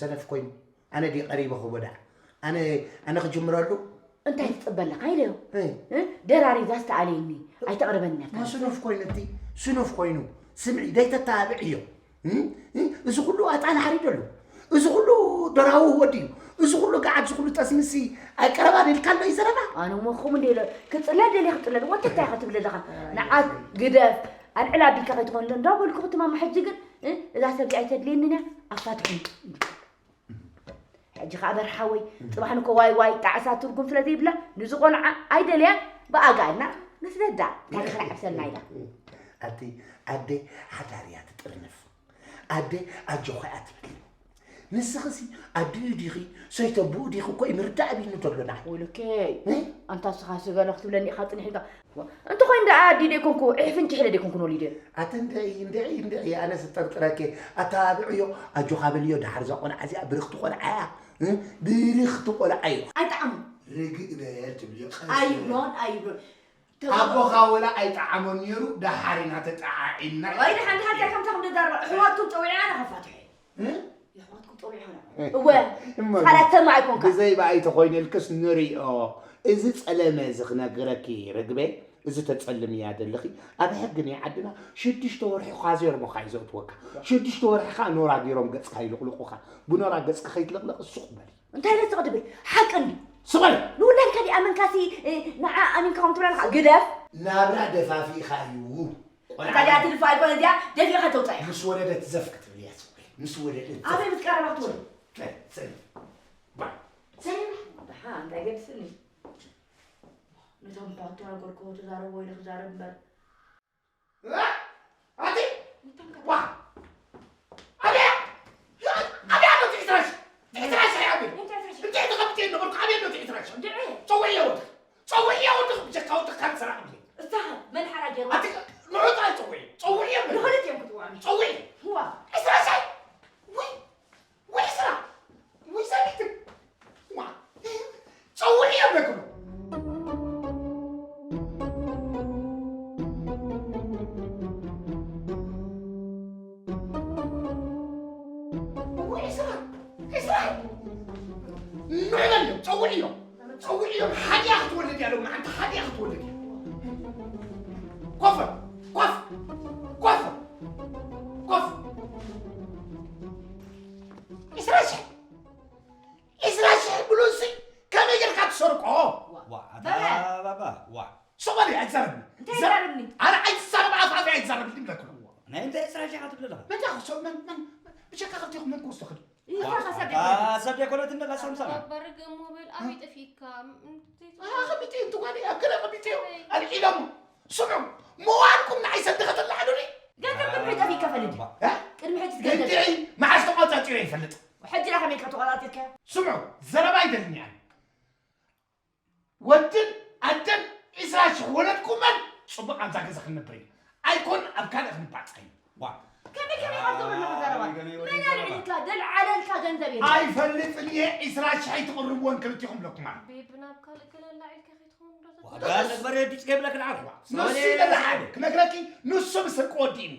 ሰነፍ ኮይኑ፣ ኣነ ድየ ቀሪበ ክቦ ደኣ? ኣነ፣ ኣነ ክጅምረሉ? እንታይ ትጽበ ኣለኻ ኢለዮ። እ። እ? ደራሪዛ ዝተኣለየኒ፣ ኣይተቕርበኒ ነታ። ማ ስኑፍ ኮይኑ እቲ፣ ስኑፍ ኮይኑ፣ ስምዒ፣ ደይተተባብዕዮ። እ? እ? እዚ ኩሉ ኣጣል ሓሪዱ ኣሎ። እዚ ኩሉ ደራዊ ወዲ እዩ። እዚ ኩሉ ገዓት፣ እዚ ኩሉ ጠስምሲ ኣይቀረባን ኢልካ ኣሎ እዩ ዘረባ። ኣነ እሞ ከምኡ እንደ ኢለ ክጽለል ደልየ ክጽለል፣ ወተት እንታይ ኢኻ ትብል ኣለኻ? ንዓት ግደፍ፣ ኣልዕል ኣቢልካ ከይትኾን ዶ እንዳበልኩ ክትማማ፣ ሕጂ ግን፣ እ? እዛ ሰብ እዚኣ ኣይተድልየንን እያ፣ ኣፋትሑኒ። ሕጂ ኸኣ በርሓወይ፣ ጽባሕ ንኮ ዋይ ዋይ ጣዕሳ ትርጉም ስለ ዘይብላ፣ ንዚ ቆልዓ ኣይደልያን፣ ብኣጋ ኢልና ንስደዳ፣ ታሪኽና ዓብሰልና ኢላ። ኣቲ ኣደ ሓዳር እያ ትጥርንፍ። ኣደ ኣጆኻ እያ ትብል። ንስኽሲ ኣዲኡ ዲኺ፣ ሰይተ ኣቦኡ ዲኺ እኮ እዩ ምርዳእ ኣቢሉ ዘሎ ንዓይ። ወይለከይ፣ እ? ኣንታ ንስኻ ስገለ ክትብለኒ ኢኻ ጽኒሕ ኢልካ። እንተኾይኑ ደኣ ኣዲኡ ደይኮንኩ፣ ዒሕ ፍንጭሕ ኢለ ደይኮንኩ ንወሊደ። ኣቲ እንድዒ፣ እንድዒ፣ እንድዒ፣ ኣነ ዝጠርጥረኪ፣ ኣተባብዕዮ፣ ኣጆኻ በልዮ፣ ደሓር እዛ ቆልዓ እዚኣ ብርኽቲ ቆልዓ እያ። እ? ብርኽቲ ቆልዓ እዩ። ኣይጠዓሞን። ርግእ በል ትብልዮ፣ ቀስ በል። ኣይብሎን፣ ኣይብሎን። ኣቦኻ ወላ ኣይጠዓሞን ነይሩ፣ ደሓር ኢና ተጠዓዒምና። ወይ ደሓን፣ ደሓን፣ እንታይ ከምታ ከም ደዛረባ፣ ኣሕዋትኩም ጸዊዐ ኣነ ከፋትሐ። እ? የሕዋትኩም ጸዊዐ ኣነ። እወ፣ እሞ ካልኣት ሰማዕ ኣይኮንካ። ብዘይ ብኣይ ተኾይነልክስ ንሪኦ። እዚ ጸለመ እዚ ክነግረኪ ርግበይ፣ እዚ ተጸልምያ ደለኺ፣ ኣብ ሕጊ ናይ ዓድና ሽዱሽተ ወርሒ ኳዜርሞኻ እዩ ዘእትወካ። ሽዱሽተ ወርሒ ኸኣ ኖራ ገይሮም ገጽካ ይልቕልቑኻ። ብኖራ ገጽኪ ከይትልቕለቕ ሱቕ በሊ። እንታይ ኢለ ስቕ ድብል? ሓቂ እንድዩ። ስቕ በሊ። ንውላድካ ዲኣ ኣመንካሲ፣ እ፣ ንዓ ኣሚንካ ከም ትብላ ኣለኻ። ግደፍ። ናብራ ደፋፊእኻ እዩ። ቆልዓ እንታይ ድኣ ትልፋ ኣይኮነ እዚኣ ደፊእኻ ተውጻእ ኢኻ። ምስ ወለደት ዘፍ ክትብል እያ፣ ስቕ በሊ። ምስ ወለደት ዘፍ። ኣበይ ምስ ቀረባ ክትወልድ? ሰ-፣ ሰ-፣ ባ። ሰሪና። ደሓ፣ እንታይ ገድስኒ? ነቶም እኳ እተናገርክዎ ተዛረቦ ኢለ ክዛረብ እምበር። እ? ኣቲ? ዋ! ኣበያ? ኣበያ ኣሎ ትሕቲ ራሽ? ትሕቲ ራሽ ኣይ ኣበይ? እንታይ ትሕቲ ራሽ? እንታይ ተቐምጥየ ነበርኩ? ኣበይ ኣሎ ትሕቲ ራሽ? ኮፍ በል፣ ኮፍ፣ ኮፍ፣ ኮፍ። ዒስራ ሽሕ፣ ዒስራ ሽሕ ብሉሲ ከመይ ጌርካ ትሰርቆ? ዋ፣ ኣታ በለ። ባባ፣ ዋ። ሶማሊ ኣይትዛረብኒ። እንታይ ዘ-፣ ይዛረብኒ? ኣነ ኣይትዛረብ፣ ኣፍ ኣፍ ኣይትዛረብኒ ይብለኩም። ናይ እንታይ ዒስራ ሽሕ ትብለለኻ? መን ዳኹ ሰው፣ መን፣ መን፣ ብጀካ ከብቲኹም መን ክወስዶ ክድ? ይዛ ከሰብ ኣታ ይኮነ። ሰብ ዘይኮነት እንደ ላሳምሳና። በርግ ሞባይል ኣበይ ጠፊእካ? ም-፣ ም-፣ ኣኸቢጥ እዩ፣ እንትጓኒ ኣብ ገለ ኣኸቢጥ እዩ። ኣልዒሎም። ስምዑ፣ መዋልኩም ንዓይ ሰዲ ከተላዕሉኒ። ገንዘብ ቅድሚ ሕጂ ጠፊእካ ፈልጥ። እ? ቅድሚ ሕጂ ገንዘብ። እንድዒ፣ መዓስ ተቋጻጺሩ ይፈልጥ። ሕጂ ዳ ከመይ ኢልካ ተቋጻጺርካ? ስምዑ፣ ዘረባ ኣይደልን እየ። ወድን ኣደን ዒስራ ሽሕ ወለድኩመን ጽቡቕ ኣብዛ ገዛ ክንነብር ኢና። ኣይኮን ኣብ ካልእ ክንባጻ ኢና። ዋ። ከመይ ከመይ ኢኻ ትገብር ኣለኻ ዘረባ? ከመይ ከመይ መን ዘረባ? ኣልዒልካ? ደልዓለልካ ገንዘብ የለን። ኣይፈልጥን እየ፣ ዒስራ ሽሕ ኣይትቕርብዎን ክልቲኹም ኣለኩም ማለት። ቤብ ናብ ካልእ ገለ ኣላዒልካ ከይትኸውን ዶ ዋጋ ተትብለስ? ነግበረ ዲጽ ገብለክ ንዓኹ። ንሱ ይበልዓ፣ ክነግረኪ፣ ንሱ ብስርቂ ወዲእኒ።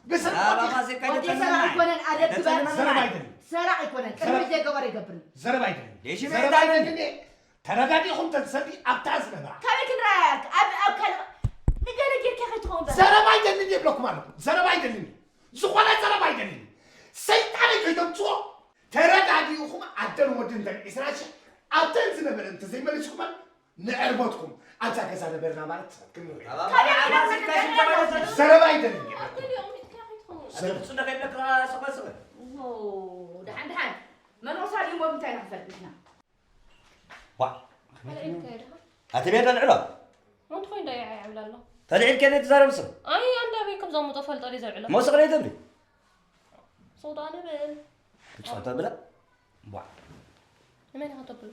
ብስርቂ ላባ ወዲእኒ። ማዘካ ወዲ ይደጸልና። ሰራቂ ኣይኮነን፣ ኣደብ ግበር። ዘረባ ኣይደልን። ሰራቂ ኣይኮነን፣ ቅድሚ ዘረባ ዘይገበረ ይገብር። ዘረባ ኣይደልን። ደሽ ዘረባ ቤት ኣይደልን። ተረዳዲኹም ተትሰዲ ኣብታ ዝነበራ። ካበይ ክንረኣያ? ኣብ፣ ኣብ ካልእ ንገለ ጌርካ ከይትኸውን በል። ዘረባ ኣይደልን እየ ብለኩም ኣለኹ። ዘረባ ኣይደልን እየ። ዝኾነ ዘረባ ኣይደልን እየ። ሰይጣን ከይተምፅዎ ተረዳዲኹም ኣደን ወድን ተን ዒስራ ሽሕ ኣብተን ዝነበረ እንተዘይመሊስኩመን ንዕርበትኩም ኣብዛ ገዛ ነበርና ማለት ክንርኢ። ካበይ ክነምፅእ ንደሊ ኣለና? ዘረባ ኣይደልን እየ ብለኩም። ኣትልኦም ኢልካ ከይትኸውን። ዘረባ። ኣቲ ብፅነ ከይብለካ ሰቐ ሰቐ። ኦ፣ ደሓን ደሓን። መነኮሳት እዮም እንታይ ኢና ክንፈልጥ ንሕና? ዋ። ኣልዒልካዮ ዲኻ? ኣቲ ቤት ኣልዕሎ። ኣንቲ ኮይን ዳይ ዓይ ዓብላ ኣሎ? ተልዒልከ ዘይትዛረብ ሰብ? ኣይ፣ ኣንዳ ቤት ከም ዘሙጦ ፈልጦ ደይ ዘልዕሎ? ሞስቕ ደይ ትብሊ? ሶዳ ንብል። ትጻወት ብላ? ቧ። ንመን ኢኻ ተብሎ?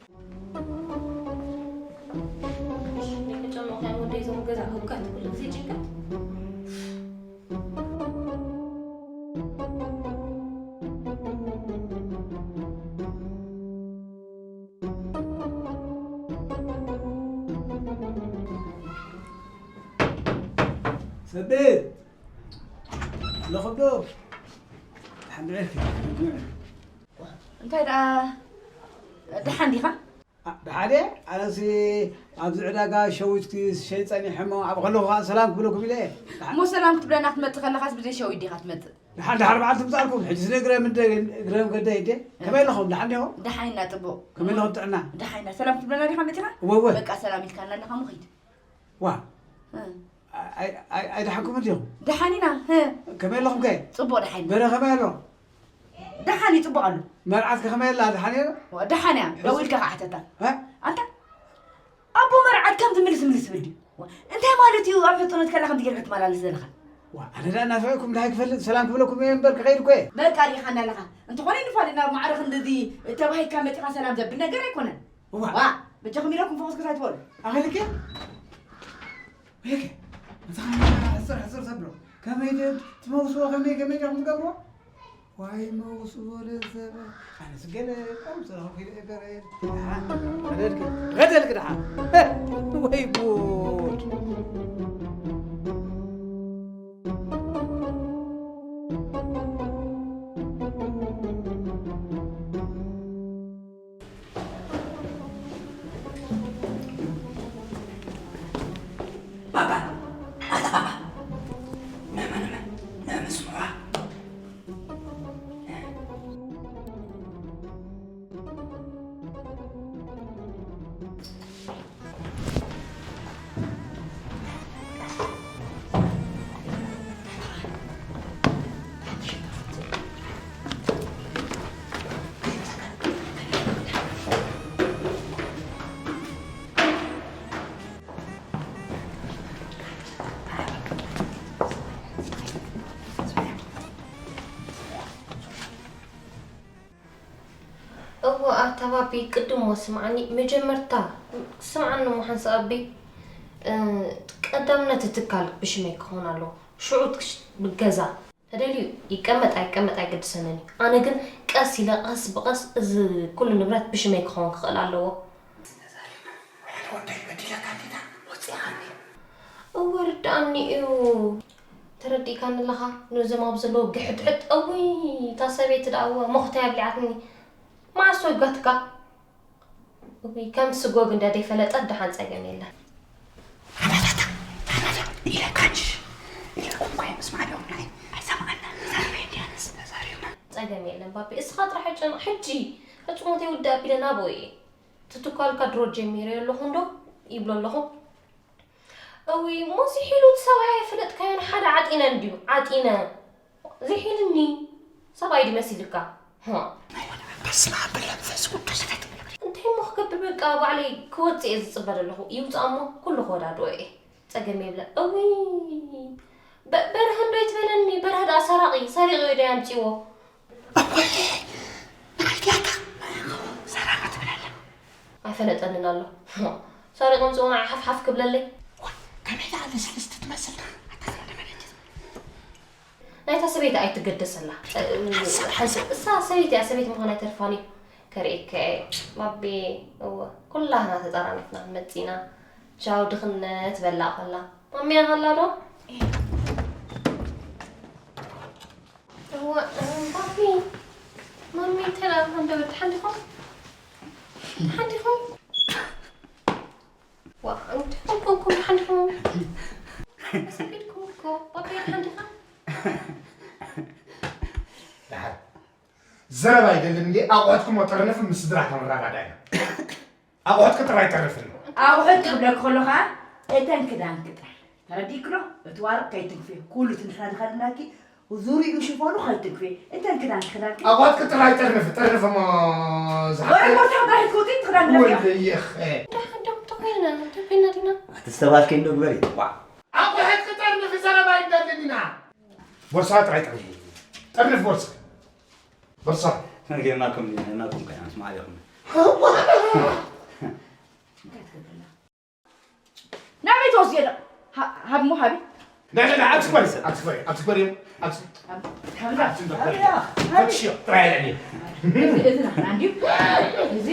እሺ፣ ንጨምቕ ናይ ወደይ ዞም ገዛ ህውከት፣ ኩሉ ግዜ ጭንቀት። ሰብት ኣለኹ ዶ? ሓንድዕልኪ። እንታይ ደኣ ደሓን ዲኻ? ኣ፣ ደሓን እየ። ኣነሲ ኣብዚ ዕዳጋ ሸዊት ክሸይጥ ጸኒሐ እሞ፣ ኣብኡ ከለኹ ከኣ ሰላም ክብለኩም ኢለ እየ። እሞ ሰላም ክትብለና ክትመጽእ ከለኻስ ብዘይ ሸዊት ዲኻ ትመጽእ? ደሓን ድሓር በዓል ትምጻልኩም። ሕጂ ስለ እግረ ምደ-፣ እግረ ምገደ ሂደ። ከመይ ኣለኹም? ደሓን ዲኹም? ደሓን ኢና፣ ጽቡቕ። ከመይ ኣለኹም ጥዕና? ደሓን ኢና። ሰላም ክትብለና ዲኻ መጺኻ? እወ፣ እወ። በቃ ሰላም ኢልካና ኣለኻ፣ እሞ ኺድ። ዋ። እ። ኣይ-፣ ኣይ-፣ ኣይደሓንኩም እንዲኹም? ደሓን ኢና። እ። ከመይ ኣለኹም ከ? ጽቡቕ፣ ደሓን ኢና። በረ ከመይ ኣሎ? ደሓን እዩ፣ ጽቡቕ ኣሎ። መርዓት ከ ከመይ ኣላ? ደሓን እያ? ዋ፣ ደሓን እያ። ደዊልካ ከኣ ሕተታ። እ? ኣንታ፣ ኣቦ መርዓት ከም ትምልስ ምልስ ትብል ድዩ? ዋ፣ እንታይ ማለት እዩ? ኣብ ሕጽኖት ከላ ከምዚ ጌርካ ትመላለስ ዘለኻ? ዋ፣ ኣነ ደኣ እናስሐቕኩም እንታይ ክፈልጥ ሰላም ክብለኩም እየ እምበር ክኸይድ እኮ እየ። በቃ ርኢኻና ኣለኻ። እንተኾነ ይንፋል ናብ ማዕረ ክንድዚ ተባሂልካ መጺኻ ሰላም ዘብል ነገር ኣይኮነን። እዋ። ዋ፣ በጃኹም ኢለኩም ፈኹስ ክሳይ ትበሉ። ኣኸሊከ? ወይከ? እንታይ ሕጽር ሕጽር ዘብሎ? ከመይ ደ-፣ ትመውስዎ? ከመይ፣ ከመይ ዲኹም ትገብርዎ? ዋይ መውስዎ ለዘበ። ኣነስ ገለ ቆም ዝረኸብኩ ኢለ እገረ። ገደልክ፣ ገደልክ ደሓ። ወይ ጉድ! ባባ፣ ኣታ ባባ፣ ንዕመ፣ ንዕመ፣ ንዕመ ስምዑዋ። እወ፣ ኣታ ባቢ፣ ቅድሞ ስምዓኒ፣ መጀመርታ ስምዓኒ እሞ ሓንሳእ ኣቢ፣ እ፣ ቀዳምነት እቲ ትካል ብሽመይ ክኸውን ኣለዎ። ሽዑ ትክሽ-፣ ብገዛ ተደልዩ ይቀመጥ ኣይቀመጥ ኣይገድሰንን እዩ። ኣነ ግን ቀስ ኢለ፣ ቀስ ብቐስ እዚ ኩሉ ንብረት ብሽመይ ክኸውን ክኽእል ኣለዎ። ወደይ በዲለካ እንዲታ ወፂኻኒ። እወ፣ ርድኣኒ እዩ። ተረዲእካኒ ኣለኻ? ነዞም ኣብ ዘለዉ ግሕጥሕጥ፣ እውይ፣ እታ ሰበይቲ ደኣ እወ፣ ሞኽተይ ኣብሊዓትኒ። መዓስ ወጋትካ? እውይ፣ ከም ስጎግ እንዳ ደይፈለጠት ደሓን ጸገም የለን። ኢለካንሽ ኢለኩም እኮ እዮም። እስማዕ፣ ሎም ናይ ኣይሰምዓና። ተዛሪበ እንድያንስ ተዛሪብና። ጸገም የለን ባቢ፣ እስኻ ጥራሕ ጨንቕ። ሕጂ ሕጽሞተይ ውዳእ ኣቢለ ናብኡ እየ። ትትኳልካ ድሮ ጀሚረዮ ኣለኹ እንዶ ይብሎ ኣለኹ። እዊ፣ እሞ እዚ ሒሉ እቲ ሰብኣይ ኣይፈለጥካዮን? ሓደ ዓጢነ እንድዩ፣ ዓጢነ። ዘይሒልኒ ሰብኣይ ድዩ መሲልካ? ሆ። በስመ ኣብ ወወልድ ወመንፈስ ቅዱስ። እንታይ እሞ ክገብር፣ በቃ ባዕለይ ክወጽእ እየ ዝጽበ ዘለኹ። ይውጻእ እሞ ኩሉ ክወዳድኦ እየ። ጸገም የብለ። እዊ፣ በ-፣ በርሀ እንዶ ይትበለኒ፣ በርሀ ደኣ ሰራቒ፣ ሰሪቑ እዩ ዶ ያምጺዎ? እወ፣ ንዓይ ድያታ ሰራቒ ትብል ኣላ። ኣይፈለጠንን ኣሎ። ሰሪቑ ምጽኡ ንዓ ሓፍ ሓፍ ክብለለይ። ዋ፣ ከመይ ደኣ ልስልስቲ ትመስል ደኣ። ኣታ ሰላም ደመለች። ናይታ ሰበይቲ ኣይትገደሰላ። ሓንስ-፣ እሳ ሰበይቲ እያ፣ ሰበይቲ ምዃና ኣይተርፋን እዩ። ከርእየካ እየ። ማቤ፣ እወ፣ ኩላህና ተጠራኒፍና ክንመጽእ ኢና። ቻው ድኽነት በላ ቆላ። ማሚያ ኸላ ዶ? እወ፣ ባቢ፣ ማሚ፣ እንታይ ደኣ፣ ደሓን ዲኹም? ደሓን ዲኹም? ዋ፣ እንታይ ኮንኩም፣ ደሓን ዲኹም? ሰኪትኩም እኮ። ባቢ፣ ደሓን ዲኻ? ደሓን። ዘረባ ኣይደልን እንዴ፣ ኣቑሑትኩም ጠርንፍ ምስ ስድራኻ ንረዳዳእ ኢና። ኣቑሑትኪ ጥራይ ጠርንፍኒ። ኣቑሑት ክብለኪ ከሎ ኸኣ እተን ክዳንኪ ጥራይ። ተረዲእኪ ዶ? እቲ ዋርቕ ከይትንክፍዮ። ኩሉ እቲ ንሕና ዝኸደናኪ ዙርይኡ ሽፎኑ ከይትንክፍዮ። እተን ክዳንኪ ክዳንኪ። ኣቑሑትኪ ጥራይ ጠርንፊ፣ ጠርንፊ እሞ ዝሓፍተ-። ወይ ሞርታ ጥራይ ትውጢ፣ እቲ ክዳን ግደፍዮ። ወይለየኸ። ደሓን ዶ ተኾይና፣ ተኾይና ዲና? ኣቲ ዝተባልከ እንዶ ግበሪ። ዋዕ። ኣቑሑትኪ ጠርንፊ፣ ዘረባ ኣይንደልን ኢና። ቦርሳ ጥራይ ጠርንፊ። ጠርንፊ ቦርሳ። በርሳ። ጌርናኩም ዲና? ጌርናኩም ከ? ኣንስ ማዕሪኹም። እንታይ ትገብርና? ናበይ ትወስድዮ? ደ-፣ ሃ-፣ ሃብሞ ሃቢ። ናይ፣ ናይ፣ ናይ፣ ኣብዚ ግበሪ፣ ኣብዚ ግበሪ፣ ኣብዚ ግበሪ፣ ኣብዚ፣ ሃብ-፣ ሃብዳ። ኣብዚ ግበሪ። ሃብዳ። ሃቢ። ፈትሽዮ፣ ጥራይ ኣለኒ። እዚ፣ እዚ ናትና እንድዩ። እዚ